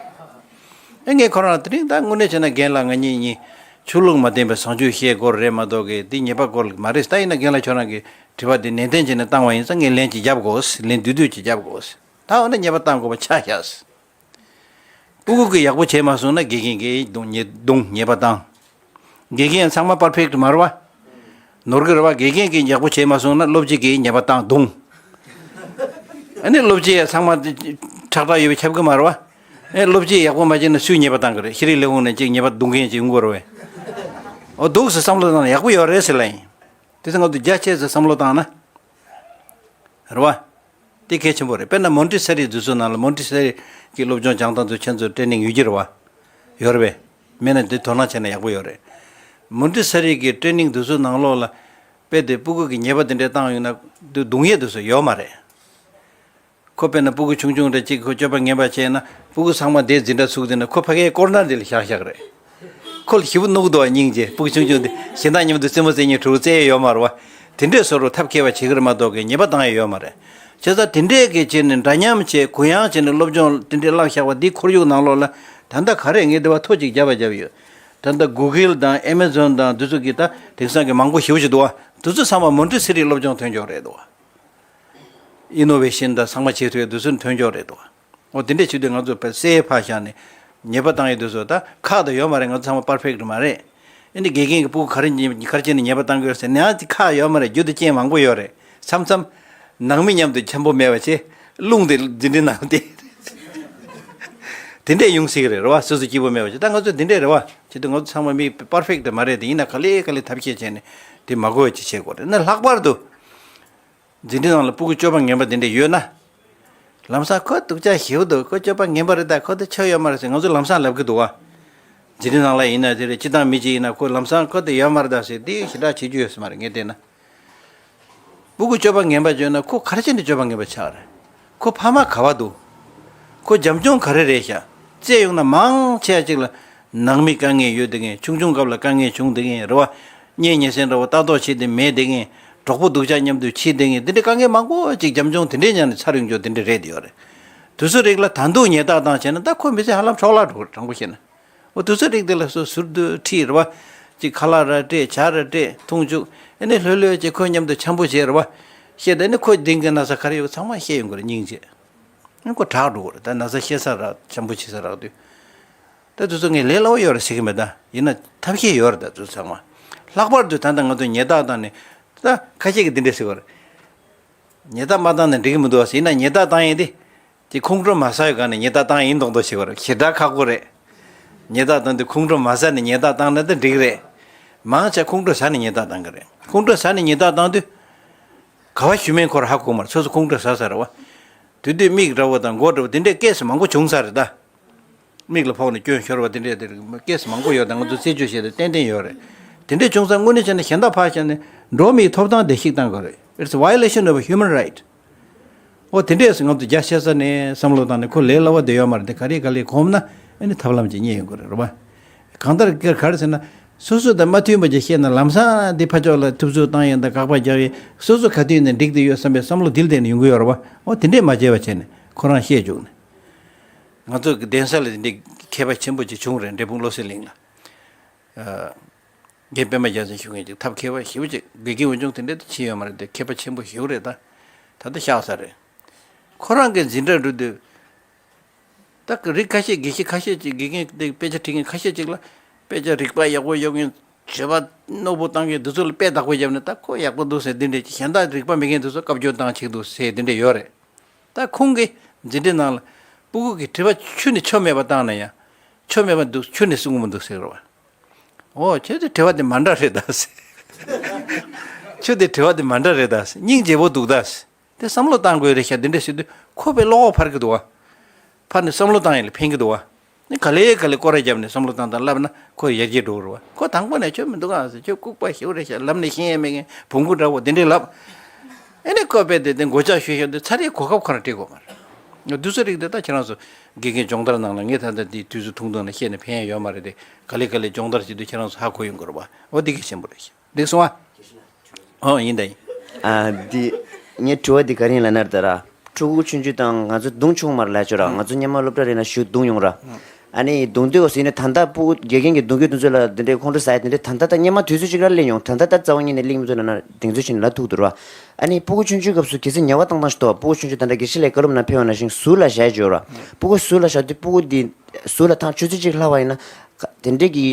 ཨེ་ངས་ཁོ་རང་ལ་དེ་རིང་ད་དངོས་གནས་བྱས་ན་རྒན་ལགས་ང་གཉིས་གཉིས་ཆོས་ལུགས་མ་བསྟེན་པའི་བཟང་སྤྱོད་བཤད་སྐོར་རེད་མ་གཏོགས་གི་དེ་ཉེས་པ་སྐོར་མ་རེད། ད་ཡིན་ན་རྒན་ལགས་ཁྱོད་རང་གི་དྲི་བ་དེ་ནན་ཏན་བྱས་ནས་བཏང་བ་ཡིན་ཙང་ངས་ལན་ཅིག་རྒྱབ་དགོས། ལན་བསྡུས་བསྡུས་ཅིག་རྒྱབ་དགོས། ད་འོ་ན་ཉེས་པ་བཏང་དགོས་པ་ཆགས་ཤག་སྤུ་གུ་གིས་ཡག་པོ་བྱས་མ་སོང་ན་དགེ་རྒན་གྱིས་རྡུང་ཉེས་རྡུང་ཉེས་པ་བཏང་། དགེ་རྒན་ཚང་མ་པར་ཕེག་ཊི་མ་རེད་བ། ནོར་གི་རེད་བ། དགེ་རྒན་གྱིས་ཡག་པོ་བྱས་མ་སོང་ན་སློབ་སྤྱི་གིས་ཉེས་པ་བཏང་རྡུང་། ཨ་ནི་སློབ་སྤྱི་ཡ་ཚང་མ་ཁྲག་ཁྲག་ཡོད་པའི་ཁྱབ་གི་མ་རེད་བ། ཨེ་སློབ་སྤྱི་ཡག་པོ་མ་བྱས་ན་སུས་ཉེས་པ་བཏང་གི་རེད། ཤེས་རིག་ལས་ཁུངས་ནས་ཅིག་ཉེས་པ་རྡུང་མཁན་ཅིག་ཡོང་གི་རེད་བས། འོ་འདུག་སེ་བསམ་བློ་བཏང་ན་ཡག་པོ་ཡོད་རེད་ཟེར་ལ་ཡིན། དེ་ཚོ་ང་ཚོ་རྒྱ་ཆེ་ཙམ་བསམ་བློ་བཏང་ན། རེད་བ། དེ་གལ་ཆེན་པོ་རེད། དཔེར་ན་མོན་ཊི་སེ་རི་དུས་ཚོད་ནང་ལ་མོན་ཊི་སེ་རི་གི་སློབ་སྦྱོང་སྦྱང་སྟངས་ཚོ་ཁྱེད་ཚོ་ཊེ་ནིང་ཡོད་ཀྱི་རེད་བ། ཡོད་རེད་བས། མེད་ན་དེ་དོ་སྣང་བྱས་ན་ཡག་པོ་ཡོད་རེད། མོན་ཊི་སེ་རི་གི་ཊེ་ནིང་དུས་ཚོད་ནང་ལོགས་ལ་དཔེ་དེ་སྤུ་གུ་གི་ཉེས་པ་དེ་འདྲས་བཏང་ཡོང་ན་དེ་རྡུང་ཡས་དུས་ཚོད་ཡོད་མ་རེད། ཁོ་དཔེར་ན་སྤུ་གུ་ཆུང་ཆུང་འདྲ་གཅིག་ཁོ་སྤྱོད་པ་ངན་པ་བྱས་ན་སྤུ་གུ་ཚང་མ་དེ་འཛིན་གྲྭ་ཚུགས་དེ་ན་ཁོ་ཕ་གིའི་ཀོར་ནར་འདི་ལ་བཞག་བཞག་རེད། ཁོ་ལ་ཞེ་པོ་གནོད་ཀྱི་འདུག་བ། སྙིང་རྗེ། སྤུ་གུ་ཆུང་ཆུང་དེ་གཞན་དག་མཉམ་དུ་རྩེད་མོ་རྩེ་མཁན་ཕྲུ་གུ་རྩེ་ཡས་ཡོད་མ་རེད་བ། དེ་འདྲས་བཟོ་རུ་ཐབས་མཁས་པ་བྱེད་ཀྱི་རེད་མ་གཏོགས་ཀྱི་ཉེས་པ་བཏང་ཡས་ཡོད་མ་རེད། བྱས་ཙང་དེ་འདྲས་ཀྱི་བྱས་ནས་འདྲ་མཉམ་བྱས་གུ་ཡངས་བྱས་ནས་སློབ་སྦྱོང་དེ་འདྲས་བསླབ་བཞག་པ་འདི་ཁོར་ཡུག་ནང་ལོགས་ལ་ད་ལྟ་ག་རེ་ངས་འདི་བ་ཐོ་གཅིག་བརྒྱབ་པ་བརྒྱབ་ཡོད། ད་ལྟ་གུ་གིལ་དང་ཨེ་མེ་ཛོན་དང་དེ་ཚོ་གི་ད་དེང་སང་གི་མང་པོ་ཞེ་པོ་ཅིག་འདུག་བ། དེ་ཚོ་ཚང་མ་མོན་ཊི་སེ་རི་སློབ་སྦྱོང་ཐོན་ཆོག་རེད་འདུག་བ། ཨི་ནོ་ཝེ་ཤན་དང་ཚང་མ་བྱེད་ཐུབ་ཡ་དུས་ཚོད་ཐོན་ཆོག་རེད་དོ། འོ་དེ་འདྲས་བྱེད་དུས་ང་ཚོ་བས་སའི་ཕར་བཞག་ནས་ཉེས་པ་བཏང་ཡ་དུས་ཚོད་ད་ཁག་ད་ཡོད་མ་རེད། ང་ཚོ་ཚང་མ་པར་ཕེག་ཊི་མ་རེད། ཨ་ནི་དགེ་རྒན་གྱི་སྤུ་གུ་ག་རེ་ཉེས་ག་རེ་བྱས་ནས་ཉེས་པ་བཏང་གི་ཡོད་ཟེར་ནས་ཨ་ཙི་ཁག་ཡོད་མ་རེད། རྒྱུ་དེ་རྐྱེན་མང་པོ་ཡོད་རེད། མཚམས་མཚམས་ནང་མི་མཉམ་དུ་འཆམ་པོ་མེད་པ་བྱས་རླུང་དེ་འཛིན་གྲྭའི་ནང་དེ་དེ་འདྲས་ཡོང་སྲིད་གི་རེད་རེད་བ། སོ་སོ་སྐྱིད་པོ་མེད་པ་བྱས། ད་ང་ཚོ་དེ་འདྲས་རེད་བ། བྱེད་དུས་ང་ཚོ་ཚང་མ་མི་པར་ཕེག་ཊི་མ་རེད་དེ། ཡིན་ན་ག་ལེ་ག་ལེ་ཐབས་ཤེས་བྱས་ནས་དེ་མ་དགོས་པ་ཅིག་བྱེད་དགོས་རེད། ན་ལྷག་པར་དུ། འཛིན་གྲྭ་ནང་ལ་སྤུ་གུ་སྤྱོད་པ་ངན་པ་དེ་འདྲ་ཡོད་ན། ལམ་སང་ཁོ་སྡུག་ཅག་ཞེ་པོ་འདུག་ཁོ་སྤྱོད་པ་ངན་པ་རེད་ད། ཁོ་དེ་ཆོ་ཡོད་མ་རེད་ཟེར་ང་ཚོ་ལམ་སང་ལབ་གི་འདུག་བ། འཛིན་གྲྭ་ནང་ལ་ཡིན་ན་དེ་རེད། སྤྱི་བཏང་མི་གཅིག་ཡིན་ན་ཁོ་ལམ་སང་ཁོ་དེ་ཡོད་མ་རེད་ད་ཟེར་དེ་ཞེ་དྲག་བྱེད་རྒྱུ་ཡོད་ས་མ་རེད་ངས་བལྟས་ན། སྤུ་གུ་སྤྱོད་པ་ངན་པ་བྱོས་ན་ཁོ་ག་རེ་བྱས་ནས་སྤྱོད་པ་ངན་པ་ཆགས་རེད། ཁོ་ཕ་མ་ག་བ་འདུག་ཁོ་རྒྱབ་ལྗོངས་ག་རེ་རེད་ཤག་བཙལ་ཡོང་ན་མང་ཆེ་བ་ཅིག་ལ་ནང་མི་དཀའ་ངལ་ཡོད་བསྡད་མཁན། ཆུང་ཆུང་སྐབས་ལ་དཀའ་ངལ་བྱུང་བསྡད་མཁན་རེད་བ། གཉེན་ཉེ་ཚན་འདྲ་བོ་ལྟ་རྟོག་བྱེད་བསྡད་མེད་བསྡད་མཁན། གྲོགས་པོ་སྡུག་ཅག་མཉམ་དུ་ཕྱིན་བསྡད་མཁན། འདི་འདྲའི་དཀའ་ངལ་མང་པོ་ཅིག་རྒྱབ་ལྗོངས་དེ་འདྲའི་ཉར་ནས་ཚར་ཡོང་རྒྱུ་དེ་འདྲ་རེད་ཡོད་རེད། དུས་ཚོད་རིགས་ལ་ད་དུང་ཉེས་རྡུང་བཏང་བྱས་ན་ད་ཁོ་མི་ཚེ་ཧ་ལམ་འཕྲོ་བརླག་འགྲོ་གི་རེད། དྲང་པོ་བཤད་ན། འོ་དུས་ཚོད་རིགས་དེ་ལ་སོ་ཟུར་དུ་ཁྲིད་རེད་བ། ཅིག་ཁ་ལག་ར་སྤྲད། ཇ་ར་སྤྲད། འཐུང་བཅུག་ཨ་ནི་ལྷོད་ལྷོད་བྱས་ཁོ་མཉམ་དུ་འཆམ་པོ་བྱས་རེད་བ། བཤད་ད་ནི་ཁོ་གདིང་གི་ན་ཚ་ག་རེ་ཡོད་ཚང་མ་བཤད་ཡོང་གི་རེད། སྙིང་རྗེ། ཨ་ཁོ་དྲག་འགྲོ་གི་རེད། ད་ན་ཚ་བཤད་ས་རག་འཆམ་པོ་བྱེད་ས་རག་དུས། ད་དུས་ཚོད་ངས་ལས་སླ་བོ་ཡོད་རེད་ཟེར་གི་མེད། ད་ཡིན་ན་ཐབས་ཤེས་ཡོད་རེད། ད་དུས་ཚོད་ཚང་མ། ལྷག་པར་དུ་ད་ལྟ་ང་ཚོ་ཉེས་རྡུང་བཏང་ནས་ད་ཁ་ཤས་ཀྱིས་འདི་འདྲས་ཟེར་གི་རེད། ཉེས་རྡུང་མ་བཏང་ན་འགྲིག་གི་མི་འདུག་ཟེར། ཡིན་ན་ཉེས་རྡུང་བཏང་ཡས་དེ། དེ་ཁོང་ཁྲོ་མ་ཟ་བའི་སྒང་ནས་ཉེས་རྡུང་བཏང་ཡིན་མདོག་མདོག་བྱེད་དགོས་རེད། ཞེ་དྲག་ཁག་པོ་རེད། ཉེས་རྡུང་བཏང་དུས་ཁོང་ཁྲོ་མ་ཟ་ནས་ཉེས་རྡུང་བཏང་ན་ད་འགྲིག་རེད། མང་ཆེ་ཁོང་ཁྲོ་ཟ་ནས་ཉེས་རྡུང་བཏང་གི་རེད། ཁོང་ཁྲོ་ཟ་ནས་ཉེས་རྡུང་བཏང་དུས། ག་བ་ཞུ་མིན་ཁོ་རང་ཧ་གོ་མ་རེད། སོ་སོ་ཁོང་ཁྲོ་ཟ་ས་རེད་བ། དེ་དུས་མིག་འདྲ་བོ་དང་མགོ་འདྲ་བོ་དེ་འདྲའི་སྐད་ཆ་མང་པོ་བྱུང་ས་རེད་ད། མིག་ལ་ཕོག་ནས་སྐྱོན་ཤོར་བ་དེ་འདྲའི་དེ་སྐད་ཆ་མང་པོ་ཡོད་ད། ང་ཚོ་རྩད་གཅོད་བྱས་ཏེ་ཏན་ཏན་ཡོད་རེད། དེ་འདྲའི་བྱུང་ཙང་དངོས་གནས་བྱས་ན་གཞན་དག་ཕར་བཞག་ནས་འགྲོ་བ་མིའི་ཐོབ་ཐང་བརྡལ་བཤིག་བཏང་དགོས་རེད། It's a violation of a human right. འོ་དེ་འདྲས་སུ་ང་ཚོ་རྒྱ་ཆེ་ས་ནས་བསམ་བློ་བཏང་ནས་ཁོ་ལས་སླ་བ་དེ་ཡོད་མ་རེད། དེ་ག་རེ་ག་ལེ་གོམས་ན་ཨ་ནི་ཐབས་ལམ་ཅིག་རྙེད་ཡོང་གི་རེད་རེད་བ། གང་ལྟར་ག་རེ་ཟེར་ན། སོ་སོ་དང་མ་མཐུན་པ་ཅིག་བཤད་ན་ལམ་སང་དེ་ཕར་ཕྱོགས་ལ་ཐུབ་ཚོད་བཏང་ཡས་དང་དགག་པ་རྒྱག་ཡས། སོ་སོ་ག་དུས་ནས་འགྲིག་བསྡད་ཡོད་བསམ་པའི་བསམ་བློ་དེ་ལ་བརྟེན་ནས་ཡོང་གི་ཡོད་རེད་བ། འོ་དེ་འདྲས་མ་བྱས་པ་བྱས་ནས་ཁོ་རང་བཤད་བཅུག་ནས། ང་ཚོ་གི་གདན་ས་ལ་དེ་འདྲའི་མཁས་པ་ཆེན་པོ་ཅིག་བྱུང་རེད། འབྲས་སྤུངས་བློ་གསལ་གླིང་ལ། རྒན་པད་མ་རྒྱལ་མཚན་ཞུ་མཁན་ཅིག་ཐབས་མཁས་པ་ཞེ་པོ་ཅིག་དགེ་རྒན་འོས་སྦྱོང་དེ་འདྲ་དུ་ཕྱིན་ཡོད་མ་རེད་དེ། མཁས་པ་ཆེན་པོ་ཞེ་པོ་རེད་ད། ད་ལྟ་གཤེགས་ས་རེད། ཁོ་རང་གི་འཛིན་གྲྭ་འགྲོ་དུས། ད་གི་རིགས་ཁ་ཤས་དགེ་བཤེས་ཁ་ཤས་ཅིག་དགེ་རྒན་དེ་དཔེ་ཆ་ཁྲིད་མཁན་ཁ་ཤས་ཅིག་ལ་དཔེ་ཆ་རིག་པ་ཡག་པོ་ཡོད་མཁན། བྱས་པ་རྣོ་པོ་བཏང་མཁན་འདི་ཚོ་ལ་དཔེ་བདག་པོ་བརྒྱབ་ནས་ད་ཁོ་ཡག་པོ་འདུག་ཟེར་འདི་འདྲས་ཅིག་གཞན་དག་རིག་པ་མེད་མཁན་འདི་ཚོ་བཀའ་བཀྱོན་བཏང་ཆེག་འདུག་ཟེར་འདི་འདྲས་ཡོད་རེད། ད་ཁོང་གིས་འཛིན་གྲྭའི་ནང་ལ་སྤུ་གུ་གི་དྲི་བ་ཆུ་ནས་ཆོ་མེད་པ་བཏང་ན་ཡང་། ཆོ་མེད་པ་འདུག་ཆུ་ནས་སྲུང་གི་མི་འདུག་ཟེར་བ། འོ་ཁྱོད་དེ་དྲི་བ་དེ་མ་འདྲ་རེད་ད་ཟེར། ཁྱོད་དེ་དྲི་བ་དེ་མ་འདྲ་རེད་ད་ཟེར། སྙིང་རྗེ་པོ་འདུག་ད་ཟེར། དེ་བསམ་བློ་བཏང་དགོས་རེད་ཤག་འདི་འདྲ་ཟེར་དུས་ཁོ་པའི་བློ་ཁོག་འཕར་གི་འདུག་བ། ཕར་ནས་བསམ་བློ་བཏང་ཡིན་ལ་ཕན་གི་འདུག་བ། ནི་ག་ལེ་ག་ལེ་སྐོར་ར་བརྒྱབ་ནས་བསམ་བློ་བཏང་དང་བསླབ་ན་ཁོ་ཡར་རྒྱས་འགྲོ་གི་རེད་བ། ཁོ་དང་པོ་ནས་ཁྱོད་མི་འདུག་ཨ་ཟེར། ཁྱོད་ལྐུགས་པ་ཞེ་པོ་རེད་ཤག་ལབ་ནས་ཤེས་ཡ་མེད་མཁན་བོང་གུ་འདྲ་བོ་དེ་འདྲས་ལབ། ཨེ་ནས་ཁོ་པས་དེ་དེ་མགོ་ལྕག་གཞུས་བཞག་དུས་ཚར་རེའི་གོ་སྐབས་ཁོ་རང་སྤྲད་དགོས་མ་རེད། དུས་ཚོད་རིགས་དེ་ད་ཁྱེད་རང་ཚོ་དགེ་རྒན་སྦྱོང་བརྡར་ནང་ལ་ངས་ད་ལྟ་དེའི་དུས་ཚོད་ཐུང་ཐུང་ལ་བཤད་ནས་ཕན་ཡ་ཡོད་མ་རེད་དེ། ག་ལེ་ག་ལེ་སྦྱོང་བརྡར་བྱེད་དུས་ཁྱེད་རང་ཚོ་ཧ་གོ་ཡོང་གི་རེད་བ། འོ་དེ་གལ་ཆེན་པོ་རེད་ཤག་འགྲིག་སོང་ཨ། ཨོ་ཡིན་ད་ཡིན། ཨ་འདི། ངའི་དྲི་བ་འདི་ག་རེ་ཡིན་ལབ་ན་ད་ར། ཕྲུ་གུ་ཆུང་ཆུང་དང་ང་ཚོ་རྡུང་ཆུང་མར་ལབ་ཆོག་ར། ང་ཚོ་སྔོན་མ་སློབ་གྲྭ་རེད་ན་ཞུ་རྡུང་ཡོང་ར། ཨ་ནི་རྡུང་དུས་འོ་ཟིན་ནས་ད་ལྟ་ཕྲུ་གུ་དགེ་རྒན་གྱི་རྡུང་རྒྱུ་དེ་ཚོ་ལ་འདི་འདྲའི་ཁོང་ཁྲོ་ཟ་ཡ་དེ་འདྲའི་ད་ལྟ་ད་སྔོན་མ་དུས་ཚོད་ཅིག་ར་སླེབས་མྱོང་། ད་ལྟ་ད་རྩ་བ་ཉིད་ནས་སླེབས་མི་ཚོ་ལབ་ན་གདེང་ཚོད་ཆེ་ནས་ལབ་ཐུབ་འདུག་ར། ཨ་ནི་ཕྲུ་གུ་ཆུང་ཆུང་སྐབས་སུ་གལ་སྲིད་ཉེས་པ་བཏང་སྟངས་ཤིག་ཐོག་ཕྲུ་གུ་ཆུང་ཆུང་ད་ལྟ་དགེ་བཤེས་ལགས་བཀའ་སློབ་ནང་ཕེབས་པ་ནང་བཞིན་ཟུར་ལ་བཞག་ཆོག་ར། ཕྲུ་གུ་ཟུར་ལ་བཞག་དུས་ཕྲུ་གུ་འདི་ཟུར་ལ་ཐང་ཆུ་ཚོད་ཅིག་ལྷག་པ་ཡིན་ན། དེ་འདྲའི་གི་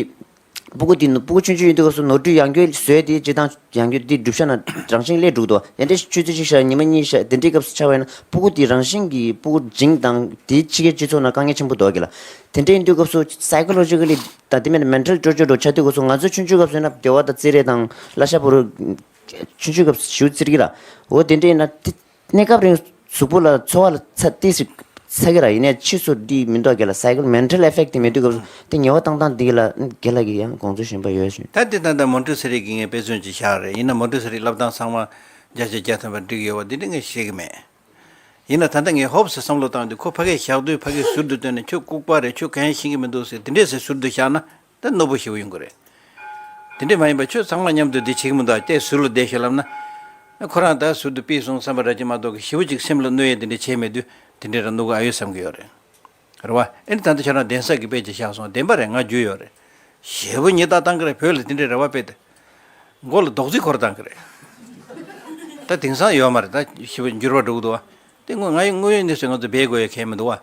སྤུ་གུ་དེ་ནོ་སྤུ་གུ་ཆུང་ཆུང་ཡིན་དུས་སྐབས་སུ་ནོར་འཁྲུལ་ཡང་བསྐྱར་བཟོས་ཏེ་སྤྱིར་བཏང་ཡང་བསྐྱར་དེ་བསྒྲུབ་བྱ་ན་རང་བཞིན་སླེབས་འགྲོ་གི་འདུག་ཡང་འདྲ་ཆུ་ཚོད་གཅིག་བཞག་ཉི་མ་གཉིས་བཞག་དེ་འདྲའི་སྐབས་སུ་ཆགས་པ་ཡིན་ན་སྤུ་གུ་དེ་རང་བཞིན་གྱིས་སྤུ་གུ་འཇིང་དང་དེའི་ཕྱི་རྒྱལ་སྤྱི་ཚོགས་ནང་དཀའ་ངལ་ཆེན་པོ་འདུག་གི་ལ། དེ་འདྲ་ཡིན་དུས་སྐབས་སུ་psychologically དང་དེ་མིན་mental torture འགྲོ་ཆགས་དུས་སྐབས་སུ་ང་ཚོ་ཆུང་ཆུང་སྐབས་སུ་ཡིན་ན་བདེ་བ་དང་བརྩེ་རེས་དང་བླ་ཤ་བོར་ཆུང་ཆུང་སྐབས་སུ་ཞུ་ཚིར་གི་ལ། འོ་དེ་འདྲ་ཡིན་ན་དེ། གནས་སྐབས་རིང་གཟུགས་པོ་ལ་ཚོར་བ་ལ་ཚ་ཏིས་ཤིག་ཚ་གི་ར་ཡིན་ནའི་ཕྱིས་སུ་འདི་མི་འདུག་རྒན་ལགས། psychological mental effect དེ་མེད་དུས་སྐབས་སུ་དེ་ངལ་བ་བཏང་སྟངས་འདི་གི་ལ་རྒན་ལགས་ཀྱི་ཡང་དགོངས་ཚུལ་གཞན་པ་ཡོད་ཞུ། ད་འདི་ད་ལྟ་མོན་ཊེ་སོ་རི་གི་ངས་དཔེ་མཚོན་ཅིག་བཞག་རེད། ཡིན་ན་མོན་ཊེ་སོ་རི་བསླབ་སྟངས་ཚང་མ་བརྒྱ་ཆ་བརྒྱ་ཐམ་པ་འགྲིག་ཡོད་པ་འདི་འདྲ་ངས་ཤེས་ཀྱི་མེད། ཡིན་ན་ད་ལྟ་ངས་ཧོབ་སེ་བསམ་བློ་བཏང་དུས་ཁོ་ཕ་གིར་བཞག་དུས་ཕ་གིར་ཟུར་དུ་བཏོན་ནས་ཁྱོད་ལྐུགས་པ་རེད། ཁྱོད་གང་ཡང་ཤེས་ཀྱི་མི་འདུག་ཟེར་དེ་འདྲས་ཟེར་ཟུར་དུ་བཞག་ན། ད་རྣོ་པོ་ཞེ་པོ་ཡོང་གི་རེད། དེ་འདྲས་མ་ཡིན་པ་ཁྱོད་ཚང་མ་མཉམ་དུ་འདི་བྱེད་ཀྱི་མི་འདུག་ཨ། ལྟས་ཟུར་ལ་བསྡད་ཤོག་ལབ་ན། ཁོ་རང་ད་ཟུར་དུ་ཕུད་སོང་བསམ་པ་འདྲ་ཅིག་མ་གཏོགས་ཀྱི་ཞེ་པོ་ཅིག་སེམས་ལ་གནོད་ཡས་དེ་འདྲས་བྱས་མེད་དུས་དེ་འདྲས་ར་གནོད་གི་ཨ་ཡོད་བསམ་གི་ཡོད་རེད། རེད་བ། ཨེ་ནི་ད་ལྟ་ཁྱོད་རང་གདན་ས་གི་དཔེ་ཅིག་བཞག་སོང་། བདེན་པ་རེད། ང་རྒྱུས་ཡོད་རེད། ཞེ་པོ་ཉེས་རྡུང་བཏང་གི་རེད། བོད་ལ་དེ་འདྲས་རེ་བ་དཔེ་དེ། མགོ་ལ་རྡོག་རྫིས་འཁོར་བཏང་གི་རེད། ད་དེང་སང་ཡོད་མ་རེད། ད་ཞེ་པོ་འགྱུར་བ་འགྲོ་གི་འདུག་བ། དེ་དངོས་ང་ཡི་དངོས་ཡོད་གནས་ཚུལ་ང་ཚོ་སྦས་དགོས་ཡ་གལ་མི་འདུག་བ།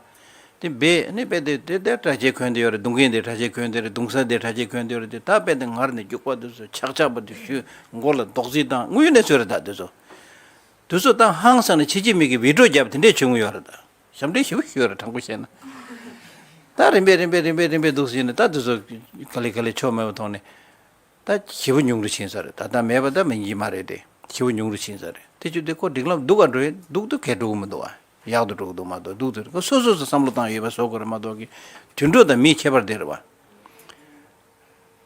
དེ་སྦས་ནི་དཔེ་དེ་དེ་དེ་གྲྭ་ཆས་གོན་དེ་ཡོད་རེད། རྡུང་མཁན་དེ་གྲྭ་ཆས་གོན་དེ་རེད། རྡུང་ས་དེ་གྲྭ་ཆས་གོན་དེ་ཡོད་རེད། དེ་ད་དཔེ་དེ་ངར་ནས་རྒྱུག་པ་དེ་ཚོ་ཆག་ཆག་པ་དེ་ཞུ། མགོ་ལ་རྡོག་རྫིས་བཏང་། དངོས་ཡོད་གནས་ཚུལ་རེད། ད་དེ་ཚོ་དེ་ཚོ་ད་ཧང་སང་ནས་ཕྱི་རྒྱལ་མི་གི་བི་ཌིའོ་བརྒྱབ་དེ་འདྲས་བྱུང་ཡོད་རེད། ད་ཞབས་འདྲེན་ཞེ་པོ་ཞུ་ཡོད་རེད། དྲང་པོ་བཤད་ན། ད་རིམ་པས་རིམ་པས་རིམ་པས་རིམ་པས་འདུག་ཟིན་ནས་ད་དེ་ཚོ་ག་ལེ་ག་ལེ་ཆོ་མེད་པ་མཐོང་ནས། ད་ཞེ་པོ་ཉུང་རུ་ཕྱིན་ས་རེད། ད་ལྟ་མེད་པ་ད་མིན་གྱི་མ་རེད་དེ། ཞེ་པོ་ཉུང་རུ་ཕྱིན་ས་རེད། དེ་བྱུང་དུས་ཁོ་སྒྲིག་ལམ་སྡུག་ག་འགྲོ་ཡིན། སྡུག་ཏུ་གས་འགྲོ་གི་མི་འདུག་བ། ཡག་ཏུ་འགྲོ་གི་འདུག་མ་གཏོགས་སྡུག་ཏུ། ཁོ་སོ་སོ་སོ་བསམ་བློ་བཏང་ཡོད་པ་བཟོ་དགོས་རེད་མ་གཏོགས་ཀྱི། དུད་འགྲོ་དང་མིའི་ཁྱད་པར་དེ་རེད་བ།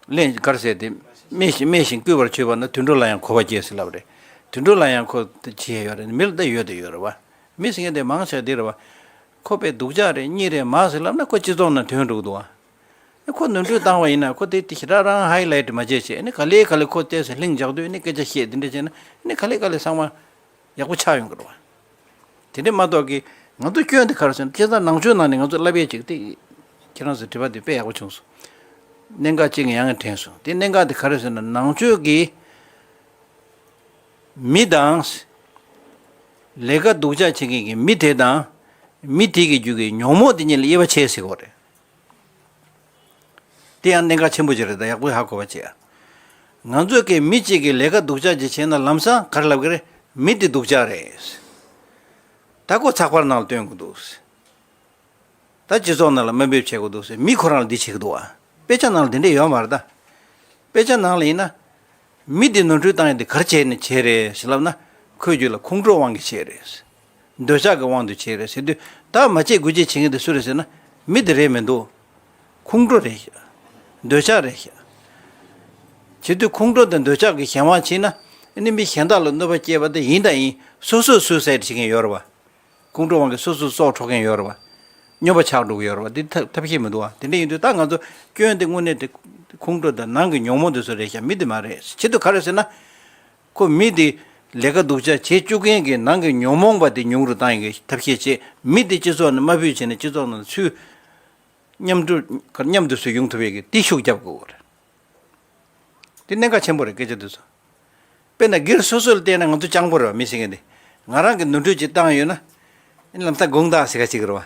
གླེན་གར་ཟེར་དེ། སྨྲས་ཤིང་སྨྲས་ཤིང་བསྐུལ་བར་བྱེད་པ་ན་དུད་འགྲོ་ལ་ཡང་གོ་བ་སྐྱེ་ཟེར་ལབ་རེད། དུད་འགྲོ་ལ་ཡང་ཁོ་དེ་བྱེད་ཡ་ཡོད་རེད། མི་ལ་ད་ཡོད་དེ་ཡོད་རེད་བ། མི་ཟེར་མཁན་དེ་མང་ཆེ་བ་དེ་རེད་བ། ཁོ་དཔེ་སྡུག་ཅག་རེད། གཉིད་རེད་མ་ཟེར་ལབ་ན་ཁོ་སྤྱི་ཚོགས་ནང་ཐོན་འགྲོ་གི་འདུག་བ། ཁོ་ནོར་འཁྲུལ་བཏང་བ་ཡིན་ན་ཁོ་དེ་དེ་ཞེ་དྲག་རང་ཧའི་ལའེ་ཊི་མ་བྱེད་བྱས། ཨ་ནི་ག་ལེ་ག་ལེ་ཁོ་བལྟས་ཚེ་ལྷིང་འཇགས་དུས་ཨ་ནི་སྐད་ཆ་བཤད་དེ་འདྲ་བྱས་ན་ཨ་ནི་ག་ལེ་ག་ལེ་ཚང་མ་ཡག་པོ་ཆགས་ཡོང་གི་རེད་བ། དེ་འདྲ་མ་གཏོགས་ཀྱི་ང་ཚོ་སྐྱོན་དེ་ག་རེ་ཟེར་ན། བྱས་ཙང་ནང་ཆོས་ནང་ནས་ང་ཚོ་བསླབ་ཡས་ཅིག་དེ་ཁྱེད་རང་ཚོའི་དྲི་བ་དེ་དཔེ་ཡག་པོ་བྱུང་སོང་། གནད་འགག་ཅིག་ཡང་དྲན་སོང་། དེ་གནད་འགག་དེ་ག་རེ་ཟེར་ན། ནང་ཆོས་ཀྱི་མི་དང་། ལས་ཀ་སྡུག་ཅག་བྱེད་མཁན་གྱི་མི་དེ་དང་། མི་དེ་གི་རྒྱུད་ཀྱི་ཉོན་མོངས་དེ་གཉིས་ལ་དབྱེ་བ་ཕྱེ་ཟེར་གོ་རེད། དེ་ཡང་གནད་འགག་ཆེན་པོ་ཅིག་རེད། ད་ཡག་པོ་ཧ་གོ་བ་བྱེད་ཨ། ང་ཚོས་ཀྱི་མི་གཅིག་གིས་ལས་ཀ་སྡུག་ཅག་ཅིག་བྱས་ན་ལམ་སང་ག་རེ་ལབ་ཀྱི་རེད། མི་དེ་སྡུག་ཅག་རེད། ད་ཁོ་ཚགས་པར་ནང་ལ་སྟོན་དགོས་འདུག་ད་སྤྱི་ཚོགས་ནང་ལ་དམའ་འབེབས་བྱེད་དགོས་འདུག་ཟེར། མི་ཁོ་རང་ལ་འདི་བྱེད་ཀྱི་འདུག་བ། དཔེ་ཆ་ནང་ལ་འདི་འདྲས་ཡོད་མ་རེད་ད། དཔེ་ཆ་ནང་ལ་ཡིན་ན། མི་འདི་ནོར་འཁྲུལ་བཏང་ཡས་འདི་ག་རེ་བྱས་ནས་བྱས་རེད་ཟེར་ལབ་ན། ཁོའི་རྒྱུད་ལ་ཁོང་ཁྲོའི་དབང་གིས་བྱས་རེད། འདོད་ཆགས་ཀྱི་དབང་དུ་བྱས་རེད་ཟེར་དུས། ད་མ་བྱེད་དགུ་བྱེད་བྱེད་མཁན་དེ་སུ་རེད་ཟེར་ན། མི་དེ་རེད་མི་འདུག་ཁོང་ཁྲོ་རེད་ཤག་འདོད་ཆགས་རེད་ཤག་བྱེད་དུས་ཁོང་ཁྲོ་དང་འདོད་ཆགས་ཀྱི་གཞན་དབང་བྱས་ན། ཨ་ནི་མི་གཞན་དག་ལ་གནོད་པ་སྐྱེལ་བ་དེ་ཡིན་དང་ཡིན། སོ་སོས་སུའི་སའིཌ་བྱེད་མཁན་ཡོད་རེད་བ། ཁོང་ཁྲོ་དབང་གིས་སོ་སོ་སྲོག་འཕྲོག་མཁན་ཡོད་རེད་བ། སྨྱོན་པ་ཆགས་འགྲོ་གི་ཡོད་རེད་བ། འདི་ཐབས་ཐབས་ཤེས་མི་འདུག་བ། དེ་འདྲ་ཡིན་དུས་ད་ང་ཚོ་སྐྱོན་དེ་དངོས་གནས་དེ་ཁོང་ཁྲོ་དང་ནང་གི་ཉོན་མོངས་དེ་ཚོ་རེད་ཤག་མི་དེ་མ་རེད། ཆེད་དུ་ག་རེ་ཟེར་ན། ཁོ་མི་དེ་ལས་ཀ་སྡུག་ཅག་བྱེད་བཅུག་མཁན་གྱི་ནང་གི་ཉོན་མོངས་པ་དེ་ཉུང་རུ་བཏང་ཡས་ཀྱི་ཐབས་ཤེས་བྱེད། མི་དེ་སྤྱི་ཚོགས་ནང་དམའ་འབེབས་བྱས་ནས་སྤྱི་ཚོགས་ནང་ཚུར་མཉམ་དུ་མཉམ་དུ་སུ་ཡོང་ཐུབ་ཡས་ཀྱི་དེ་ཤུགས་རྒྱབ་དགོས་རེད། དེ་གནད་འགག་ཆེན་པོ་རེད། སྐད་ཆ་དེ་ཚོ། དཔེར་ན་སྒེར་སོ་སོ་ལ་བལྟས་ན་ང་ཚོ་སྤྱང་པོ་རེད་བ། མི་ཟེར་མཁན་དེ། ང་རང་གིས་ནོར་འཁྲུལ་ཅིག་བཏང་ཡོད་ན། ཨ་ནི་ལམ་སང་དགོངས་དག་ཟེར་ག་ཅིག་རེད་བ།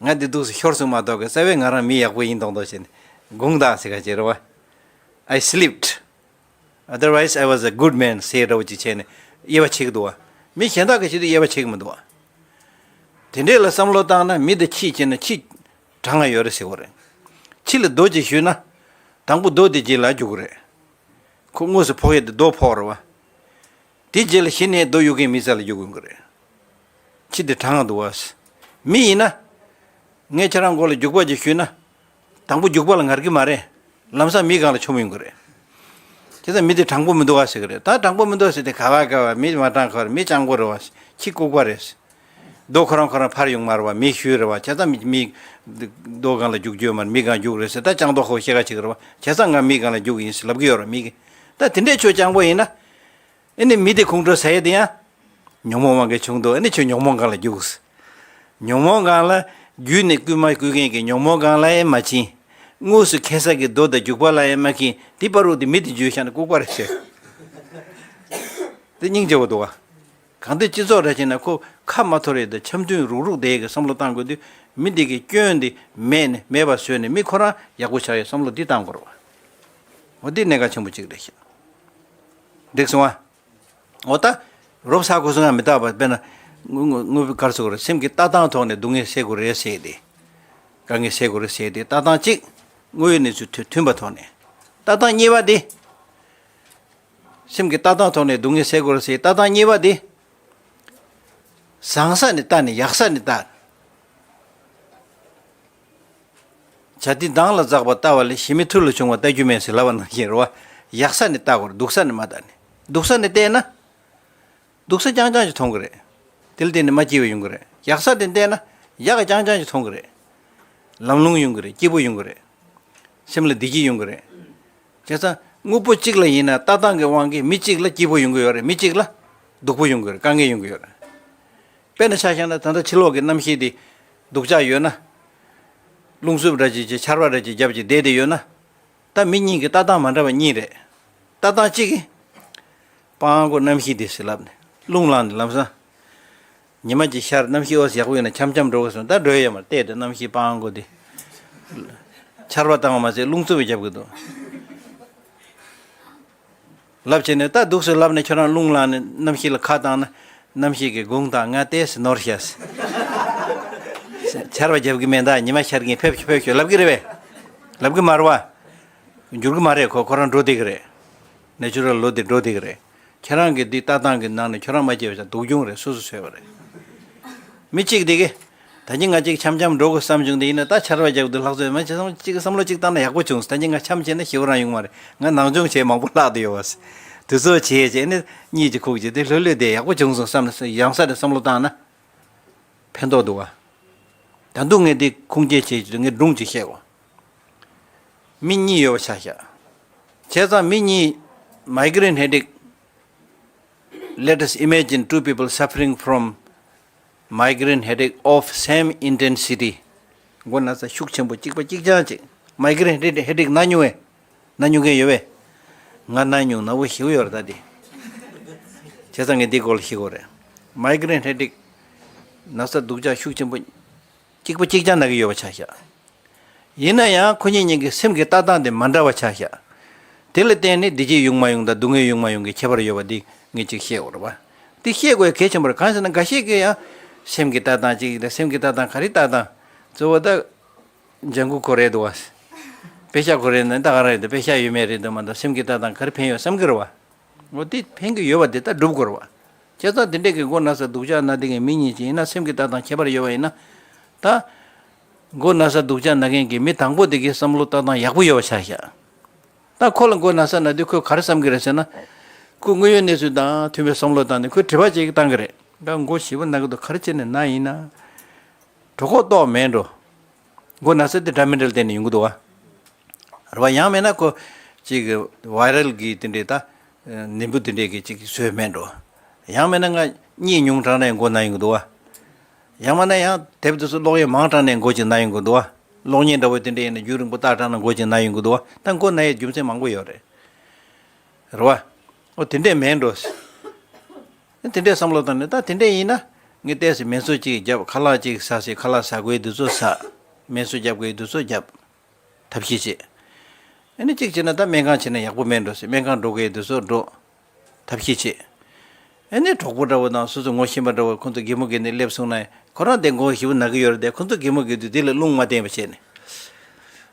ང་འདི་འདུག་སེ་ཤོར་སོང་མ་གཏོགས་ཀྱི་རྩ་བའི་ང་རང་མི་ཡག་པོ་ཡིན་མདོག་མདོག་བྱས་ནས་དགོངས་དག་ཟེར་ག་ཅིག་རེད་བ། I slipped. Otherwise, I was a good man ཟེར་འདྲ་བོ་ཅིག་བྱས་ནས་དབྱེ་བ་ཕྱེ་གི་འདུག་བ། མི་གཞན་དག་གི་ཆེད་དུ་དབྱེ་བ་ཕྱེ་གི་མི་འདུག་བ། དེ་འདྲས་ལ་བསམ་བློ་བཏང་ན། མི་དེ་ཁྱི་བྱས་ན་ཁྱི་གྲངས་ཡོད་རེད་ཟེར་བ་རེད། ཁྱི་ལ་རྡོ་ཅིག་གཞུས་ན། དང་པོ་རྡོ་དེ་རྗེས་ལ་རྒྱུག་གི་རེད། ཁོ་དངོས་སུ་ཕོག་ཡས་དེ་རྡོ་ཕོག་རེད་བ། དེ་རྗེས་ལ་གཞི་ནས་རྡོ་གཡུག་མཁན་མི་རྩ་ལ་རྒྱུག་ཡོང་གི་རེད། ཁྱི་དེ་གྲངས་འདུག་བ། མི་ཡིན་ན། ངས་ཁྱེད་རང་མགོ་ལ་རྒྱུག་པ་ཅིག་གཞུས་ན། དང་པོ་རྒྱུག་པ་ལ་ངར་གི་མ་རེད། ལམ་སང་མིའི་སྒང་ལ་མཆོངས་ཡོང་གི་རེད། བྱས་ཙང་མི་དེ་དྲང་པོ་མི་འདུག་ག་ཟེར་གི་རེད། ད་དྲང་པོ་མི་འདུག་ཟེར་དེ་ག་བ་ག་བ། མི་མ་དྲང་ག་བ་རེད། མི་སྤྱང་པོ་རེད་བ། ཁྱི་ལྐུགས་པ་རེད། རྡོ་ཁོ་རང་ཁོ་རང་འཕར་ཡོང་མ་རེད་བ། མི་གཞུས་རེད་བ། བྱས་ཙང་མི་མི་རྡོ་སྒང་ལ་རྒྱུག་རྒྱུ་ཡོད་མ་རེད། མི་སྒང་རྒྱུག་རེད་ཟེར། ད་སྤྱང་མདོག་ཁ་པོ་བཤད་ག་བྱེད་གི་རེད་བ། བྱས་ཙང་ང་མི་སྒང་ལ་རྒྱུག་ཡིན་ཟེར་ལབ་གི་ཡོད་རེད་བ། མི་གིས། ད་དེ་འདྲས་ཁྱོད་སྤྱང་པོ་ཡིན་ན། ཨ་ནི་མི་དེ་ཁོང་ཁྲོ་ཟ་ཡས་དེ་ཡང་ཉོན་མོངས་དབང་གིས་བྱུང་འདུག་ཨ་ནི་ཁྱོད་ཉོན་མོངས་སྒང་ལ་རྒྱུགས། ཉོན་མོངས་སྒང་ལ་རྒྱུད་ནས་བསྐུལ་མ་བསྐུལ་མཁན་གྱི་ཉོན་མོངས་སྒང་ལ་ཡང་མ་ཕྱིན། དངོས་སུ་ཁེ་ས་གི་རྡོ་དང་རྒྱུག་པ་ལ་ཡང་མ་ཁེངས། དེ་བར་དུ་དེ་མི་དེ་འཇུས་བཞག་ན་ལྐུགས་པ་རེད་ཟེར། དེ་སྙིང་རྗེ་བོ་འདུག་བ། གང་ལྟར་སྤྱི་ཚོགས་ར་ཅིག་ན་ཁོ་ཁ་མ་ཐོར་ཡས་དང་འཆམ་མཐུན་རུག་རུག་བསྡད་ཡས་ཀྱི་བསམ་བློ་བཏང་དགོས་དུས། མི་དེ་གི་སྐྱོན་དེ་མེད་ནས་མེད་པ་བཟོས་ནས་མི་ཁོ་རང་ཡག་པོ་ཆགས་ཡས་བསམ་བློ་འདི་བཏང་དགོས་རེད་བ། འོ་འདི་གནད་འགག་ཆེན་པོ་གཅིག་རེད་ཤག་འགྲིག་སོང་ཨ། འོ་ད། རོབ་ཚ་གོ་སོང་ང་མི་རྟག་པ་དཔེར་ན། དངོས་དངོས་དངོས་པོའི་གར་སོགས་རེད། སེམས་ཀྱི་ལྟ་སྟངས་ཐོག་ནས་སྡུག་བསྔལ་སེལ་དགོས་རེད་ཟེར་ཏེ། དཀའ་ངལ་སེལ་དགོས་རེད་ཟེར་ཏེ་ལྟ་སྟངས་གཅིག་དངོས་ཡོད་གནས་ཚུལ་མཐུན་མཐུན་པ་ཐོག་ནས། ལྟ་སྟངས་གཉིས་པ་དེ། སེམས་ཀྱི་ལྟ་སྟངས་ཐོག་ནས་སྡུག་བསྔལ་སེལ་དགོས་རེད་ཟེར་ལྟ་སྟངས་གཉིས་པ་དེ། བཟང་ས་ནས་ལྟ་ནས་ཡག་ས་ནས་ལྟ། བྱ་དེ་སྡང་ལ་འཛག་པ་ལྟ་བ་ལས་གཞན་མི་ཐུར་ལ་བྱུང་བ་ལྟ་རྒྱུ་མེད་ཟེར་ལབ་པ་ནང་བཞིན་རེད་བ། ཡག་ས་ནས་ལྟ་དགོས་རེད། སྡུག་ས་ནས་མ་ལྟ་ནས། སྡུག་ས་ནས་བལྟས་ན། སྡུག་ས་རྐྱང་རྐྱང་ཞིག་མཐོང་གི་རེད། དེ་ལ་བརྟེན་ནས་མ་སྐྱིད་པ་ཡོང་གི་རེད། ཡག་ས་དེ་བལྟས་ན་ཡག་ག་རྐྱང་རྐྱང་ཞིག་མཐོང་གི་རེད། ལམ་ལྷོང་ཡོང་གི་རེད། སྐྱིད་པོ་ཡོང་གི་རེད། སེམས་ལ་བདེ་སྐྱིད་ཡོང་གི་རེད། བྱས་ཙང་དངོས་པོ་གཅིག་ལ་ཡིན་ན་ལྟ་སྟངས་ཀྱི་དབང་གིས་མི་གཅིག་ལ་སྐྱིད་པོ་ཡོང་གི་ཡོད་རེད། མི་གཅིག་ལ་སྡུག་པོ་ཡོང་གི་ཡོད་རེད། དཀའ་ངལ་ཡོང་གི་ཡོད་རེད། དཔེར་ན་ཆ་བཞག་ན་ད་ལྟ་ཕྱི་ལོགས་ཀྱི་གནམ་གཤིས་དེ་སྡུག་ཅག་ཡོད་ན། རླུང་འཚུབ་འདྲ་ཅིག་ཅིག་ཆར་པ་འདྲ་ཅིག་བརྒྱབ་ཅིག་བསྡད་དེ་ཡོད་ན། ད་མི་གཉིས་ཀྱི་ལྟ་སྟངས་མ་འདྲ་བ་གཉིས་རེད། ལྟ་སྟངས་གཅིག་གིས། སྤང་གོ་གནམ་གཤིས་དེ་ཟེར་ལབ་ནས་རླུང་ལངས་ནས་ལམ་སང་། ཉི་མ་གཅིག་ཤར་གནམ་གཤིས་ཨོ་ཙི་ཡག་པོ་ཡོད་ན་འཆམ་འཆམ་འགྲོ་དགོས་སོང་། ད་འགྲོ་ཡ་ཡོད་མ་རེད། བལྟས་ཏེ་གནམ་གཤིས་སྤང་གོ་དེ། ཆར་པ་བཏང་བ་མ་ཟད་རླུང་འཚུབ་བརྒྱབ་གི་འདུག་ལབ་བྱས་ནས་ད་འདུག་སེ་ལབ་ནས་ཁྱོད་རང་རླུང་ལངས་ནས་གནམ་གཤིས་ལ་ཁ་བཏང་ན། གནམ་གཤིས་ཀྱི་དགུང་དང་ང་ཏོག་ཙམ་ནོར་ཤག་ཆར་པ་རྒྱབ་ཀྱི་མེད། ད་ཉི་མ་ཤར་གྱིན་ཕེབས་ཤོག་ཕེབས་ཤོག་ལབ་ཀྱི་རེད་པས། ལབ་ཀྱི་མ་རེད་བ། འགྱུར་གྱི་མ་རེད། ཁོ་ཁོ་རང་འགྲོ་བསྡད་ཀྱི་རེད། ནེ་ཅུ་རལ་ལོ་དེ་འགྲོ་བསྡད་ཀྱི་རེད། ཁྱེད་རང་གི་འདི་ལྟ་སྟངས་ཀྱི་ནང་ནས་ཁྱོད་རང་མ་སྐྱིད་པ་ཆགས་སྡུག་གྱོང་རེད། སོ་སོས་བཟོས་པ་རེད། མི་གཅིག་དེ་གིས། ད་གིན་ང་གཅིག་འཆམ་འཆམ་འགྲོ་དགོས་བསམ་བྱུང་དེ་ཡིན་ན། ད་ཆར་པ་རྒྱག་དུས་ལྷག་ཚོད་མ་བྱེད་བསམ་བློ་གཅིག་བཏང་ན་ཡག་པོ་བྱུང་། ད་གིན་ང་འཆམ་བྱས་ན་ཞེ་པོ་རང་ཡོང་མ་རེད། ང་ནང་སྦྱོང་བྱས་མང་པོ་བརླག་བསྡད་ཡོད་པ། དུས་ཚོད་བྱས་བྱས་ནས་གཉིད་ཅིག་ཁུག་བྱས་དེ་ལྷོད་ལྷོད་དེ་ཡག་པོ་བྱུང་སོང་བསམ་ནས་ཡང་ས་ནས་བསམ་བློ་བཏང་ན། ཕན་ཐོགས་འདུག་བ། ད་དུང་ངས་འདི་ཁུངས་སྐྱེལ་བྱེད་ཀྱི་འདུག་ངས་སྒྲུང་ཅིག་བཤད་གོ། མི་གཉིས་ཡོད་པ་ཆ་བཞག་བྱས་ཙང་མི་གཉིས། Migraine headache. Let us imagine two people suffering from migraine headache of same intensity. མགོ་ན་ཚ་ཤུགས་ཆེན་པོ་གཅིག་པ་གཅིག་རྐྱང་གཅིག Migraine headache ན་མྱོང་བས། ན་མྱོང་མཁན་ཡོད་པས། ང་ན་མྱོང་ན་བོ་ཞེ་པོ་ཡོད་རེད་ད་དེ། བྱས་ཙང་ངས་འདི་སྐོར་ལ་ཤེས་དགོས་རེད། Migraine headache ན་ཚ་སྡུག་ཅག་ཤུགས་ཆེན་པོ། གཅིག་པ་གཅིག་རྐྱང་ན་གི་ཡོད་པ་ཆ་བཞག་ཡིན་ན་ཡང་ཁོ་གཉིས་གཉིས་ཀྱི་སེམས་ཀྱི་ལྟ་སྟངས་དེ་མ་འདྲ་བ་ཆ་བཞག་དེ་ལ་བརྟེན་ནས་བདེ་སྐྱིད་ཡོང་མ་ཡོང་དང་སྡུག་བསྔལ་ཡོང་མ་ཡོང་གི་ཁྱད་པར་ཡོད་པ་འདི་ངས་ཅིག་བཤད་དགོས་རེད་པ། འདི་བཤད་དགོས་གལ་ཆེན་པོ་རེད། གང་ཟེར་ན་འགའ་ཤས་ཀྱིས་ཡང་སེམས་ཀྱི་ལྟ་སྟངས་གཅིག་དང་སེམས་ཀྱི་ལྟ་སྟངས་ག་རེ་ལྟ་སྟངས་གཙོ་བོ་ད། ལྗང་གུ་གོན་རེད་འདུག་བ། པེ་ཤ་གོན་རེད་ན་ད་ག་རེ་རེད། པེ་ཤ་ཡོད་མེད་རེད་འདུག་མ་གཏོགས་སེམས་ཀྱི་ལྟ་སྟངས་ག་རེ་ཕན་ཡོད་བསམ་གྱི་རེད་བ། འོ་དེ་ཕན་གྱི་ཡོད་པ་དེ་ད་སྒྲུབ་དགོས་རེད་བ། བྱས་ཙང་དེ་འདྲས་ཀྱི་མགོ་ན་ཚ་སྡུག་ཅག་ན་བསྡད་མཁན་མི་གཉིས་ཅིག་ཡིན་ན་སེམས་ཀྱི་ལྟ་སྟངས་ཁྱད་པར་ཡོད་པ་ཡིན་ན། ད། མགོ་ན་ཚ་སྡུག་ཅག་ན་མཁན་གྱི་མི་དང་པོ་དེ་གའི་བསམ་བློ་ལྟ་སྟངས་ཡག་པོ་ཡོད་པ་ཆ་བཞག་ད་ཁོ་ལ་མགོ་ན་ཚ་ན་དུས་ཁོས་ག་རེ་བསམ་གྱི་རེད་ཟེར་ན། ཁོས་དངོས་ཡོད་གནས་ཚུལ་དང་མཐུན་པའི་བསམ་བློ་བཏང་ནས་ཁོས་དྲི་བ་ཅིག་བཏང་གི་རེད། ད་མགོ་ཞེ་པོ་ན་གི་འདུག་ག་རེ་བྱས་ནས་ན་ཡིན་ན། གྲོད་ཁོག་ལྟོགས་མེད་འགྲོ། མགོ་ན་ཚ་དེ་འདྲ་མི་འདྲ་ལ་བརྟེན་ནས་ཡོང་གི་འདུག་བ། རེད་བ། ཡང་མིན་ན་ཁོ་ཅིག་བའི་རལ་གྱི་དེ་འདྲའི་ད་ནད་འབུ་དེ་འདྲའི་གི་ཅིག་བཟོས་མེད་འགྲོ། ཡང་མིན་ན་ང་གཉིད་ཉུང་དྲགས་ནས་མགོ་ན་ཡོང་གི་འདུག་བ། ཡང་མིན་ན་ཡང་དེབ་དེ་ཚོ་ཀློག་ཡས་མང་དྲགས་ནས་མགོ་ཅིག་ན་ཡོང་གི་འདུག་བ། གློག་བརྙན་འདྲ་བོ་དེ་འདྲ་ཡིན་ན་རྒྱུན་རིང་པོ་ལྟ་དྲགས་ན་མགོ་ཅིག་ན་ཡོང་གི་འདུག་བ། ད་མགོ་ན་ཡས་རྒྱུ་མཚན་མང་པོ་ཡོད་རེད། རེད་བ། ཨོ་དེ་འདྲས་མེད་འགྲོ། དེ་འདྲས་བསམ་བློ་བཏང་ནས་ད་དེ་འདྲས་ཡིན་ན་ངས་ཏོག་ཙམ་མལ་གསོ་ཅིག་བརྒྱབ། ཁ་ལག་ཅིག་ཟ་ཟེར། ཁ་ལག་ཟ་དགོས་དུས་ཚོད་ཟ། མལ་གསོ་རྒྱབ་དགོས་དུས་ཚོད་རྒྱབ། ཐབས་ཤེས་བྱེད། ཨ་ནི་གཅིག་བྱས་ན་ད་སྨན་ཁང་ཕྱིན་ན་ཡག་པོ་མེད་འགྲོ་ཟེར། སྨན་ཁང་འགྲོ་དགོས་དུས་ཚོད་འགྲོ། ཐབས་ཤེས་བྱེད། ཨ་ནི་གྲོགས་པོ་འདྲ་བོ་དང་སོ་སོ་ངོ་ཤེས་པ་འདྲ་བོ་ཁོང་ཚོ་གད་མོ་བགད་ནས་སླེབས་སོང་ན་ཁོ་རང་དེ་མགོ་ཞེ་པོ་ན་གི་ཡོད་རེད་དེ། ཁོང་ཚོ་གད་མོ་བགད་དུས་དེ་ལ་རླུང་མ་བསྟན་པ་བྱས་ནས།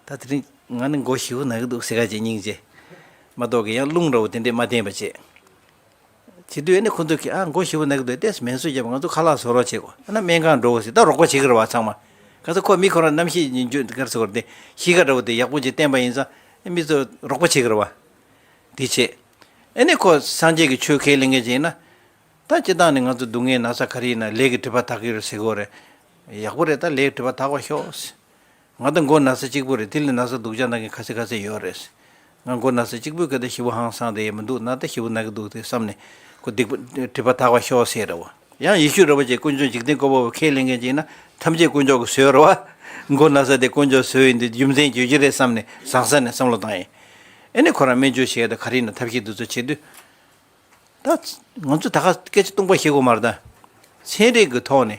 ད་དེ་རིང་ང་ནི་མགོ་ཞེ་པོ་ན་གི་འདུག་ཟེར་ག་ཅིག་སྙིང་རྗེ། མ་གཏོགས་ཀྱི་ཡང་རླུང་འདྲ་བོ་དེ་འདྲས་མ་བསྟན་པ་བྱས། བྱེད་དུས་ཨ་ནི་ཁོ་ཚོ་གིས་ཨ་མགོ་ཞེ་པོ་ན་གི་འདུག་ཏོག་ཙམ་སྨན་གསོ་བརྒྱབ། ང་ཚོ་ཁ་ལག་བཟོ་རོགས་བྱེད་དགོས། ཨ་ན་སྨན་ཁང་འགྲོ་དགོས་ཟེར། ད་རོགས་པ་བྱེད་ཀྱི་རེད་བ་ཚང་མ། ག་ཚོད་ཁོ་མི་ཁོ་རང་གནམ་གཤིས་ཉིན་རྒྱུན་ག་རེ་ཟེར་དགོས་རེད་དེ། གཤིས་ཀ་འདྲ་བོ་དེ་ཡག་པོ་ཅིག་བསྟན་པ་ཡིན་ཙང་ཨ་མི་ཚོ་རོགས་པ་བྱེད་ཀྱི་རེད་བ། དེ་བྱེད། ཨ་ནི་ཁོ་སངས་རྒྱས་ཀྱི་ཆོས་ཁས་ལེན་མཁན་ཅིག་ཡིན་ན། ད་སྤྱིར་བཏང་ནས་ང་ཚོ་སྡུག་བསྔལ་ན་ཚ་ག་རེ་ཡིན་ན་ལས་ཀྱི་སྒྲིབ་པ་དག་གི་རེད་ཟེར་གྱི་ཡོད་རེད། ཡག་པོ་རེད། ད་ལས་ཀྱི་སྒྲིབ་པ་དག་པ་ཤོག་ང་ད་མགོ་ན་ཚ་གཅིག་པུ་རེད། དེ་ལས་ན་ཚ་སྡུག་ཅག་ན་མཁན་ཁ་ཤས་ཁ་ཤས་ཡོད་རེད། ང་མགོ་ན་ཚ་གཅིག་པུའི་སྐད་ད་ཞེ་པོ་ཧང་སངས་དེ་ཡས་མི་འདུག་ན་ད་ཞེ་པོ་ན་གི་འདུག་དེ་བསམ་ནས་ཁོ་སྡིག་པ་སྒྲིབ་པ་དག་པ་ཤོག་ཟེར་རེད་བ། ཡང་ཡེ་ཤུ་རིན་པོ་ཆེ་དཀོན་མཆོག་འཇིག་རྟེན་བཀོད་པ་བོ་ཁས་ལེན་མཁན་ཅིག་ཡིན་ན་ཐམས་ཅད་དཀོན་མཆོག་གི་བཟོས་རེད་བ། མགོ་ན་ཚ་དེ་དཀོན་མཆོག་བཟོས་ཡིན་དུས་རྒྱུ་མཚན་བརྗོད་ཀྱི་རེད་བསམ་ནས་བཟང་ས་ནས་བསམ་བློ་བཏང་ཡིན། ཨ་ནི་ཁོ་རང་སྨན་བཅོས་བྱས་ད་ག་རེ་ཡིན་ན་ཐབས་ཤེས་འདི་ཚོ་བྱེད་དུས། ད་ང་ཚོ་ད་ག་སྐད་ཆ་སྟོང་པ་བཤད་དགོས་མ་རེད་ད། ཚན་རིག་གི་ཐོག་ནས་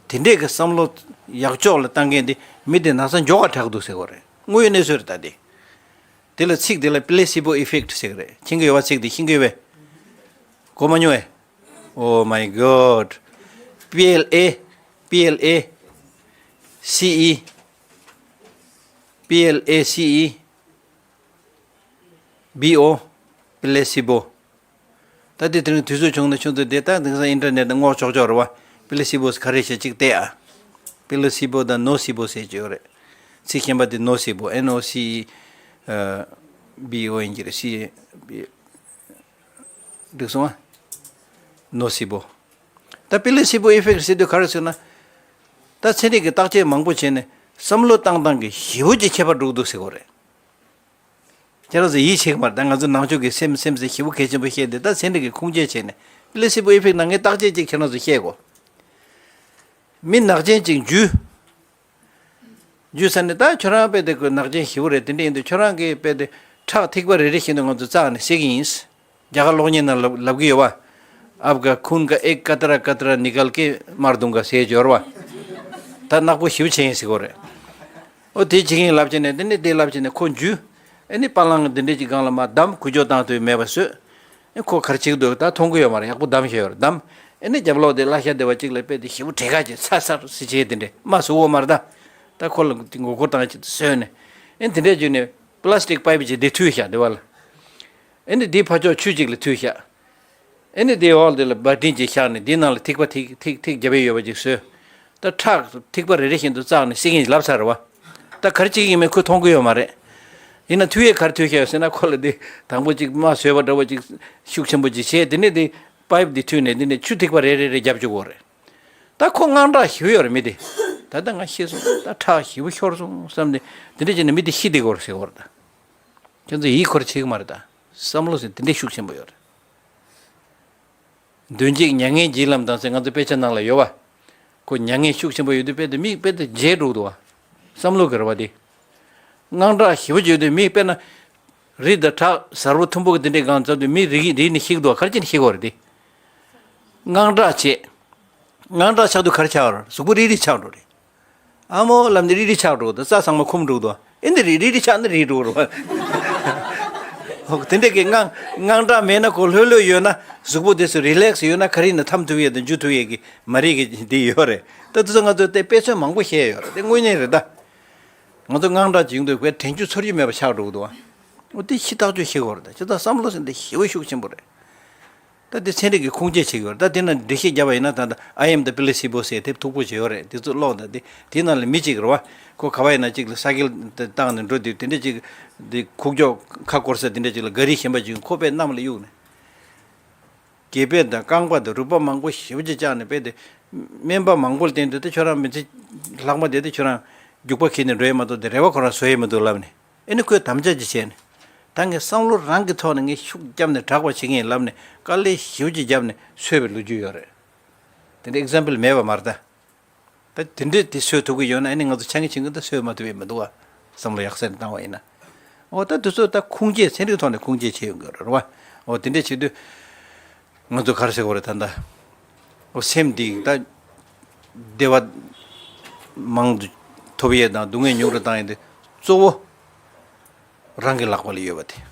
དེ་འདྲས་ཀྱི་བསམ་བློ་ཡག་ཕྱོགས་ལ་བཏང་མཁན་དེ་མི་དེ་ན་ཚ་མགྱོགས་ག་དྲག་འདུག་ཟེར་གོ་རེད། དངོས་ཡོད་གནས་ཚུལ་རེད་ད་དེ། དེ་ལ་ཚིག་དེ་ལ་placebo effect ཟེར་གི་རེད། མཁྱེན་གི་ཡོད་པ། ཚིག་དེ་མཁྱེན་གི་ཡོད་པས། གོ་མ་མྱོང་ངས། Oh my God. P L A, P L A C E, P L A C E B O, placebo. ད་དེ་དེ་རིང་དུས་ཚོད་བྱུང་ན་ཆུང་དུས་དེ་ད་དེང་སང་ཨིན་ཊར་ནེཊ་ནང་སྔོག་ཆོག་ཆོག་རེད་པ། པི་ལེ་སི་བོ་ག་རེ་བྱེད་ཅིག་བལྟས་ཨ། པི་ལེ་སི་བོ་དང་ནོ་སི་བོ་ཟེར་གྱི་ཡོད་རེད། ཚིག་གཞན་པ་དེ་ནོ་སི་བོ། N O C E B O ཡིན་གྱི་རེད། C B འགྲིག་སོང་ཨ། ནོ་སི་བོ། ད་པི་ལེ་སི་བོ་ཨི་ཕེག་ཊི་ཟེར་དུས་ག་རེ་ཟེར་ན། ད་ཚན་རིག་གི་བརྟག་དཔྱད་མང་པོ་བྱས་ནས་བསམ་བློ་བཏང་སྟངས་ཀྱི་ཞེ་པོ་ཅིག་ཁྱད་པར་འགྲོ་གི་འདུག་ཟེར་གྱི་ཡོད་རེད། ཁྱེད་རང་ཚོ་ཡིད་ཆེས་ཀྱི་མ་རེད། ད་ང་ཚོ་ནང་ཆོས་ཀྱི་སེམས་སེམས་ཟེར་ཞེ་པོ་གལ་ཆེན་པོ་བཤད་དེ། ད་ཚན་རིག་གི་ཁུངས་སྐྱེལ་བྱས་ནས་པི་ལེ་སི་བོ་ཨི་ཕེག་ཊི་ནང་གི་བརྟག་དཔྱད་ཅིག་ཁྱེད་རང་ཚོ་བཤད་གོ། མི་ནག་ཅན་ཅིག་འཇུས། འཇུས་ཚར་ནས་ད་ཁྱོད་རང་དཔེ་དེ་ཁོ་ནག་ཅན་ཞེ་པོ་རེད། དེ་འདྲ་ཡིན་དུས་ཁྱོད་རང་གིས་དཔེ་དེ་ཁྲག་ཐིགས་པ་རེ་རེ་བཞིན་དུ་ང་ཚོ་བཙགས་ནས་བསྲེག་གི་ཡིན། རྒྱ་གར་གློག་བརྙན་ནང་ལབ་ལབ་ཀྱི་ཡོད་པ། आपका खून का एक कतरा कतरा निकाल के मार दूंगा ཟེར་ཡོད་རེད་པ། ད་ནག་པོ་ཞེ་པོ་བྱས་ཡིན་ཟེར་གྱི་ཡོད་རེད། ཨོ་དེ་བྱེད་ཀྱི་ཡིན་ལབ་བྱས་ནས། དེ་ནས་དེ་ལབ་བྱས་ནས་ཁོ་འཇུས། ཨེ་ནི་པ་ལང་འདི་འདྲས་ཀྱི་སྒང་ལ་མར་བསྡམས། འགུལ་སྐྱོད་བཏང་ཐུབ་མེད་པ་བཟོས། ཨེ་ཁོ་ག་རེ་བྱེད་ཀྱི་འདུག་ད་མཐོང་གི་ཡོད་མ་རེད། ཡག་པོ་བསྡམས་བཞག་ཡོད་རེད། བསྡམས། ཨེ་ནི་རྒྱབ་ལོགས་དེ་གླ་ཆ་དེ་བ་གཅིག་ལ་དཔེ་དེ་ཞེ་པོ་བྲེལ་དཀའ་བྱས་ཚ་ཚ་ཟེར་བྱས། དེ་འདྲས་མར་ཟུག་གི་ཡོད་མ་རེད་ད། ད་ཁོ་ལ་དེ་མགོ་སྐོར་བཏང་བྱས་བཟོས་ནས། ཨེ་དེ་འདྲས་བྱས་ནས་པ་ལ་སི་ཊིག་པའི་པི་ཅིག་དེ་མཐུད་བཞག་དེ་བ་ལ། ཨེ་ནི་དེའི་ཕར་ཕྱོགས་ཆུ་གཅིག་ལ་མཐུད་བཞག་ཨེ་ནི་དེའི་འོག་དེ་ལ་བ་ཏྲིན་གྱིས་བཞག་ནས་དེའི་ནང་ལ་ཐིགས་པ་ཐིགས་ཐིགས་ཐིགས་བརྒྱབ་ཡས་ཡོད་པ་ཅིག་བཟོས། ད་ཁྲག་ཐིགས་པ་རེ་རེ་བཞིན་དུ་བཙགས་ནས་བསྲེག་གིན་ལབ་ཚར་བ། ད་ག་རེ་བྱེད་ཀྱི་ཡིན་མིན་ཁོས་མཐོང་གི་ཡོད་མ་རེད། ཡིན་ན་མཐུད་ཡས་ག་རེ་མཐུད་བཞག་ཡོད་ཟེར་ན། ཁོ་ལ་དེ་དང་པོ་ཅིག་རྨ་བཟོས་པ་འདྲ་བོ་ཅིག་ཤུགས་ཆེན་པོ་ཅིག་བྱས། དེ་ནས་དེ་པའིབ་དེ་མཐུད་ནས་དེ་ནས་ཆུ་ཐིགས་པ་རེ་རེ་རེ་བརྒྱབ་བཅུག་གི་ཡོད་རེད། ད་ཁོ་དངངས་སྐྲག་ཞེ་པོ་ཡོད་རེད་མི་དེ། ད་ལྟ་ང་ཤེས་སོང་། ད་ཁྲག་ཞེ་པོ་ཤོར་སོང་བསམ་ནས་དེ་འདྲ་བྱས་ནས་མི་དེ་ཤི་བསྡད་ཀྱི་ཡོད་རེད་ཟེར་གྱི་ཡོད་རེད་ད། ཁྱེད་ཚོ་ཡིད་ཁོ་ར་ཆེས་ཀྱི་མ་རེད་ད། བསམ་བློ་ཟེར་དེ་འདྲའི་ཤུགས་ཆེན་པོ་ཡོད་རེད། མདུན་བསྐྱེད་མྱ་ངན་བརྒྱའི་ལམ་དང་ཟེར་ང་ཚོ་དཔེ་ཆ་ནང་ལ་ཡོད་པ། ཁོ་མྱ་ངན་ཤུགས་ཆེན་པོ་ཡོད་དུས་དཔེ་དེ་མིག་དཔེ་དེ་བརྗེད་འགྲོ་གི་འདུག་བ། བསམ་བློ་གི་རེད་བ་དེ། དངངས་སྐྲག་ཞེ་པོ་ཅིག་ཡོད་དུས་མིག་དཔེར་ན། རི་དང་བྲག་གཟར་པོ་མཐོན་པོ་གི་དེ་འདྲའི་སྒང་བཙབ་དུས་མི་རིག་རིག་ནས་ཤི་གི་འདུག་བ། ག་རེ་བྱས་ནས་ཤི་གི་ཡོད་རེད་དེ། དངངས་སྐྲག་བྱས། དངངས་སྐྲག་ཆགས་དུས་ག་རེ་ཆགས་ཡོད་རེད། གཟུགས་པོ་རིག་རིག་ཆགས་འགྲོ་རེད། ཨ་མོ་ལབ་ནས་རིག་རིག་ཆགས་འགྲོ་གི་འདུག་རྩ་ཚང་མ་འཁུམ་འགྲོ་གི་འདུག་ཨེ་འདི་རིག་རིག་རིག་ཆགས་ནི་རིག་འགྲོ་གི་རེད་བ། ཧོ། དེ་འདྲ་གི་དངངས་དངངས་སྐྲག་མེད་ན། ཁོ་ལྷོད་ལྷོད་ཡོད་ན། གཟུགས་པོ་དེ་ཚོ་རི་ལེག་སི་ཡོད་ན། ག་རེ་ཡིན་ན་འཐམ་ཐུབ་ཡས་དང་འཇུ་ཐུབ་ཡས་ཀྱི་མ་རིག་གི་འདི་ཡོད་རེད། ད་དེ་ཚོ་ང་ཚོ་དེ་དཔེ་མཚོན་མང་པོ་བཤད་ཡོད་རེད། དེ་དངོས་གནས་རེད་ད། ང་ཚོ་དངངས་སྐྲག་ཅིག་ཡོང་དུས་དཔེ་དྲན་རྒྱུ་ཚོར་རྒྱུ་མེད་པ་ཆགས་འགྲོ་གི་འདུག་བ། འོ་དེ་ཤི་ཐག་ཆོད་ཤི་གི་ཡོད་རེད་ད། ཇི་ལྟར་བསམ་བློ་ཟེར་འདི་ཞེ་པོ་ཤུགས་ཆེན་པོ་རེད། ད་འདི་ཚན་རིག་གི་ཁུངས་སྐྱེལ་བྱེད་ཀྱི་ཡོད་རེད། ད་དེ་ན་འགྲེལ་བཤད་བརྒྱབ་པ་ཡིན་ན། ད་ད་ཨའི་ཨེམ་དང་པི་ལེ་སི་བོ་ཟེར་དེབ་མཐུག་པོ་བྱས་ཡོད་རེད། དེ་ཚོ་ཀློག་དང་། དེ་དེའི་ནང་ལ་མི་གཅིག་རེད་བ། ཁོ་ག་བ་ཡིན་ན་གཅིག་ལ་ས་ཀལ་བཏང་ནས་འགྲོ་དུས་དེ་འདྲ་གཅིག་དེ་ཁུག་ཀྱོག་ཁ་སྐོར་ས་དེ་འདྲ་གཅིག་ལ་ག་རི་གཞན་པ་ཅིག་ཁོ་དཔེ་གནམ་ལ་གཡུགས་ནས། སྒལ་པ་དང་རྐང་པ་དང་རུས་པ་མང་པོ་ཞེ་པོ་ཅིག་བཅག་ནས། དཔེ་དེ་སྨན་པ་མང་པོ་ལ་བསྟན་དུས། ད་ཁྱོད་རང་མི་ཚེ་ལྷག་མ་དེ་དེ་ཁྱོད་རང་རྒྱུག་པ་འཁྱེར་ནས་འགྲོ་ཡས་མ་གཏོགས་དེ་རེ་བ་ཁོ་རང་བཟོ་ཡས་མི་འདུག་ལབ་ནས། ཨེ་ནི་ཁོས་དམ་བཅའ་ཅིག་བྱས་ནས། ད་ངས་བསམ་བློ་རང་གི་ཐོག་ནས་ངས་ཤུགས་བརྒྱབ་ནས་དྲག་པ་བྱེད་ཀྱི་ཡིན་ལབ་ནས། དཀའ་ལས་ཞེ་པོ་ཅིག་བརྒྱབ་ནས་གསོས་པའི་ལོ་རྒྱུས་ཡོད་རེད། དེ་འདྲའི་ཨེག་ཛམ་པལ་མེད་པ་མ་རེད་ད། ད་དེ་འདྲའི་དེ་གསོས་ཐུབ་ཀྱི་ཡོད་ན། ཨེ་ནི་ང་ཚོ་ཆ་ངེས་ཆེན་གྱི་ད་གསོས་མ་ཐུབ་ཡས་མི་འདུག་བ། བསམ་བློ་ཡག་ས་ནས་བཏང་བ་ཡིན་ན། འོ་ད་དེ་ཚོ་ད་ཁུངས་སྐྱེལ། ཚན་རིག་ཐོག་ནས་ཁུངས་སྐྱེལ་བྱེད་ཡོང་གི་རེད་བ། འོ་དེ་འདྲ་བྱེད་དུས་ང་ཚོ་ག་རེ་ཟེར་དགོས་རེད་ད་ལྟ། འོ་སེམས་འདི་ད་བདེ་བ་མང་དུ་ཐོབ་ཡས་དང་སྡུག་བསྔལ་ཉུང་རུ་བཏང་ཡས་དེ་གཙོ་བོ་རང་གི་ལག་པ་ལ་ཡོད་པ་དེ།